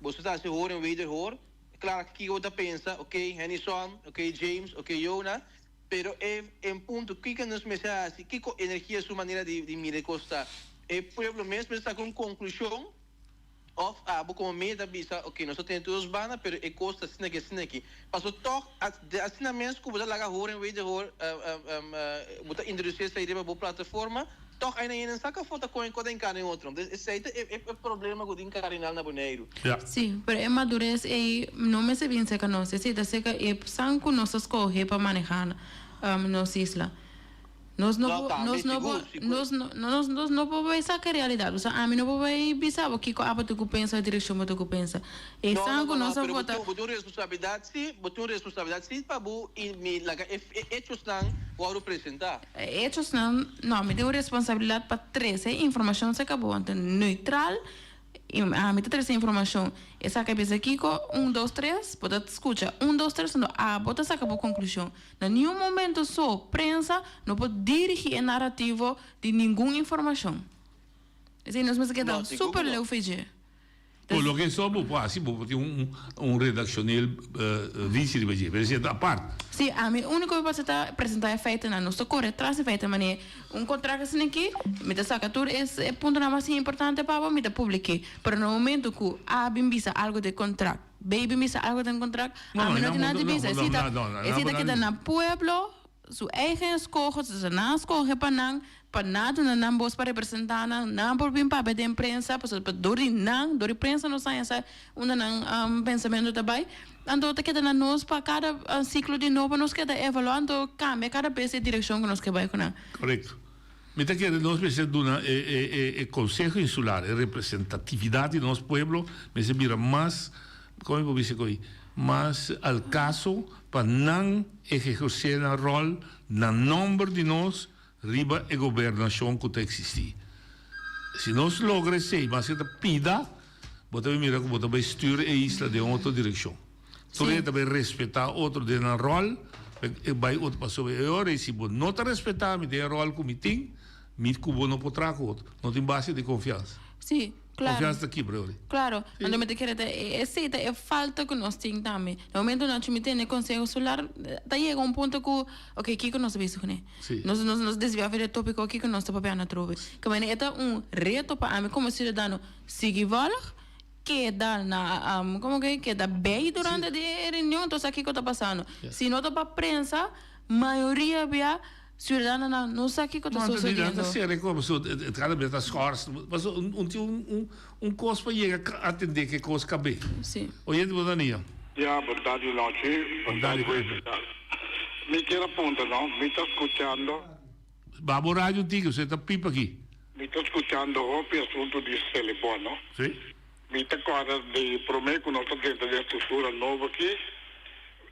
Boso ta hasi hoor en wederhoor. Kla kiko bo ta pensa, ok Hennyson, ok James, ok Jona, pero e en punto kiko nos mester hasi, kiko energia su manera di di mira e kos ta? E pueblo mes mester saka un konklushon òf abo komo media ta bisa ok nos ta tene tur dos banda pero e kos ta asina aki asina aki. Pasobra tòg asina mes ku bo ta laga hoor en wederhoor bo ta introdusí esei riba bo plataforma, Tòg ainda hende no sa kafó ta kohe kos den kara otro. Entonces esei ta e problema ku tin Cardinal na Boneiru. Ja. Sí, pero e madurez ei no mester bin serka nos. Esei ta serka e san ku nos ta skohe pa manehá nos isla. Nos no No, por, tambe, nos no por, sigur, sigur. nos no, nos, nos no por bai saka e realidat. Osea, ami no por bai bisa bo kiko abo tin ku pensa o direkshon bo tin ku pensa. E No, san no, ku no, no, nos a pero bo vota. tin, bo tin un responsabilidat sí, bo tin un responsabilidat sí pa bo i mi laga e e hechosnan wòrdu presentá. E hechosnan, no, mi tin un responsabilidat pa trese informashon serka bo, anto neutral, i ami ta trese informashon. Esaki a bisa kiko, un, dos, tres, bo ta skucha un, dos, tres, anto abo ta saka bo konklushon. Na niun momento so prensa no por dirigí e narativo di ningun informashon. Esei nos mester keda No, sigur super ku no. leu fe dje. Por loke so bo por hasi, bo por tin un un redaccioneel visie riba dje, pero esei ta apart. Sí, ami úniko mi por hasi ta presentá e feitennan. Nos ta kore tras e feiten manera un kontrakt asina aki, mi ta saka tur e e puntonan mas importante pa bo, mi ta publik'é. Pero na momento ku A bin bisa algu den kontrakt, B bin bisa algu den kontrakt, No, ami no, no tin nada di no, bisa. no, Esei ta no, no, no, esei ta no, keda no. na pueblo su eigen eskoho, nan skohe pa nan Pa nan duna nan bos pa representá nan, nan por bin papia den prensa, pasobra pa dor di nan, dor di prensa nos haña sa unda nan pensamentu ta bai. Anto ta keda na nos pa kada siklo di nobo nos keda evaluá, anto kambia kada bes e direkshon ku nos ke bai ku nan. Korekto. Mi ta kere nos mester duna e e e e Konseho Insular, e representatividat di nos pueblo mester bira mas, komo mi por bisa ko'i, mas al kaso pa nan ehersé nan ròl na nòmber di nos riba e gobernashon ku ta eksistí. Si nos logra esei, maske ta pida, bo ta bai mira ku bo ta bai stuur e isla den otro direkshon. Tur hende ta bai respetá otro den nan ròl, e bai otro pasobra e ora ei si bo no ta respetá mi den e ròl ku mi tin, mi ku bo no por traha ku otro. No tin base di konfiansa. Sí. Claro. Confiansa ta kibra ori. Claro. Anto mi ta kere ta esei ta e falta ku nos tin tambe. Na momento nan cu mi tene conseho solar ta yega un punto ku ok kiko nos ta bisa kuné? Sí. Nos nos nos desvia for di e topico kiko nos ta papia na atrobe. Ke manera e ta un reto pa ami komo ciudadano sigui volg keda na komo ke keda bei durante di e reunion entonces sa kiko ta pasando. Si no ta pa prensa mayoria bia Ciudadanonan no sa kico ta No, anto di nan sucediendo. ta sere como so e cada bes ta schors. Paso un un tin un un un cos pa yega atende ke cos cabe. Si. Oyente bo Dania. Ya, berdad di nochi, berdad berdad. Mi kier a punta no, mi ta scuchando. Ba bo radio un tiki, usted ta pipa aki. Mi ta scuchando hopi asunto di Selibon no. Si. Mi ta corda di prome cu nos ta drenta den structura nobo aki,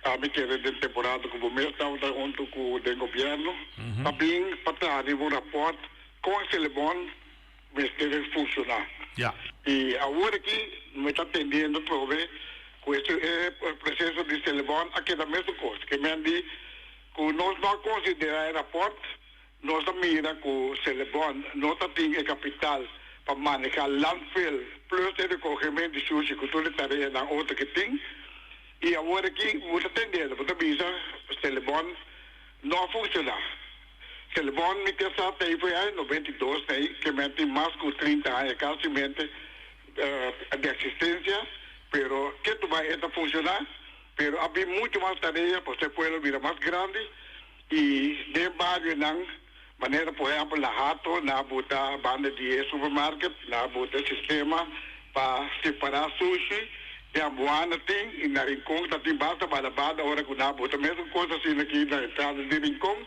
Ami kere den temporada ku bo mes tabata huntu ku den gobièrnu pa bin pa traha riba un rapòrt kon Selebon mester funshoná. I awor aki mi ta atendiendo atrobe ku e proseso di Selebon a keda mesun kos. Ke men di ku nos no a konsiderá e rapòrt, nos a mira ku Selebon no ta tin e kapital pa manehá landfill plus e rekohementu di shushi ku tur e tareanan otro ke tin. I awor aki bo ta tende, bo ta bisa, Selebon no a funciona. Selebon mi ta sa tei for aña 92 nei, ke men tin mas ku 30 aña casimente di existencia, pero ke tu bai e ta funciona, pero a bin mucho mas tarea pasobra e pueblo a bira mas grandi i den barionan manera por ehempel na Hato nan a buta banda di e supermarket nan a buta e sistema pa separa sushi den Amboana tin y na Rincon ta tin basta bada bada ora cu nan a buta mesun cos asina aki na entrada di Rincon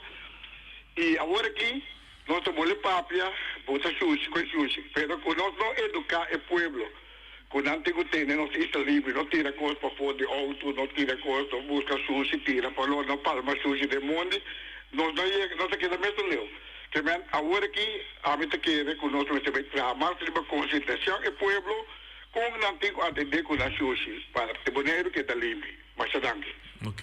y awor aki nos ta bole papia buta sushi cu e sushi pero cu nos no educa e pueblo. Ku nan tin ku tene nos isla libre, no tira kos pafó di outo, no tira kos, no buska sushi tira palo, no palma sushi den mondi, nos no yega, nos ta keda mesun leu. Ke men awor aki ami ta kere ku nos mester bai traha mas riba konsientashon e pueblo kon nan tin ku atendé ku nan sushi pa e Boneiru keda limpi. Masha danki. Ok.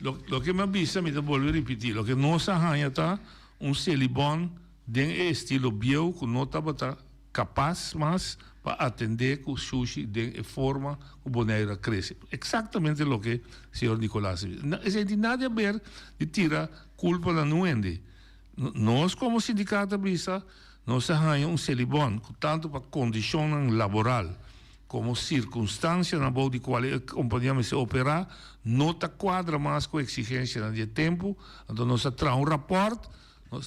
Loke mi a bisa mi ta bolbe ripití, loke nos a haña ta un selibòn den e estilo bieu ku no tabata kapas mas pa atendé ku shushi den e forma ku Boneiru a krese. Eksaktamente loke señor Nicolaas a bisa. Esei tin nada di aber di tira kulpa na nun hende. Nos komo sindikato a bisa nos a haña un selibòn ku tantu pa kondishonnan laboral komo sirkunstansianan bou di kual e kompania mester operá no ta kuadra mas ku eksigensianan di e tempu. Anto nos a traha un rapòrt.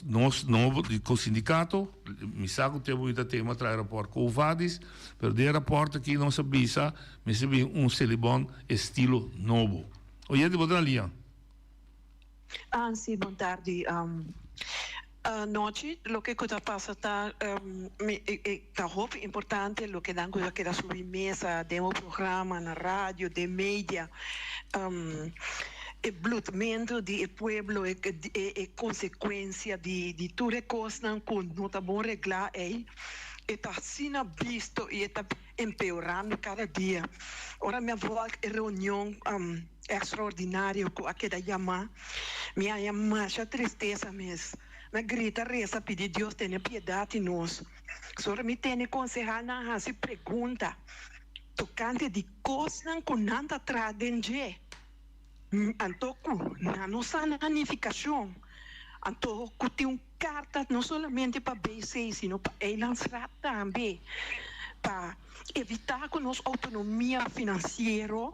Nos nobo di ku sindikato, mi sa ku tempu mi ta tema traha e rapòrt ku Uvadis, pero den e rapòrt aki nos a bisa mester bin un Selibon estilo nobo. Oyente bo ta na liña. Ah si bon tardi anochi loke ku ta pasa ta mi ta hopi importante loke nan ku ta keda subi mesa den bo programa na radio den media. E bloedmento di e pueblo, e e consecuencia di di tur e cosnan cu no ta bon regla ey, e ta asina bisto y e ta empeorando cada dia. Ora mi a volg e reunion extraordinario cu a keda yama, mi haya masha tristeza mes. Mi a grita reza pidi Dios tene piedad di nos. Sora mi tene consehalnan haci pregunta tocante di Kosnan ku nan ta traha den dje, anto ku nan no sa nan nifikashon, anto ku tin un karta no solamente pa BC sino pa Eilandsraad tambe, pa evitá ku nos outonomia finansiero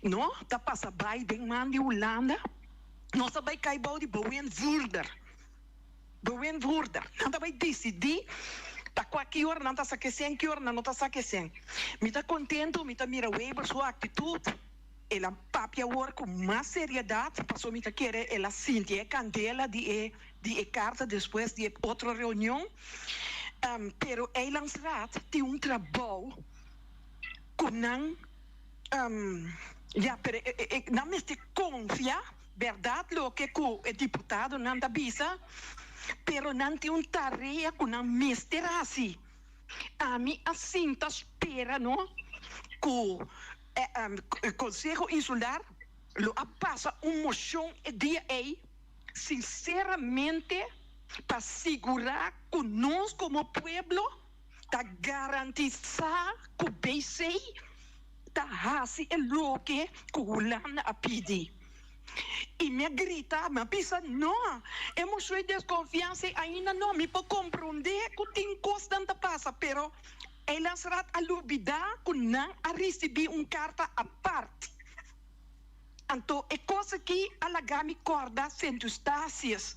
no ta pasa bai den man di Hulanda, nos ta bai kai bou di bewindvoerder. Bewindvoerder. Nan ta bai disidí ta kua ki ora nan ta sa kesen, ki ora nan no ta sa kesen. Mi ta kontentu, mi ta mira Weber su aktitut. El a papia awor ku mas seriedat, pasobra mi ta kere el a sinti e kandela di e di e karta despues di e otro reunion. Pero Eilandsraad tin un trabou ku nan, ya, pero nan mester konfia. Berdad loke cu e diputadonan ta bisa, pero nan tin un tarea cu nan mester haci. Ami a sinta spera no cu e Conseho Insular lo a pasa un mocion e dia ey, sinceramente pa sigura cu nos como pueblo ta garantisa cu BC ta hasi e loke ku Hulanda a pidi. I mi a grita, mi a bisa, No, e moshon di deskonfiansa ei ainda no. Mi por komprondé ku tin kosnan ta pasa, pero Eilandsraad a lubidá ku nan a risibí un karta apart. Anto e kos aki a laga mi kòrda Sint Eustatius.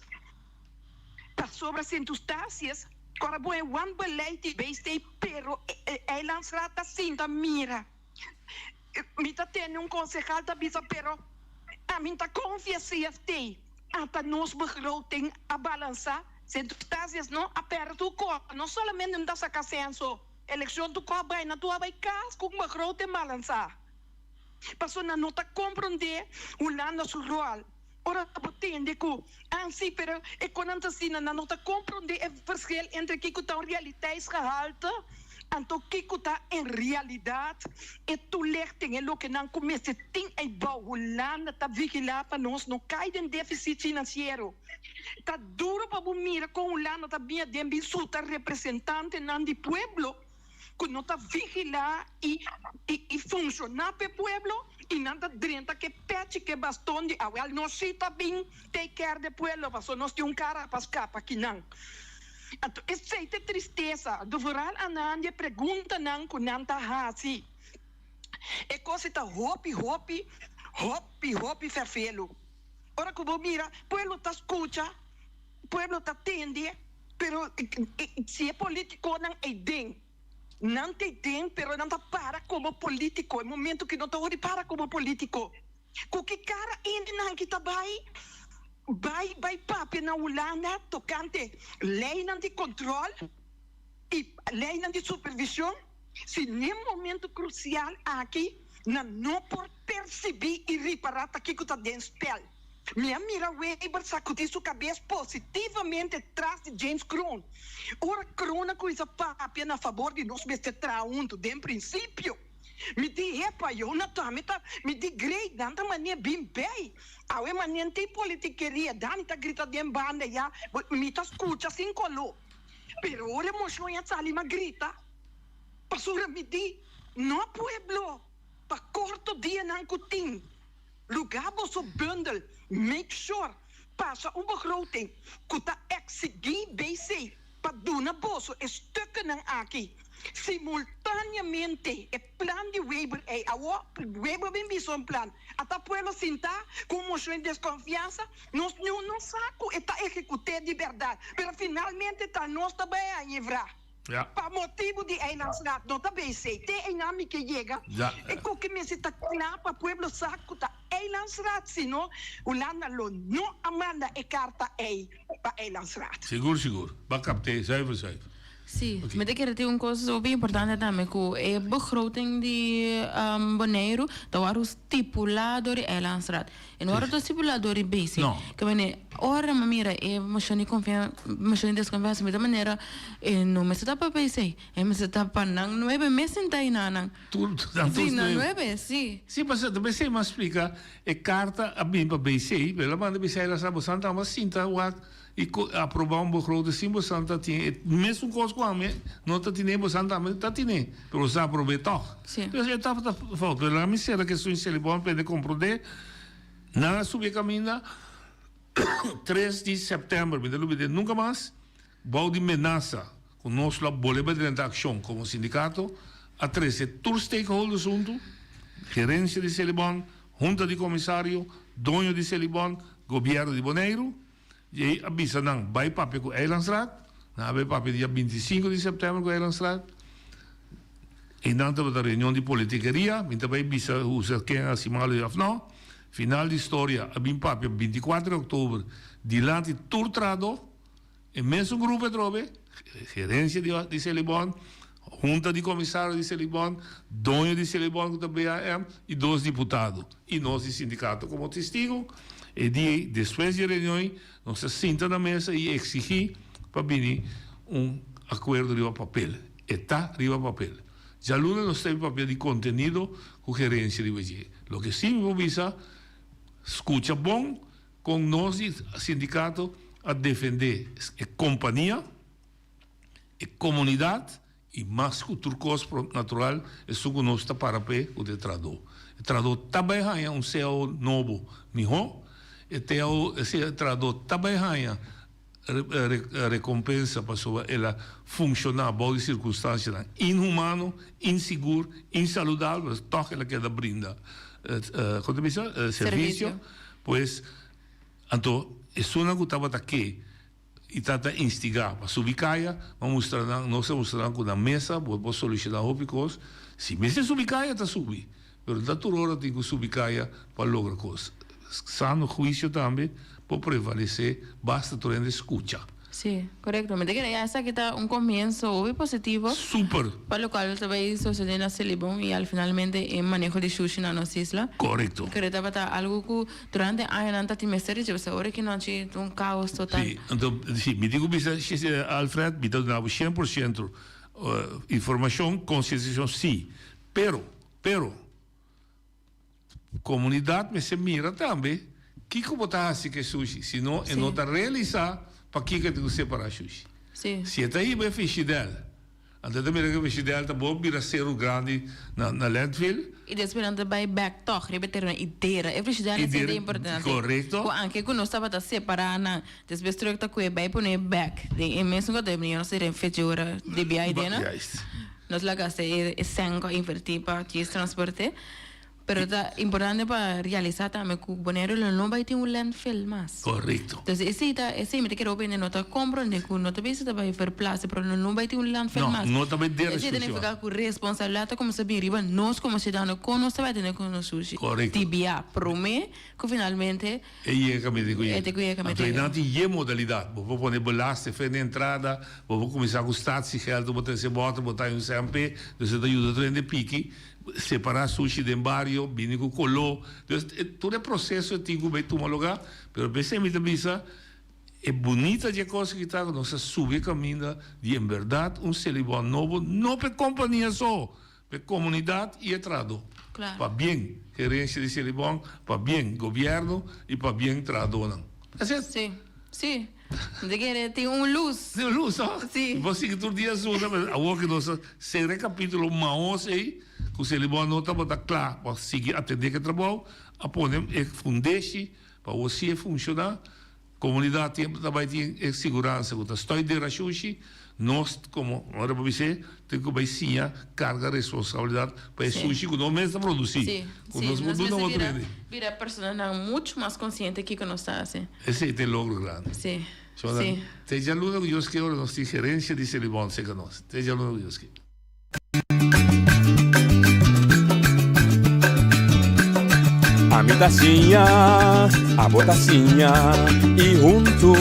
Pasobra Sint Eustatius kòrda bon e wanbeleid di BC, pero e Eilandsraad ta sinta mira. Mi ta tende un konsehal ta bisa pero ami ta konfia CFT. Ata nos begroting a balansá. Sint Eustatius no a pèrdè tur kos. No solamente no ta saka senso, elekshon tur kos bai, nan tur a bai kas ku un begroting balansá. Pasobra nan no ta komprondé Hulanda su ròl. Ora bo tende ku, ah si, pero e konan ta asina, nan no ta komprondé e verschil entre kiko ta un realiteitsgehalte anto kiko ta en realidat e toelichting, e loke nan ku mester tin eibou. Hulanda ta vigilá pa nos no kai den defisit finansiero. Ta duro pa bo mira kon Hulanda ta bia den bin suta representantenan di pueblo. ku no ta vigilá i i funshoná p'e pueblo i nan ta drenta k'e pechi k'e baston di awel nos si ta bin take care d'e pueblo paso nos tin un kara pa skapa kinan. Anto esei t'e tristesa anto vooral anan di e preguntanan ku nan ta hasi e kos ei ta hopi hopi hopi hopi ferfelu ora ku bo mira pueblo ta skucha pueblo ta tende. Pero si e politiconan ey den, nan ta ey den pero nan ta para como politico, e momento ki no ta ora di para como politico, cu ki cara hendenan ki ta bay bay bay papia na Hulanda tocante leynan di control y leynan di supervision? Si n'e momento krusial aki nan no por persibí i ripará ta kiko ta den spèl. Mi a mira Weber sakudí su kabes positivamente tras di James Kroon. Ora Kroon a kuminsá papia na fabor di nos mester traha huntu den prinsipio, mi di, Epa, Jonathan, mi ta, mi di great, nan ta manera bin bei. Awe manera tin politikeria, Dani ta grita den banda ya, mi ta skucha sin koló. Pero ora e moshon ya sali mi a grita, pasobra mi di, No pueblo, pa korto dianan ku tin. Lugá boso bundel, make sure pasa un begroting ku ta eksigí BC pa duna boso e stukkennan aki simultaneamente e plan di Weber ei. Awor Weber bin bisa un plan, ata pueblo sintá ku un moshon di deskonfiansa, nos niun no sa ku e ta ehekut'é di bèrdat, pero finalmente ta nos ta bai haña e vra. Ja. Pa motibu di eilandsraad no ta BC. Te einan mi ke yega. Ja. E koke mester ta kla pa pueblo sa ku ta eilandsraad, sino Hulanda lo no a manda e karta ei pa eilandsraad. Sigur sigur. Ba kapt'é zuiver zuiver. Sí, mi ta kere tin un kos hopi importante tambe ku e begroting di Boneiru ta wòrdu stipulá dor di eilandsraad. E no wòrdu stipulá dor di BC. No. Ke manera ora mi mira e moshon di konfian moshon di deskonfiansa mi ta manera e no mester ta pa BC, e mester ta pa nan nuebe mes sinta einan nan. Tur nan tur Sí, nan nuebe. nuebe, sí. Sí, pasobra ta BC mas splika e karta a bin pa BC, pero el a manda BC eilandsraad bo santa amba sinta wak I ku aprobá un begroting sin bosan ta tin e mesun kos ku ami no ta tine bosan tambe ta tine pero bosan a aprob'é tòg. Sí. Entonces e tabata fout pero laga mi sera ke esun Selibon prende komprondé nan a subi e kaminda tres di sèptèmber mi ta lubid'é nunka mas bou di menasa ku nos lo a bolbe drenta akshon komo sindikato a trese tur stakeholders huntu gerensia di Selibon hunta di komisario doño di Selibon gobièrnu di Boneiru. Djei a bisa nan bai papia ku Eilandsraad. Nan a bai papia dia bintisinko di sèptèmber ku Eilandsraad. Einan tabata reunion di politikeria. Mi ta bai bisa usa ken a hasi malu òf nò. Final di storia a bin papia bintikuater di òktober dilanti tur trahadó. E mesun grupo atrobe, gerensia di Selibon, hunta di komisario di Selibon, doño di Selibon ku ta BAM i dos diputado i nos di sindikato komo testigo. E dia ei, despues di e reunion ei, nos a sinta na mesa i eksigí pa bini un akuerdo riba papel. E ta riba papel. Djaluna nos ta papia di kontenido ku gerensia riba dje. Loke sí mi por bisa, skucha bon Kon nos di sindikato a defendé e kompania, e komunidat i mas ku tur kos natural esun ku nos ta para p'e ku ta e trahadó. E trahadó ta bai haña un cao nobo mihó, e cao e trahadó ta bai haña rekompensa pasobra el a funshoná bou di sirkunstansianan inhumano, insigur, insaludabel, pero tòg el a keda brinda kon ta bisa? Servisio. Pues, anto esunnan ku tabata ke i tabata instigá pa subi kaya, bo a mustra nan, nos a mustra nan ku na mesa bo por solushoná hopi kos. Si mester subi kaya, ta subi, pero no ta tur ora tin ku subi kaya pa logra kos. Sano huisio tambe por prevalesé basta tur hende skucha. Sí, korekto. Mi ta kere ya esaki ta un komienso hopi positivo. Super! Pa lokual ta bai sosodé na Selibon i al finalmente e maneho di shushi na nos isla. Korekto. Kere tabata algu ku durante añanan ta tin mester di dje, pasobra ora ki nochi ta un kaos total. Sí, anto sí, mi tin ku bisa Alfred, mi ta duna bo 100% informashon, konsientisashon sí, pero, pero. Komunidat mester mira tambe kiko bo ta hasi ku e sushi, si no e no ta realisá pakiko e tin ku separá shushi. Si e ta hiba e fishidèl, anto e ta mira ku e fishidèl ta bon bira seru grandi na landfill. I despues nan ta bai bèk tòg riba e tereno i dera e fishidèl esei ta importante. Korekto. Ku anke ku nos tabata separá nan, despues trùk ta kue bai pone bèk den e mesun kòtò e nos ta refechi ora debí a idea. Nos la gasta e sèn ku a invertí pa djis transport'é. Pero ta importante pa realisa tambe ku Boneiru lo no bai tin un landfill mas. Korekto. Entonces esei ta esei mi ta kere hopi hende no ta komprende ku no ta bisa ta bai verplaatsen pero lo no bai tin un landfill No, mas. no ta bai dera Esei ta sushi nifiká mas. ku responsabilidat ta kuminsá bin riba nos komo siudadano kon nos ta bai atende ku nos sushi. Korekto. Di bia promé ku finalmente E yega kaminda ku e yega. te ku yega kaminda Anto ku einan yega. tin ye modalidat. Bo por pone belasting fe na entrada, bo por kuminsá ku statiegeld, bo trese bòter, bo ta un CMP, dus e ta yuda tur hende piki. Separá sushi den bario, bini ku koló. Dus tur e proseso tin ku bai tuma lugá, pero p'esei mi ta bisa e bunita dje kos aki ta ku nos a subi e kaminda di en bèrdat un Selibon nobo, no p'e kompania so, p'e komunidat i e trahadó. Pabien gerensia di Selibon, pabien gobièrnu i pabien trahadónan. That's it. Sí, sí. Mi ta kere tin un lus. Tin un lus, no? Sí. Bo sigui tur dia zona, pero awor ku nos a sera e kapítulo maos ei, ku Selibon no tabata kla pa sigui atendé ku e trabou, a pone e fundeshi pa awor si e funshoná, komunidat tin ta bai tin e siguransa ku ta stòi dera shushi, nos komo, ora bo bis'é, tin ku bai siña karga responsabilidat pa e sushi ku nos mes ta produsí, Sí, ku sí. nos por Nos duna mester otro bira, hende. bira personanan muchu mas konsiente kiko nos ta hasi. Esei ta e logro grandi. Sí, Shona, sí. Te djaluna ku Dios ke ora nos tin gerensia di Selibon serka nos. Te djaluna ku Dios ke. Ami ta siña, abo ta siña y huntu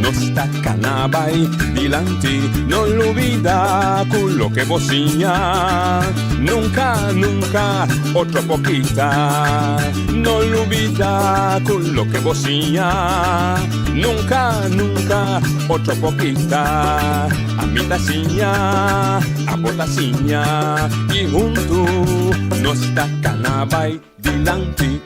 nos ta cana bay dilanti. No lubida cu loke bo siña nunca, nunca otro por kita. No lubida cu loke bo siña nunca, nunca otro por kita. Ami ta siña, abo ta siña y huntu nos ta cana bay dilanti.